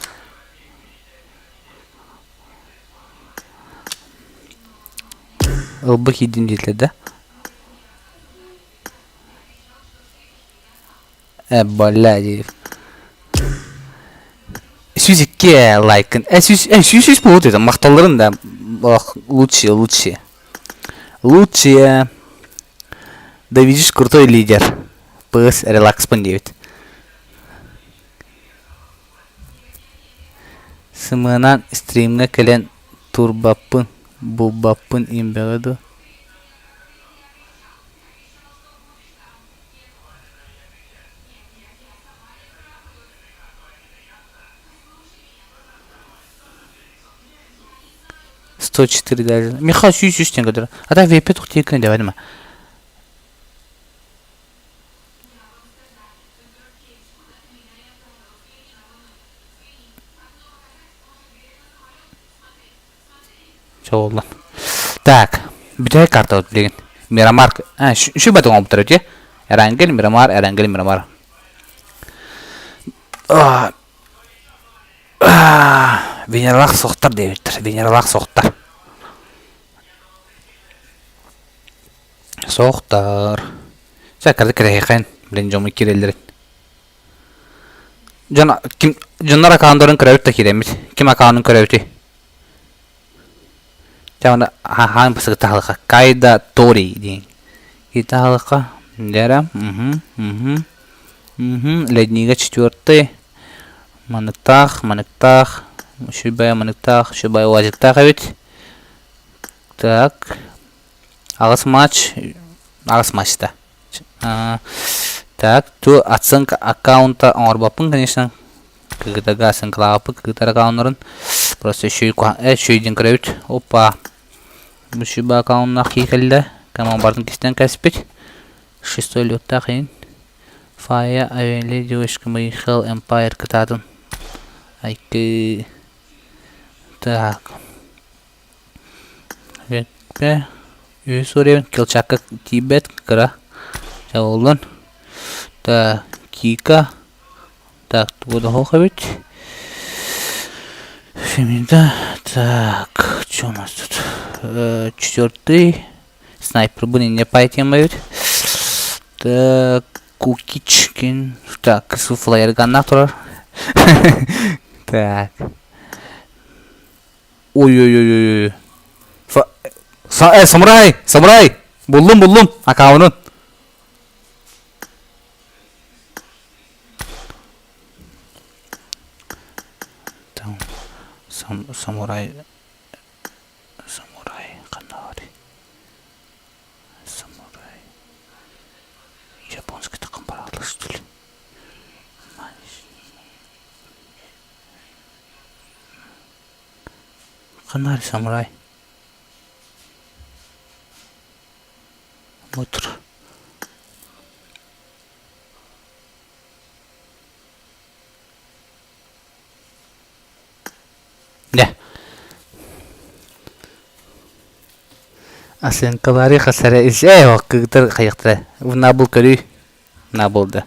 Ылбы киирдим дииллэр да? Э, бля диир. 102 лайкын. Э, 100, э, 103 буолуо этэ. Махталларын да. Ох, лучшие, лучшие. Лучшие. Да видишь, крутой лидер. ПС релакспын диэбит. Сымыанан стримҥэ кэлэн турбаппын, булбаппын имбэҕэ дуо 104 даже. Миха 103 тен көтөр. А так VP тух тиеккин дэвадыма. Чооллон. Так, бүтэһик картабыт билигин. Мирамар, а, үчүгэй батыҥ оҥорбуттар үтүө. Эрангель, Мирамар, Эрангель, Мирамар. Венералаах суохтар диэбиттэр. Венералаах суохтар. Суохтар. Чэ, кырдык кэрэһиэххин. Блин, дьоммут киирэллэрин. Дьон ким дьоннор аккаунтарын көрөбүт да киирэммит. Ким аккаунун көрөбүтүй? Чэ, аны хаһан бысыгыта Кайда Тори диэн. Кииртэ Дера. Угу, угу. Угу. Леднига четвертый. Маныктаах, маныктаах. Үчүгэй маныктаах, үчүгэй уазиктаах эбит. Так. Аҕыс матч. Аҕыс матчта. Так, ту оценка аккаунта оҥорбоппун, конечно. Кыгытага оценкалаабыппыт кыгытар аккауннарын. Просто үчүгэй үчүгэй диэн көрөбүт. Опа. Бу үчүгэй аккауннаах киһи кэллэ. Кэмон бардын кистэн кэспит. Шестой леттаах иһин. Фая Авели девушка мои Hell Empire кытаатын. Айкы. Так. Бүттэ. Үһүс уровень Килчакка тиийбэт кыра. Чабыллан. Так, Кика. Так, тугу да суох эбит. Фемида. Так, что у нас тут? Четвертый. Снайпербын инньэ пайтем эбит. Так, Кукичкин. Так, флаерганнаах турар. Так. Ой-ой-ой-ой. Самурай! Самурай! Буллум, буллум! Аккаунун. Там самурай самурай ханна барый самурай японский такым бараалар что ли ханна самурай Мутр Дьэ. Оценкалары хасара э кыгытар хайахтара. Набыл көрүй. Набылды.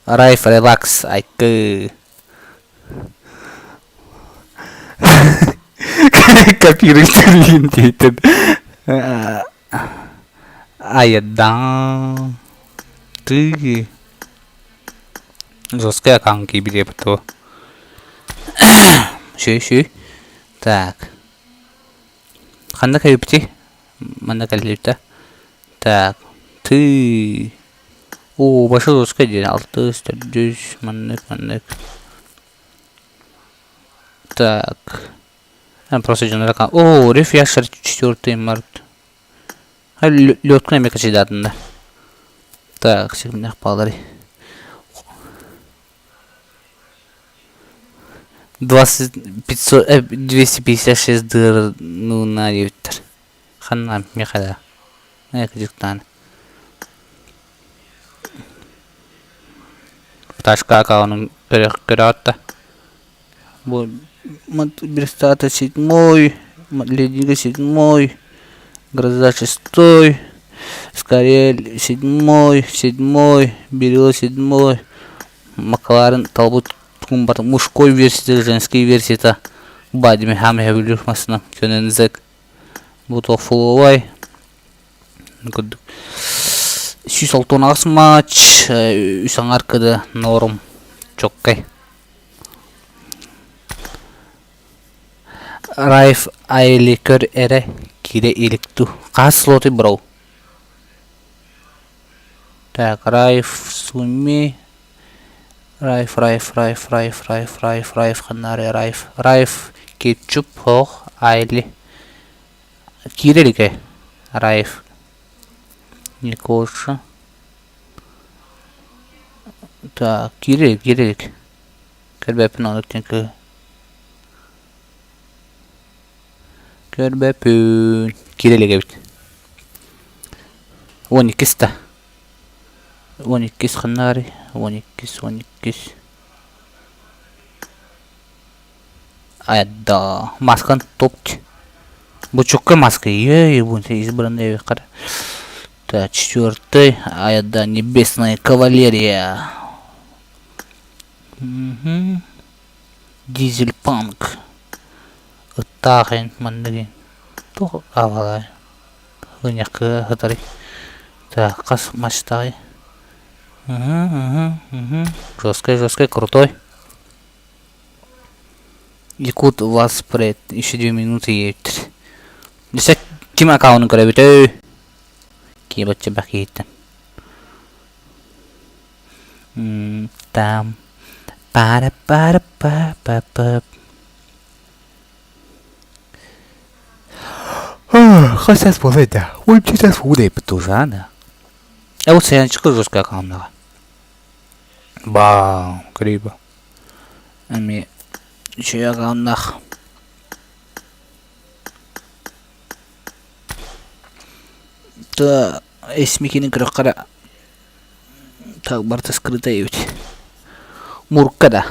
Райф релакс айкы. Копируй дейтин. Айдан. Ты. Жесткая аккаунт киирбит туо. Шүй шүй. Так. Ханна кэлбитий? Манна кэлбитэ. Так. Ты. Оо, башы жесткай диэн. Алтыс, төрдүс, маннык, маннык. Так. Просто дьоннор О, Риф Яшер четвертый март. Лётка эмиэ качайдаатында. Так, сигнах палари. 20 500 256 дыр ну на диэбиттэр. Ханна миэхэ да кыдьыктаан. Пташка акаунун көрөөт да. Бу Берстата седьмой, Леднига седьмой, Гроза шестой, Скорее седьмой, седьмой, Берила седьмой, Макларен талбыт мужской версията, женский версията Бадими хаамыһа бүлүүр массына көнөнзек бу фуловай курдук 168 матч үс аҥар кыда норм чоккай Райф Айли көр эрэ киирэ илик дуу хас слоты броу так Райф Суми. Райф, Райф, Райф, Райф, Райф, Райф, Райф ханнаары Райф, Райф, кетчуп, хоох, Айли. Киирэ илик Райф. Никоша. Так, киирэ илик, киирэ илик. Көрбөппүн ону кыһы. Көрбөппүн. Киирэ илик эбит. 12 да. 12 ханнаары? 12, 12. Айда, маскан топт. Бучукка маска. Ей, бун избранный вихар. Так, четвертый. Айда, небесная кавалерия. Угу. Дизельпанк. Ыттаахын манныгын. Туох аҕалай. Ыньакы хытары. Так, хас мачтаай. Угу, угу, угу. Жесткий, жесткий, крутой. Якут вас пред. Еще 2 минуты едет. Десек ким аккаунтун көрөбүтүй? Киебатча бакииттен. Там. Пара пара па па па. Хас ас буолай да. Ой, час фудай птужана. А вот саянчыка жесткая аккаунтнаҕа. Бау, криво. Эми үчүгэй аккаунтнаах. Та эсмикини көрөххө так барыта скрыта эбит. Мурка да.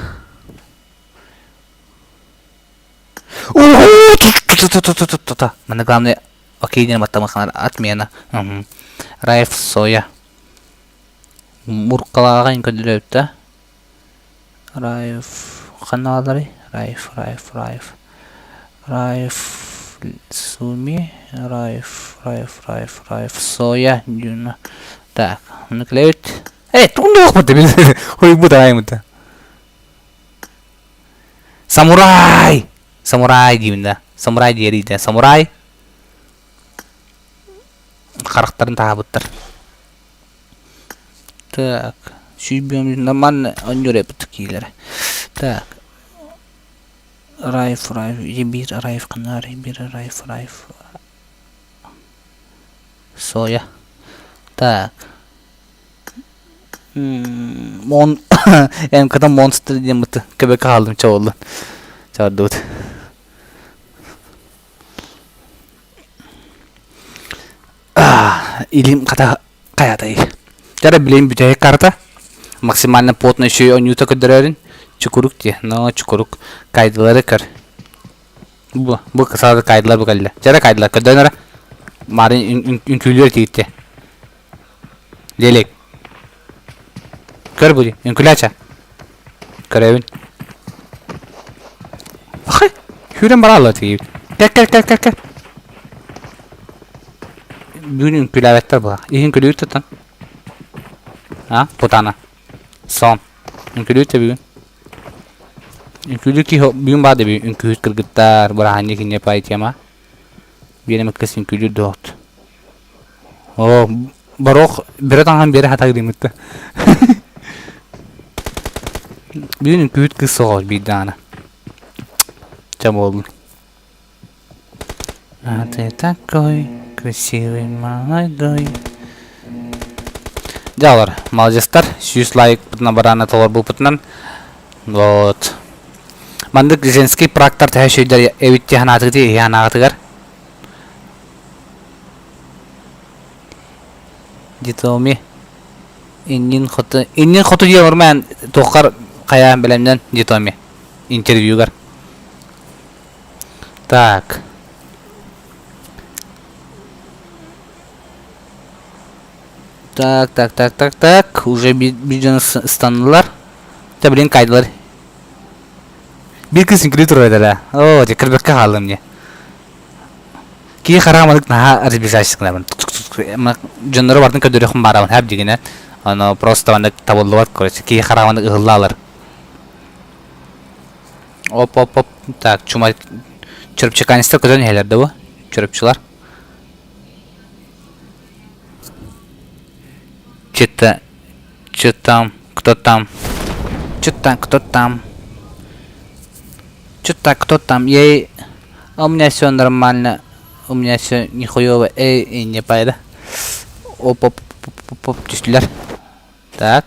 Та-та-та-та-та-та. Маны главное окей диэн баттамаханар отмена. Райф соя. Муркалааҕын көрдөрөбүт да. Райф ханаалары Райф, Райф, Райф. Райф Суми, Райф, Райф, Райф, Райф, Соя, Дюна. Так, наклеить. Эй, тугун да Ой, будааймыта. Самурай! Самурай диибин да. Самурай диэриитэ. Самурай. Харахтарын таабыттар. Так, сүүрбүөм нормально онньур эбит киилэрэ. Так. Райф, Райф, биир Райф ханнаарый, биир Райф, Райф. Соя. Так. Мон МК-та монстр диэн быты көбөккө хаалдым чабыллан. Чабардыбыт. Илим хата хайатай. Дьэ билим бүтэһик карта. Максимально плотно еще онньуута көрдөрөрүн. Чукурук дии. Но чукурук кайдылары көр. Бу бу сразу кайдылар бу кэллэ. Дьэ кайдылар көрдөөн эрэ. Марын үҥкүүлүөр тиийдэ. Лелек. Көр бу дии. Үҥкүүлээчэ. Көрөбүн. Ахай. Сүүрэн бараалла тиийбит. Кэл кэл кэл кэл кэл. Бүгүн үҥкүүлээбэттэр була. Иһин күлүүр тутан. А, путана. Сон. Үҥкүүлүүр те бүгүн. Үҥкүүлүүр киһи бүгүн баар да бүгүн үҥкүүһүт кыргыттар, бырааһынньык инньэ пай тема. Биир эмэ кыс үҥкүүлүүр дуоҕут. Оо, Барох бөрө таҥаһын биэрэ хатагырыыммыт да. Бүгүн үҥкүүһүт кыыс соҕус биир даҕаны. Чэ буоллун. А ты такой красивый молодой. Дьэ олор, молодецтар, 100 лайкпытына бараана толорбуппутунан. Вот. Маннык женский практор төһө үчүгэйдэр эбит дии санаатыгыт иһи санааҕытыгар? Детоми иннин хоту иннин хоту диэн ормаан туоххар хайаан бэлэмнэн детоми интервьюгар. Так. Так, так, так, так, так. Уже биир дьон ыстаннылар. Тэ блин кайдылар. Биир кыыс үҥкүлүү турар этэ Оо, дьэ кырбакка хааллым дии. Киһи хараҕа маннык наһаа разбежащий гынабын. Дьоннору барытын көрдөрүөхпүн баарабын һээп дьигинэ. Ону просто маннык табыллыбат короче. Киһи хараҕа маннык ыһылла алар. Оп оп оп. Так, чума чурапчыканецтар көтөн иһэлэр да бу? Чурапчылар. Че-то, че там, кто там? Чё там, кто там? Чё так, кто там? Ей, а у меня все нормально. У меня все нихуево. Эй, и не пайда. Оп, оп, оп, оп, түстүлэр. Так.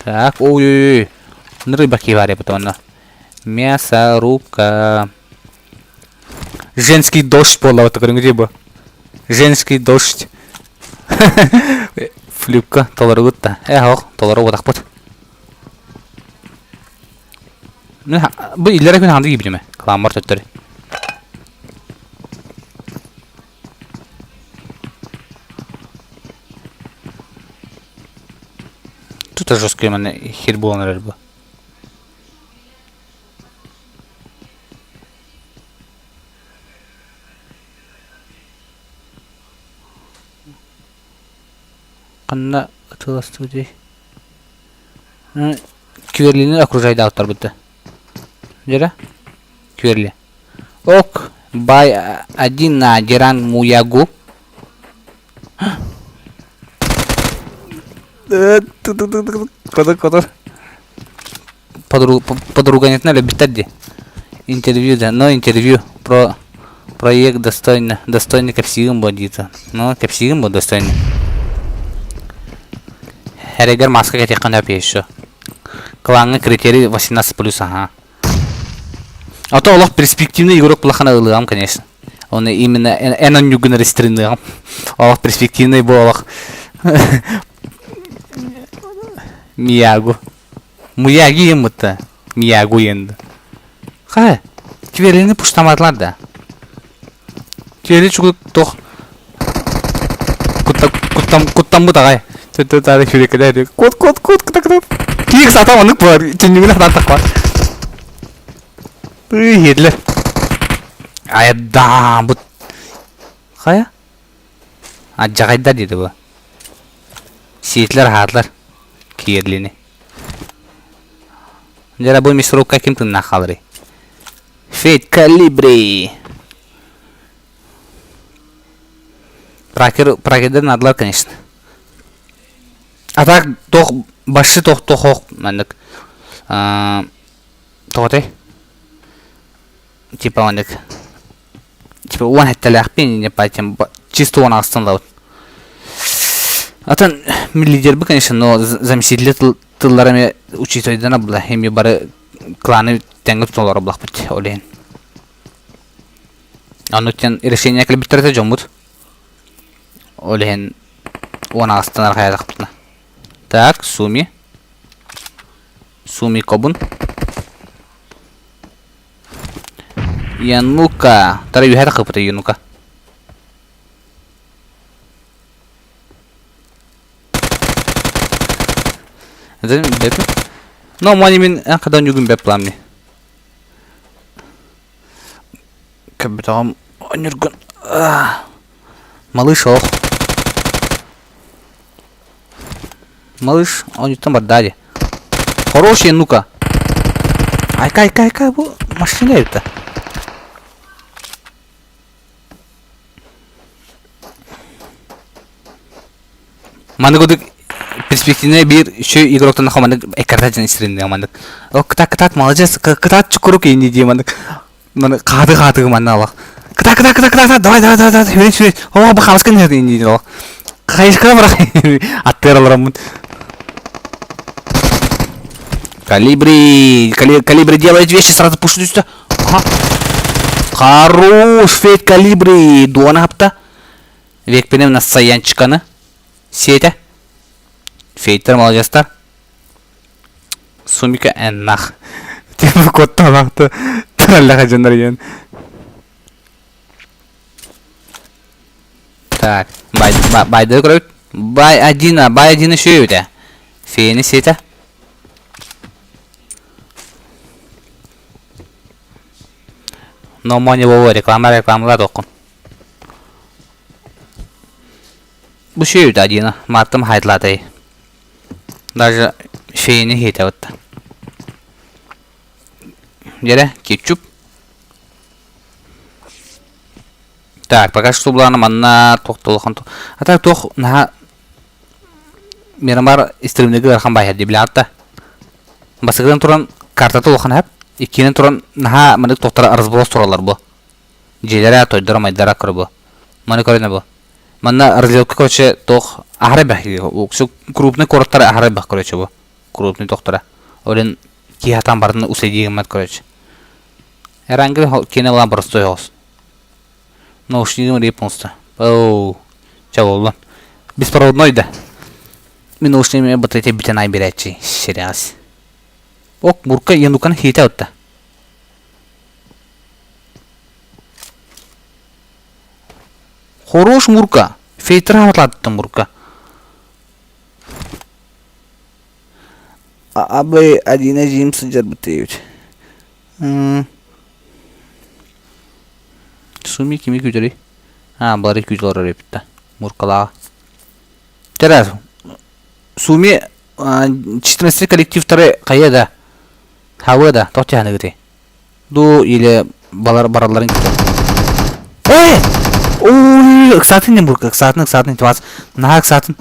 Так, ой-ой-ой. Рыба кивари потом. Мясорубка. Женский дождь буолла көрүҥ бу. Женский дождь. Флюкка толоругут да. Э, ох, толору утахпыт. Бу иллэрэ күн ханды киибитиме. Кламмар төттөрү. Тут жесткий мене хер буолан эрэр бу. Ханна ытыаластыбытый? Кюверлини окружайдаабыттар Дьэрэ? Кюверли. Ок, бай один на Диран Муягу. Котор, котор. Подруга не любит дии. Интервью да, но интервью про проект достойно, достойный кэпсиигин буо диэтэ. Ну, кэпсиигин буо достойный. Эрэгэр маска кэтиэххэ сөп еще. Клаҥҥа критерий 18 плюс, ага. А то олох перспективный игрок плохана ылыам, конечно. Он именно эн онньугун рестринныам. Олох перспективный бу олох. Миягу. Мияги еммытта. Миягу енді. Хай, Кверини пуштамадылар да. Квери чугу тох куттаммыт аҕай. Төттө-таары күрекелер кут кут кут кут кут. Киик сатам оннук буолар. Түннүгүн хатан тахпа. Ый иһиэдилэр. Айдаан бут. Хайа? Адьаҕайдар диэтэ бу. Сиэтилэр аһаатылар. Киэрлини. Дьэ бу мясорубка ким тыннаах хааларый? Фейт Калибри. Пракер, пракердер наадалар, конечно. А так тох башшы тох тох маннык тоҕотой типа маннык типа уон сэттэлээхпин не пайтем чисто уон аҕыстан ылабыт. Атын лидербы, конечно, но заместители тыллара эмиэ учитывайдана була эми бары кланы тэҥҥэ туталлар булахпыт ол иһин. Ону тен решение кэлбиттэрэ дьоммут. Ол иһин уон аҕыстан архайатахпытына. Так, Суми. Суми кобун. Янука. Тара үһэ тахыпыта Янука. Но мани мин эн хадан югун бэп пламни. Кэбитаҕым онньургун. Малыш ох. Малыш, он барда ди. Хороший, ну-ка. Айка, айка, айка, бу машина это. Маннык курдук перспективнай биир үчүгэй игроктан маннык эккирэтэ дьон истэрин маннык о кытаат кытаат молодец кытаат чукурук инни дии маннык маннык хаатыы хаатыы манна олох кытаат кытаат кытаат кытаат давай давай давай давай сүрэн сүрэн о бахабыска инни дии олох хайышкана барах аттыар олороммун Калибри, калибри делает вещи, сразу пушу сюда. Ага. Хорош, Федь Калибри, дуона хапта. Векпинем на саянчиканы. Сиэтэ. Фейттер молодецтар. Сумика эннах. Типа кутталахты. Траллаха дьоннор диэн. Так, бай, байды көрөбүт. Бай один, бай один үчүгэй Фейни сиэтэ. Но мони болуо реклама рекламалар оккун. Бу үчүгэй Адина. Мартым хайдлаатай. Даже фейни хиэтэ бытта. Дьэрэ, кетчуп. Так, пока что булаана манна туох да улахан А так туох наһаа Мирамар стримниги ыарахан баайар дии билэҕит да. Бастакынан туран картата улахан эһэп, иккиһинэн туран наһаа маннык тохтор разброс тураллар бу. Дьиэлэрэ, тойдоро-майдара көрө бу. Маны көрүнэ бу. Манна разделка короче туох аһара бэх крупный куораттар аһара бэх короче бу. Крупный тохтора. Олен киһи хатан барын уследии гыммат короче. Эрангел киэнэ буолан простой оҕус. Наушнигым репнулся. Оу, чэ буоллун. Беспроводной да. Мин наушнигым батарейка бүтэн ай биэрээччи сирэҕэс. Ок, бурка януканы хиитэ отта. Хорош мурка. Фейтер хаватлааттын мурка. Абы один один сылдьарбыт диэбит. Суми кими күүтэрий? Аа, бары күүтэ олорор эбит да. Муркалааҕа. Тэрэ, Суми 14 коллективтары хайа да, хабыа да, тоқ тиһаныгыты. Ду или балар баралларын кытта. Э! Ой, ыксаатын не Мурка, ыксаатын, ыксаатын, итибас. Наһаа ыксаатын.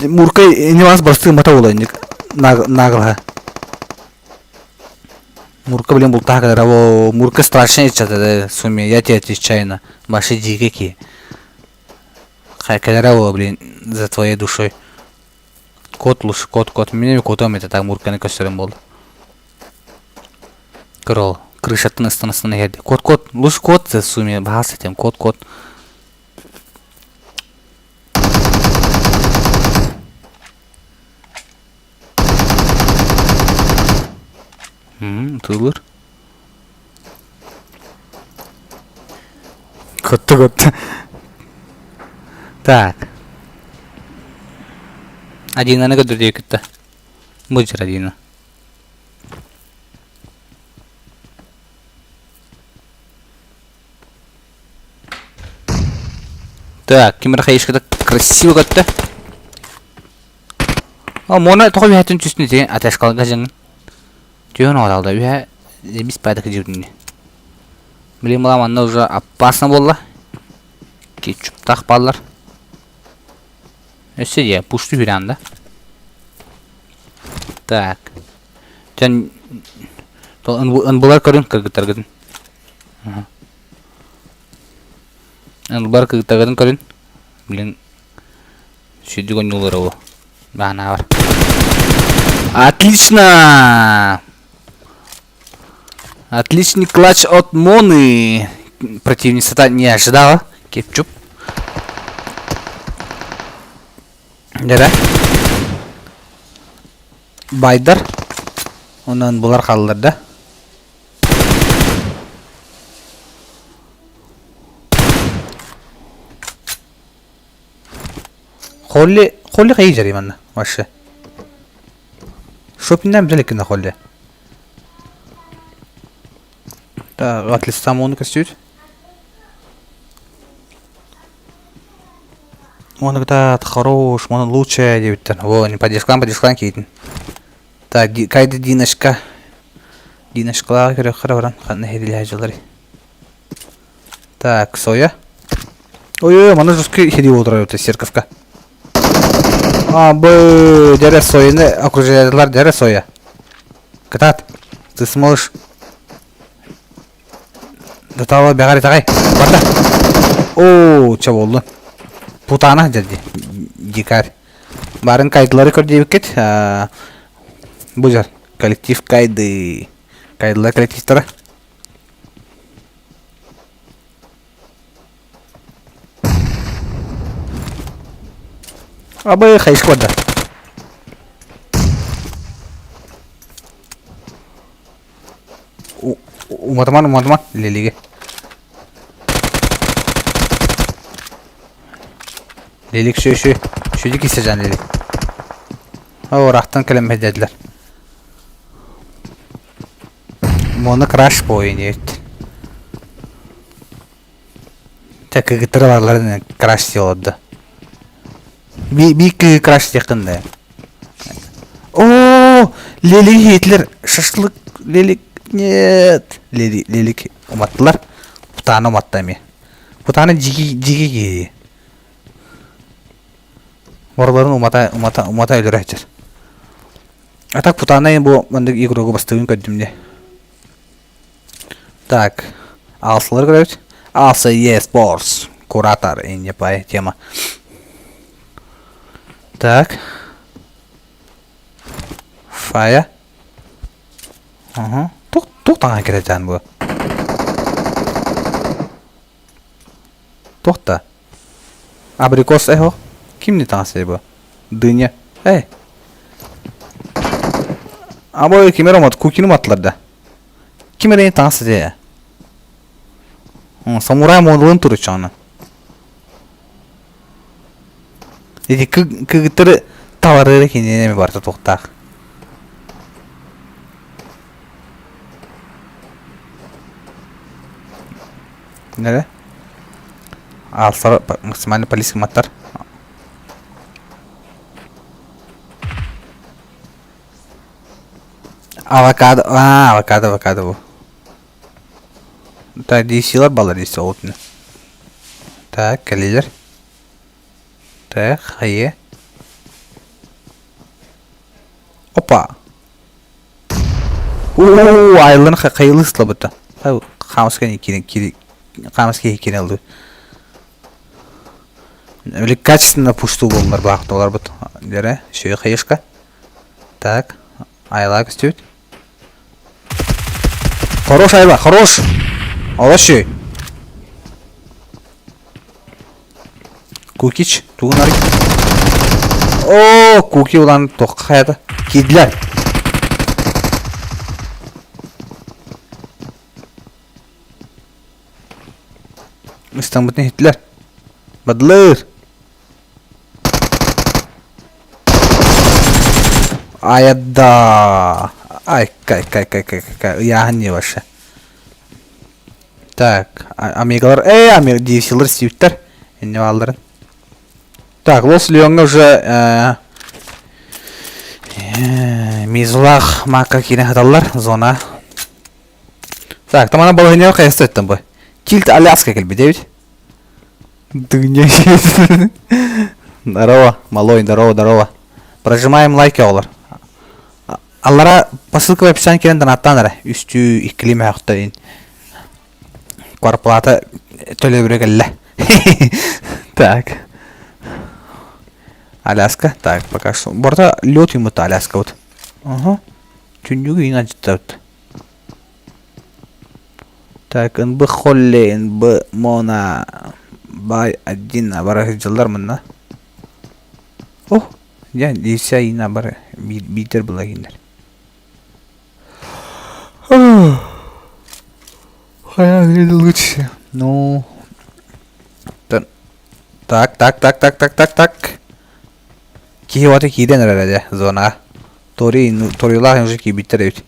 Мурка инибас бастыы мата буола инник наагылаһа. Мурка, блин, бултаах кэлэр. О, Мурка страшный иччата, Суми, я тебе отвечаю на. Ваши дикие какие. Кэлэрэ о, блин, за твоей душой. Кот лучше, кот, кот. Мне котом это так Мурканы көстөрөн буолла. Кырол, крышаттан ыстан ыстан иһэрди. Кот, кот, лучше кот за Суми, баһаас этим, кот, кот. Тыылыр. Көттө көттө. Так. Адинаны көтүрдүө кытта. Бу Адина. Так, ким эрэ хайышката красиво көттө. О, муна тоҕо үһэтин түстүн ити аташкалга дьаҥын. Түһэн оҕолалда үһэ бис пайда кыдьыбытын. Блин, мала манна уже опасно буолла. Кетчуптаах бааллар. Өссө дьэ, пушту хүрэн да. Так. Тэн ынбылар көрүн кыргыттаргытын. Ынбылар кыргыттаргытын көрүн. Блин, Сүдү оонньуулар ол. Баанабар. Отлично! Отличный клатч от Моны. Противница не ожидала. Кетчуп. Да-да. Байдар. Онон булар хааллар да. Холли, Холли хайыы дьарый манна вообще? Шопиннан билэ иликкин да Холли. Так, отлично, ону көстүүт. Оны кытаат, хорош, оны лучшая диэбиттэн. О, не поддержкалаан, поддержкалаан киитин. Так, кайда Диночка. Диночкалааҕы көрүөххэ эрэ баран, ханна иһирилэһэ дьылларый. Так, соя. Ой-ой, манна жесткий хири отырар это серковка. А, бы, дәрі сояны окружаялар, дәрі соя. Кытат, ты сможешь. До того бегари тагай. Барда. О, ча болду. Путана деді. Дикарь. Барын кайдылары көрдебиккет. Бу жар. Коллектив кайды. Кайдылар коллективтара. Абы хайыска барда. Уматыман, уматыман, лелиге. Лелик шө шө, шөдү кисе жан лелик. Орахтан кэлэн бэдэллэр. Моно краш бойын Тэ кыргыттара баалларын краш дии олордо. Би би кыыһы краш диэххин да. Оо, Лелик иһиэтилэр шашлык Лелик нет. Лели Лелик уматтылар. Путаана уматта эмиэ. Путаана дьиги дьиги киһи. Барыларын умата, умата, умата өлөрө сылдьар. А так путанай бу маннык игрогу бастыгын көрдүм де. Так, алсалар көрөбүт. Алса eSports, куратор, инне тема. Так. Фая. Ага. Тух тух таҥа кирэчээн бу. Туох да? Абрикос эхо. Ким не таҥасай бу? Дыня. Эй. Абой кимер омот кукину матлар да. Ким эрэ таҥас дии. Самурай модулун туручаны. Ити кыгыттары таларыра кинини эми барта туохтаах. Нere? Алсар максимально полиция маттар. Авокадо, а, авокадо, авокадо бу. Так, DC-лар балар DC олутуна. Так, кэлилер. Так, хайы. Опа. Уу, айылын хайылы ыстылабыта. Хаамыска киирэн хаамыска киирэн ылды. Или качественно пушту боллар баахталар бут. Дere, шөй хайышка. Так, айла көстүбүт. Хорош айла, хорош. Ала шөй. Кукич, тугун арый. О, Куки улан тоққа хаята. Кидлер. Ыстаммытын иһиттилэр. Бадлыр. Айда. Ай, кай, кай, кай, кай, кай, ыйааһын не вообще. Так, омегалар, эй, омега, DC-лар сиүттэр. Инне баалларын. Так, Лос Леоҥҥа уже Мизлах мака киирэн сыталлар, зона. Так, тамана балаһыанньаҕа хайаста ыттан бу. Тильт Аляска кэлбит эбит. Дыня. Здорово, малой, здорово, здорово. Прожимаем лайки оҕолор. Аллара по ссылка в описании кэлэн донаттаан эрэ. Үстүү иккилии мөһөхтө Кварплата төлөбүрэ кэллэ. Так. Аляска. Так, пока что. Борта лед ему Аляска вот. Ага. Түннүгү иң ажыттабыт. Так, НБ Холли, НБ Мона, Бай один бара сылдьаллар манна. О, дьэ, деся ина бар биитер была кинилэр. Хайа лучше. Ну, так, так, так, так, так, так, так. Киһи ота киирэн эрэр дьэ зонаҕа. Тори, Торилаах уже киирбиттэр эбит.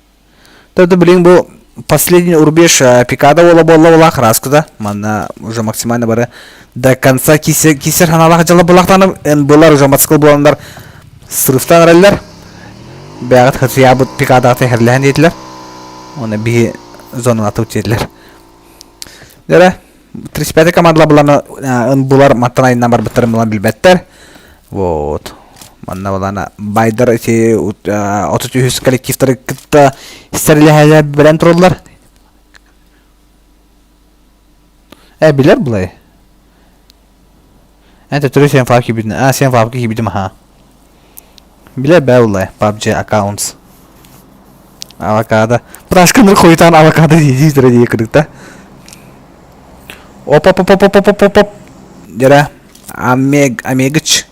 Тогда, блин, бу последний рубеж Пикада буола буолла буолаах раскыда. Манна уже максимально бары до конца кисер ханалаах дьала булахтанып НБлар уже мотоцикл буоланнар срывтан эрэллэр. Бэҕэт хатыйаабыт Пикадаҕа тэһэрлэһэн диэтилэр. Оны биһи зонаны атып диэтилэр. Дэрэ 35 командалар буланы НБлар маттан айынан барбыттарын булан билбэттэр. Вот. Манна балана байдар ити 33 коллективтары кытта сэрилэһэлэр билэн тураллар. Э, билэр булай. Эн төттөрү сен фаб киирбитин. А, сен фабка киирбитим аха. Билэр бээ булай. PUBG accounts. Авокадо. Пташканы хуйтан авокадо дии дии кырыкта. Оп оп оп оп оп оп оп оп. Дьэрэ. Омег, Омегыч.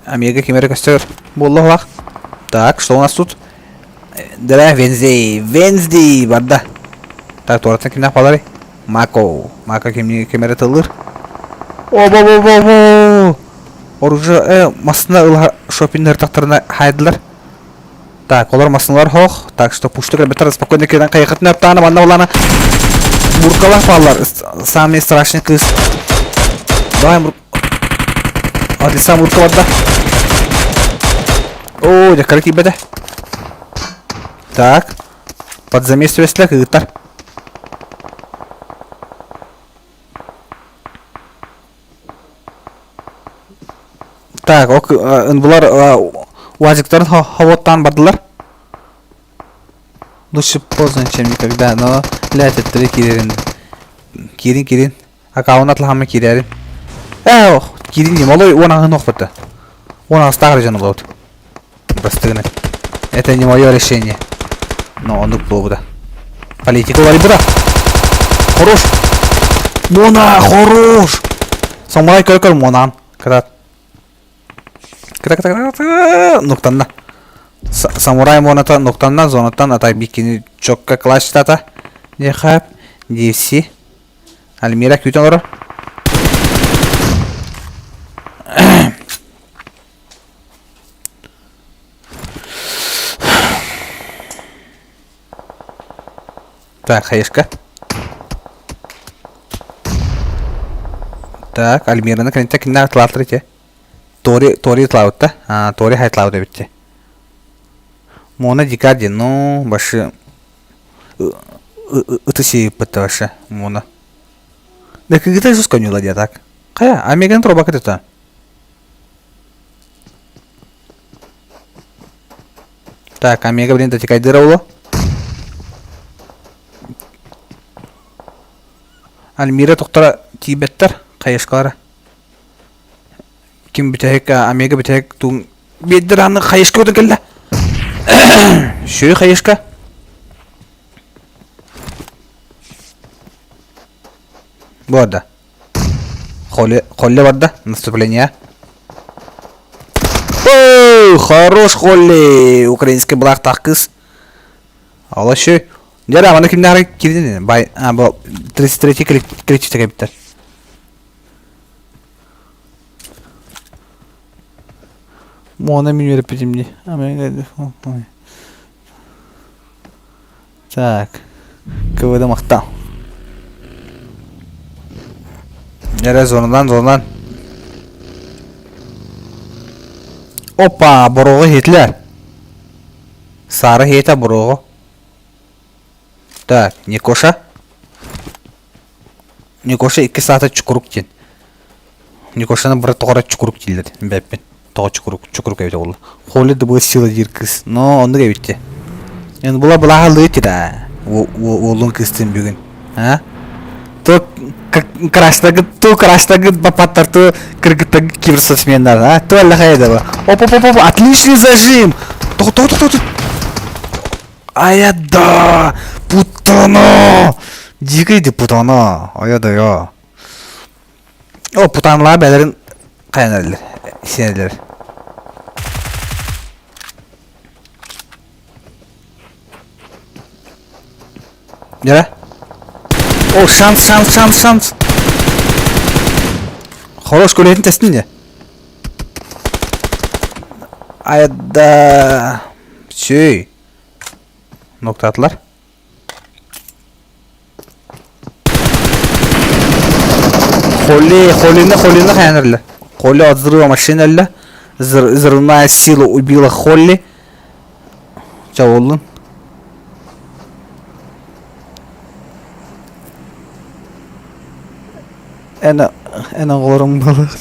Омега ким эрэ көстөр буолла Так, что у нас тут? Дьэрэ, Венздей. Венздей барда. Так, туораттан кимнээх баларый? Мако. Мако кимни ким эрэ тыллыр. О-бо-бо-бо-бо! Оружие, э, массына ылаһар шопиннер тахтарына хайдылар. Так, олар массыналар хоох. Так что пушту кэлбэттэр спокойно киирэн хайыхытын аптаана манна улаана муркалах бааллар. Самый страшный кыыс. Давай мур... Отлично, мурка барда. О, дьаккара киирбэтэ. Так. Под замес түбэстилэр кыгыттар. Так, ок, ынбылар уазиктарын ховоттаан бардылар. Лучше поздно, чем никогда, но ләтеттері кирерин. Кирин, кирин. Аккаунт атлахамы кирерин. Э, кирин дим, олой он ағын оқпыты. Он ағыстағыр жаны болады. Бастыгыны. Это не мое решение. Но он буолбута. Политика уларыйбыта. Хорош! Мона, хорош! Самурай көр-көр Монан. Кытат. Кыта кыта кыта Нуктанна. Самурай Моната нуктанна зонаттан атай бикини чокка класстата. Дехап. DFC. Альмира күүтэн олорор. Так, хаешка. Так, Альмираны кэнниттэн киннээх тылаатар ити. Тори, Тори тылаабытта. А, Тори хайтылаабыт эбит Мона Дикарди, ну, башы ыты сииппытта башы Мона. Да кыгыта жестко нюла так. Хайа, Омеганы труба кытыта. Так, Омега, блин, дотекайдыра уло. Альмира тохтора тиийбэттэр, хайышкалара. Ким бүтэһик Омега бүтэһик туун биэрдэр аны хайышка өтө кэллэ. Шү хайышка. Буорда. Холли, Холли барда. Наступление. О, хорош Холли! Украинский былаахтаах кыыс. Ол еще. Дьэ, аны кимнээҕи кирдин бай а бу 33 коллективте кэлбиттэр. Муона мин үөрэппитим дии. Так. КВД махтал. Эрэ зонадан зонадан. Опа, боруоҕу иһитлэр. Саара иһиэтэ боруоҕу. Так, Никоша. Никоша икки саата чукурук диэн. Никошаны бары тоҕо эрэ чукурук дииллэр бэппин. Тоҕо чукурук, чукурук эбитэ буолла. Холи да было сила диир кыыс. Но оннук эбит дии. Эн була былааһалыы да. Уолун кыыстын бүгүн. А? То краслагыт, то краслагыт бапаттар, то кыргыттар киберспортсменнар, а? То аллахай да Оп, оп, оп, оп, отличный зажим! То, то, то, то, то. Ая да! Путана! Дикий ди путана! Ая да я. О, путаналар бээлэрин хайан эрэллэр, сиэнэллэр. Дьэ. О, шанс, шанс, шанс, шанс. Хорош көлөһүн тэстин дьэ. Айда. Сүй. Ноктаатылар. Холли, Холлины, Холлины хайан эрэллэр. Холли от взрыва машина өллө. Взрывная сила убила Холли. Чэ буоллун. Эн эн оҕолорум буолуох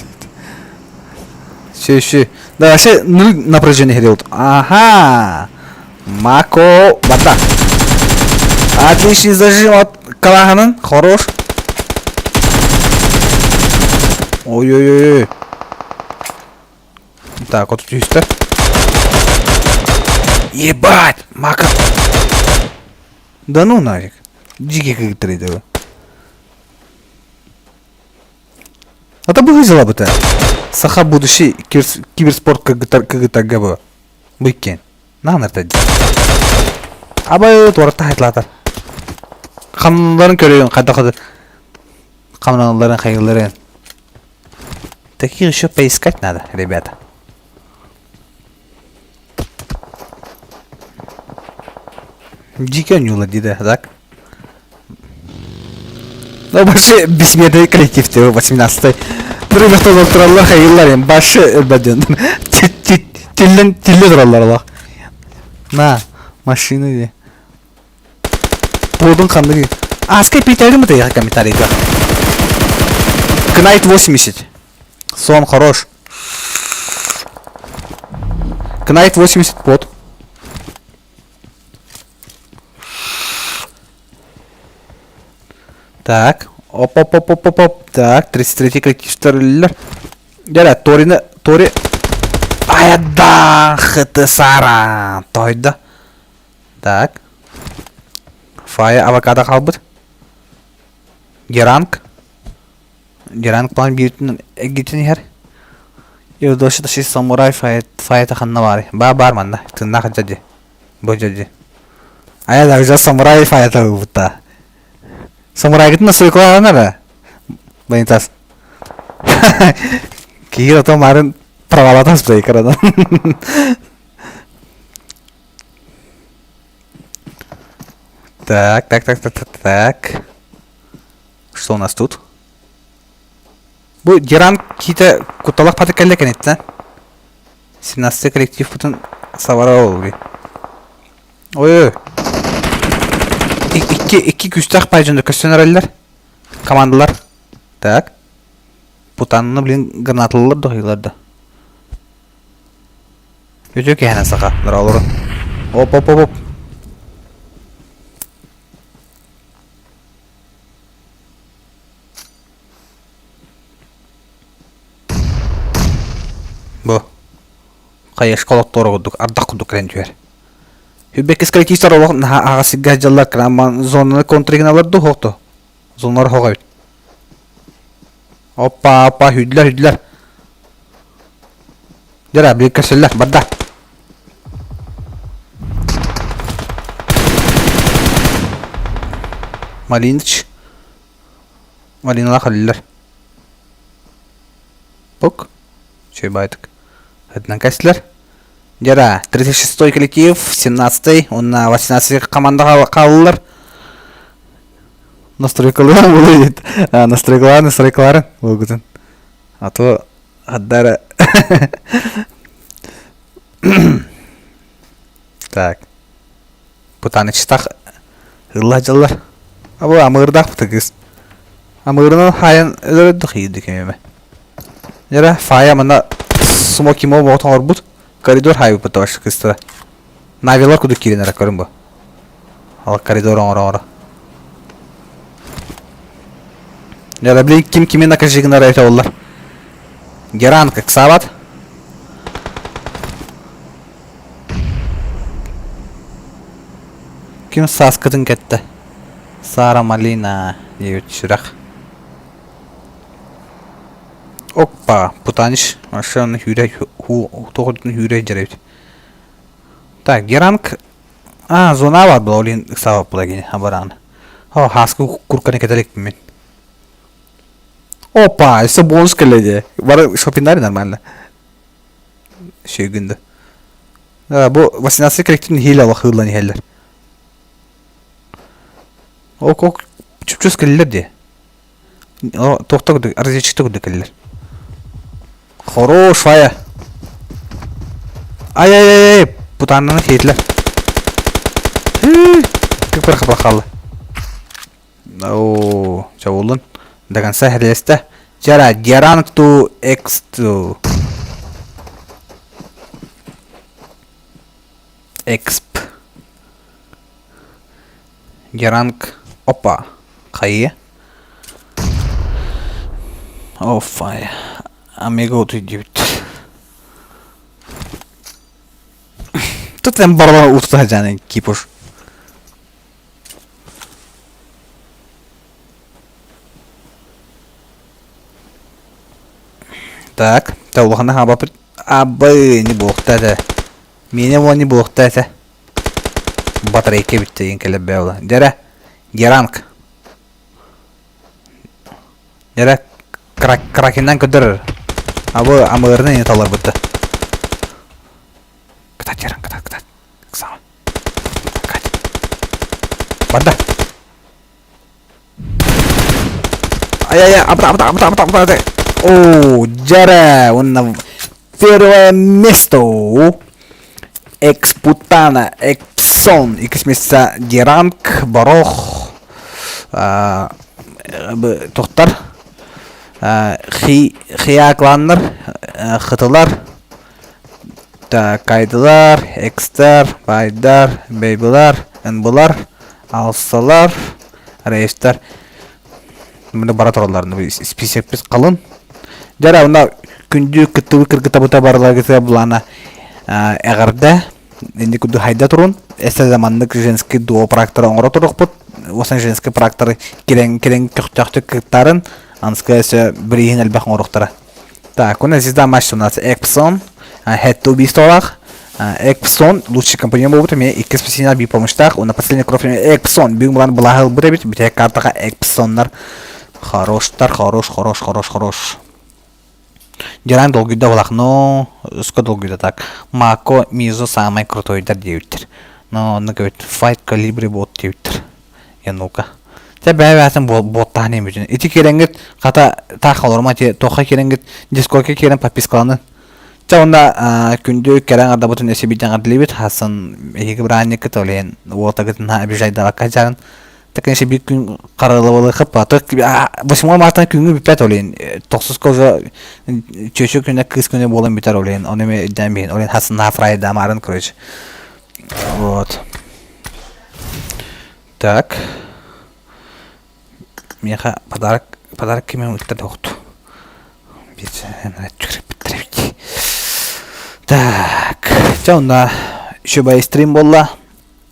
Шү шү. Да вообще нуль напряжение делают. Ага. Мако вода. Отличный зажим от Калаханын. Хорош. Ой-ой-ой. Так, вот тут Ебать! Мака. Да ну нафиг. Дикий как трейдер. А то быһыйсыла быта. Саха будущий киберспорт КГТГБ. Бу иккиэн. Наанарта Абай туората хайтлаатар. Хамналарын көрөйүн хайдах хамналарын хайылларын. Таких еще поискать надо, ребята. Дикий нюла диде, так? Ну, башы бессмертный коллектив 18-й. Бір тураллар хайыллар башы өлбөдөн. Тиллен тилле тураллар олох. На, машина ди. Подун ханныгы. Аска питерим это комментарийга. Кнайт 80. Сон хорош. Кнайт 80 под. Так. Оп-оп-оп-оп-оп. Так, 33 коллективтар Дьэ, Торины, Тори... Айда, хыты сара. Тойда. Так. Фая авокадо хаалбыт. Геранг. Геранг план бииртин эггитин иһэр. Евдоши самурай фаята ханна баары. Ба бар манна. Тыннаах дьади. Бу дьади. Ая да самурай фаята ылбыта. Самурайгытын настройкалаан эрэ. Банитас. Киир ото марын провалатас бейкарадан. Так, так, так, так, так, так. Что у нас тут? Бу Диран киитэ кутталах паты кэллэ кэнниттэн. 17 коллектив путун савара ол Ой, икки икки күүстээх пай дьоно көстөн эрэллэр. Командалар. Так. Путанны, блин, гранаталылар да хыйлар да. Үтүө киһинэн саха, олорун. Оп, оп, оп, оп. Бу хайышка олохтуура курдук, ардах курдук кэлэн түһэр. Үбеккис коллективтар олох наһаа аҕа сиргэ дьаллар кырааман зонаны контригиналар ду хоохто. Зоналар хоох эбит. Оппа, оппа, хүдлэр, хүдлэр. Дьэ, биир көрсөллөр, барда. Малиныч. Малиналаах өллөр. Пук. Чүй байтык. Хытынан кэслер. Дьэ, 36-й коллектив, 17-й, уонна 18 команда хааллылар. Настройкалаан буолуйт. Настройкалаан, настройкалаарын буолгутун. А то Аддара. Так. Путанычтах ылла дьыллар. Абы амыырдаах бутыгыс. Амыырынан хайан өлөрөддү хиирди кемеме. Яра фая мана смокимо боҕотон орбут. Коридор хайбыт баш кыстара. Навилар кудук киирен эрэ көрүн бу. Ал коридор оҥоро оҥоро. Яра били ким кими накажигынар эбитэ оллар. Геран ыксаабат. Ким сааскытын кэттэ? Сара Малина диэбит сүрэх. Оппа, Путанич, машина хүүрэ тоҕотун хүүрэ дьэрэбит. Так, Геранг А, зона бар була, ол иһин ыксаабат була кини абараан. О, хааскы курканы кэтэликпин мин. Опа, өссө бонус кэллэ дии. Бары шопиннари нормально. Сүйгүн да. Бу 18 коллективный хииле олох ыыллан иһэллэр. Ок, ок, чүпчүс кэллэр дии. О, туохта курдук, разведчикта курдук кэллэр. Хорош, Фая. Ай-ай-ай, путаннаны хейтилер. Кыпыр хапыр хаалла. Оо, чабуллун. До конца херлесте. Жара, Геранг ту X2. Эксп. Геранг. Опа. Хайы. Оффай. Омега 39. Тут там барлар утта жаны кипуш. Так, та улахана хаба абы не буохта этэ. Миэнэ буолан не буохта этэ. Батарейка бүттэ диэн кэлэр бэйэ Дьэрэ, Геранг. Дьэрэ, Кракеннан көрдөрөр. Абы амырны не таларбытты. Кытат, Геранг, кытат, кытат. Ыксама. Кать. Барда. Ай-ай-ай, абыта, абыта, абыта, абыта, абыта. О, дьэрэ, уонна первое место. Экспутана, Эксон, иккис место Геранг, Борох, тохтар, Хиакланнар, Хытылар, Так, Кайдылар, Экстар, Байдар, Бэйбылар, Нбылар, Алсалар, Рейстар. Маны бара тураллар. Списокпит халын. Дьара, уна күндү кыттыбы кыргытабыта барыларгытыга булана эҕэрдэ. Инди курдук хайда турун. Эссе заманнык женский дуо практора оҥоро турукпут. Уосан женский практоры кирең кирең көхтөөхтүк кыттарын анская өсө бирииһин элбэх оҥоруохтара. Так, у нас звезда матч у нас Экпсон, Head to Beast Экпсон лучший компаньон буолбут эмиэ иккис спасение биир помощтаах уонна последний кровь Экпсон бүгүн булан былааһы ылбыт эбит бүтэһик картаҕа Экпсоннар хороштар хорош хорош хорош хорош Дьаран долгуйда булах но өскө долгуйда так Мако Мизо самай крутойдар диэбиттэр но оннук эбит Fight Калибри бот диэбиттэр Я ну-ка. Тэ бэйэ-бэйэтин буоттаһан иһин Ити киирэҥҥит хата таах олорума ити туохха киирэҥҥит дискорка киирэн подпискаланын. Чэ онно күндү кэрэ аҥардабытын өссө биирдэ эҕэрдэлиибит. Хасан эһиги бырааһынньыккыт ол иһин уолтагытын обижайдаабакка дьарын. Та конечно биир күн харалабалыахха а то 8 марта күҥҥү бүппэт ол иһин тохсуска уже чүөчү күнэ кыыс күнэ буолан бүтэр ол иһин ону эмиэ өйдөөн биһин ол иһин хасан фрайдаамаарын короче вот Так. Миэхэ подарок подарок кимэ ыытта да охту. Так. Чэ онно үчүгэй стрим буолла.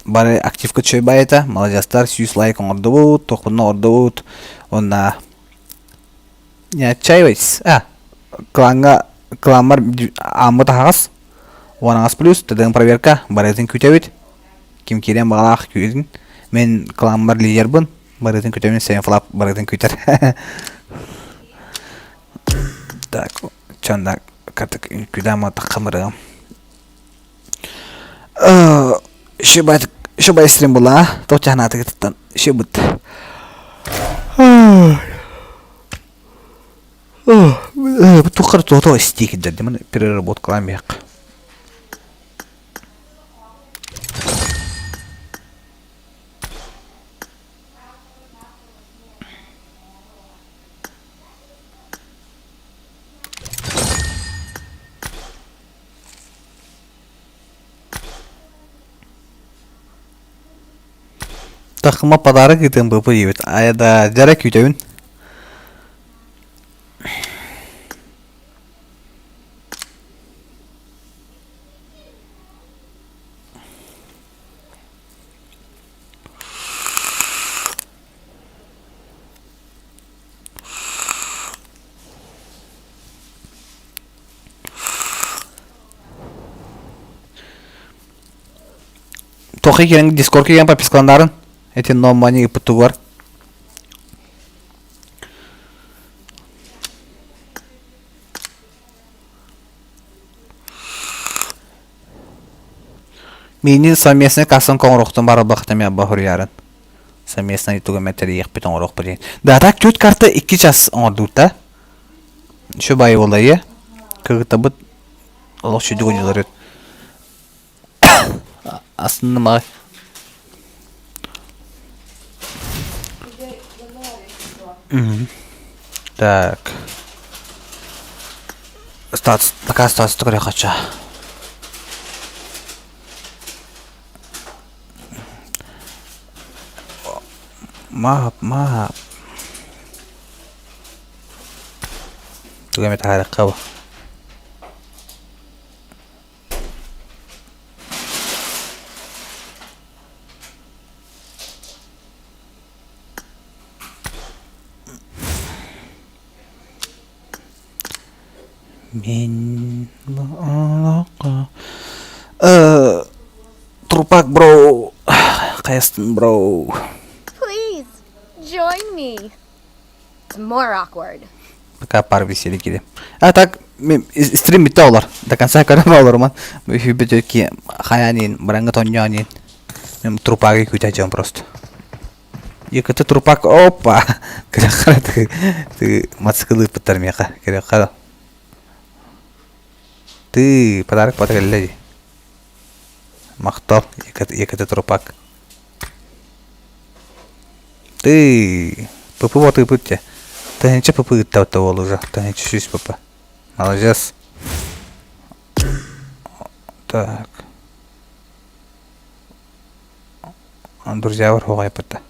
Бары активка үчүгэй байыта. Маладьыастар 100 лайк оҥордубут, тохпунна оҥордубут. Уонна не отчаивайтесь. А, клаҥҥа кламмар ааммыт аһаҕас. Уон аҕыс плюс, ТДМ проверка, барытын күүтэбит. Ким киириэн баҕалаах күүтүн. Мин кламмар лидербын. Барытын күтэбин, Сэйэн Флап барытын күүтэр. Так, чонда катык үҥкүүлээн матахха мырыам. Шибай шибай стрим була. Тоқ чахнаатыгыттан шибыт. Туххар туото истиикиддер диман переработкалаан биһэк. Тахыма подарок ыытыам быпы диэбит. Айа да дьара күүтэбин. Туохха киирэн Дискордка киирэн подпискаланарын ити No Money ыппытыгар Миинин совместный кассан оҥоруохтун барылбахта эмиэ баһуруйарын. Совместный тугу эмэ тэрийиэхпит оҥоруохпут диэн. Да так төрт карта икки час оҥордубут Еще бай буолла Кыргыттарбыт олох сүдү ойуулар Астынным аҕай. Так. Статус, пока статус хочу. Маап, маап. Тугу эмэ таһаарыахха бу. Мин олоххо Трупак бро хайастын бро Please, join me. It's more awkward. Пока пар веселье кире. А так стрим бүтэ олар. До конца көрө олорман. Бү хаянин, бранга тонньоонин. Мен трупагы күтәжем просто. Екіті трупак, опа! Кирехара ты ты мотоциклы ыппыттар миэхэ. Кирехара. Ты подарок подарок кэллэ дии. Махтал, екіті трупак. Ты ПП вот ыпыт те. Тыһынча ПП ыытта ол уже. Тыһынча сүүс ПП. Молодец. Так. Друзья оҕайбыта.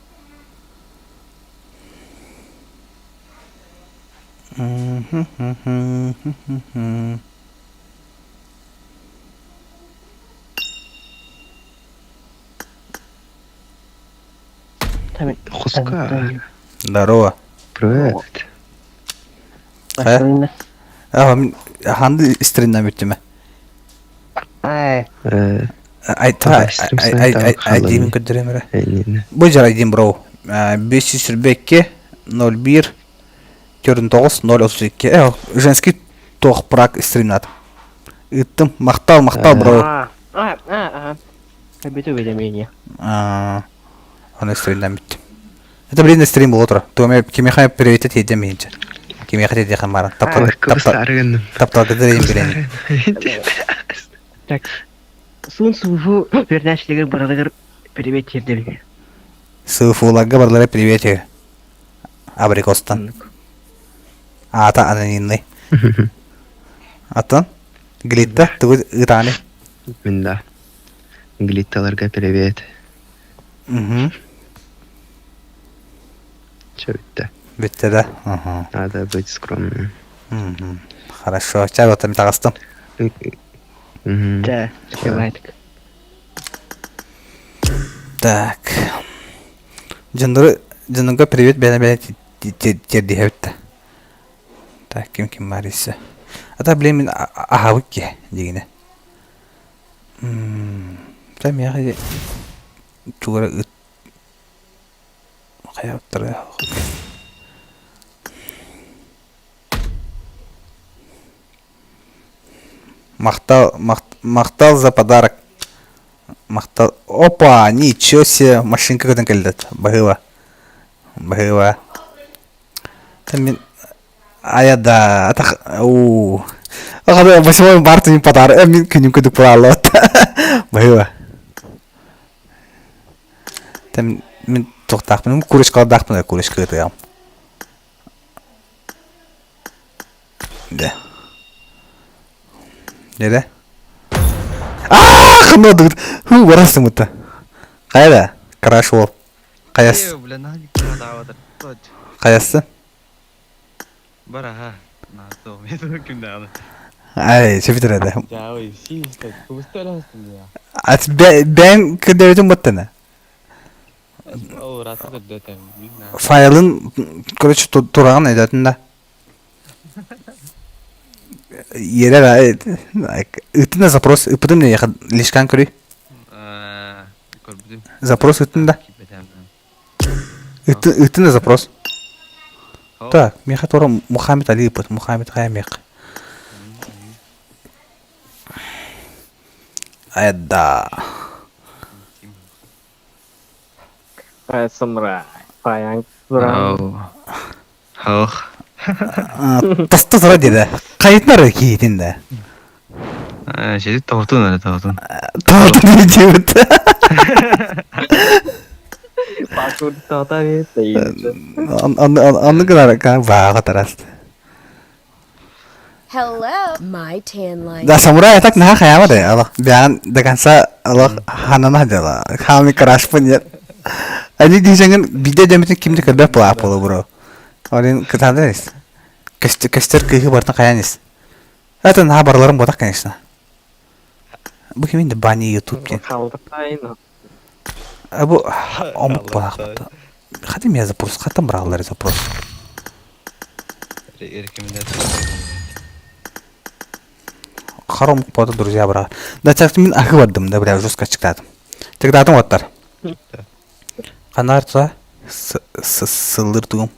Хуска. Здорово. Привет. Хайа? Аа, ханды истриннан бүттүмэ. Ай. Ай та ай ай айдиин көрдөрөм эрэ. Бу дьар айдиин бро. 522 01 49 032. Э, женский туох прак стримнат. Ыттым. Махтал, махтал, бро. А, а, а. Эбит уведомление. А, Аны стримнан бүттүм. Это блин стрим буоло тура. Туоме кимиэхэ привет тиэрдэн миинчэ. Кимиэхэ тиэрдиэхэ маара. Таптал таптал таптал кытырыйым билэни. Так. Сун сууфу вернээчилигэр баралыгар привет тиэрдэбин. Сууфуларга барылара привет Абрикостан. Аата анонимный. Атын? Глитта тугу ытааны? Мин да. Глитталарга привет. Угу. Чэ бүттэ. Бүттэ да? Угу. Надо быть скромным. Угу. Хорошо. Чай вот там таҕыстым. Угу. Да, успевает. Так. Дьоннору дьоннорго привет бэйэ бэйэ тиэрдиһэбит Так, ким ким баар иссе. А та блин мин аһабыт ки дигинэ. Та миэхэ тугу эрэ ыт хайаабыттара Махтал, махтал за подарок. Махтал. Опа, ничего себе, машинка көтөн кэллэ. Баһыыба. Баһыыба. Мин Ая да, атах уу. Аҕа 8 марта мин подарок, мин күнүм күдүк буолааллыбат. Баһыыба. Там мин туохтаахпын, курочкалардаахпын, курочка ытыам. Да. Неде? Аа, ханна Ху, барасың мытта. Кайда? Краш уол. Хайас. Хайасты? Бар аха. Ай, сөптөр эдэ. Ат бэйэҥ көрдөөбүтүҥ буттана. Файлын, короче, тураҕын өйдөөтүн да. Иэрэр ыыттын да запрос ыппытым да лишкан көрүй. Запрос ыыттын да. Ыыттын да запрос. Так, миэхэ туора Мухаммед Али ыыппыт. Мухаммед хайа миэхэ. Айда. Самурай. Паян туран. Хох. Тосто тура диде. Кайытнар киитин да. Шеди тоғытын әлі тоғытын. Тоғытын диэбит. Пасур тоғыта бит. Онны гынар бааға тарас. Hello, my tan line. Да, самурай так наха хаяма да. Аллах, бян до конца Аллах ханана дела. Хами краш нет. Они дизенген биде демитин кимди көрбөт була болу бро. Олин кытаадыс. Көстөр кыйы бартын каянис. Это наха барларым бодак, конечно. Бу кимин де бани YouTube кен. Бу омук булак. Хатым я запрос, хатым брагалар запрос. Харом пота друзья бра. Да так мин ахы бардым да бля жестко чыктадым. Чыктадым оттар. Канарца сылдыр тугум.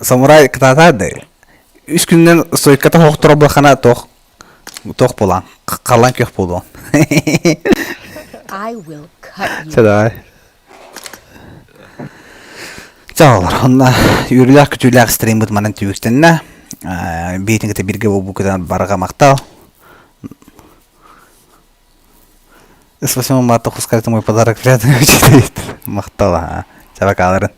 Самурай кытаатаады. Үс күнүнэн стойката хоохторо булахана тох тох буолан халан күөх буолуон. I will cut you. Чэ давай. Чэ олор, онно үөрүүлээх күтүүлээх стриммит манан түмүктэннэ. Биитин кытта бииргэ буолбуккутунан барҕа махтал. С 8 марта хускарыты мой подарок приятного Махтал, аха. Чабакааларын.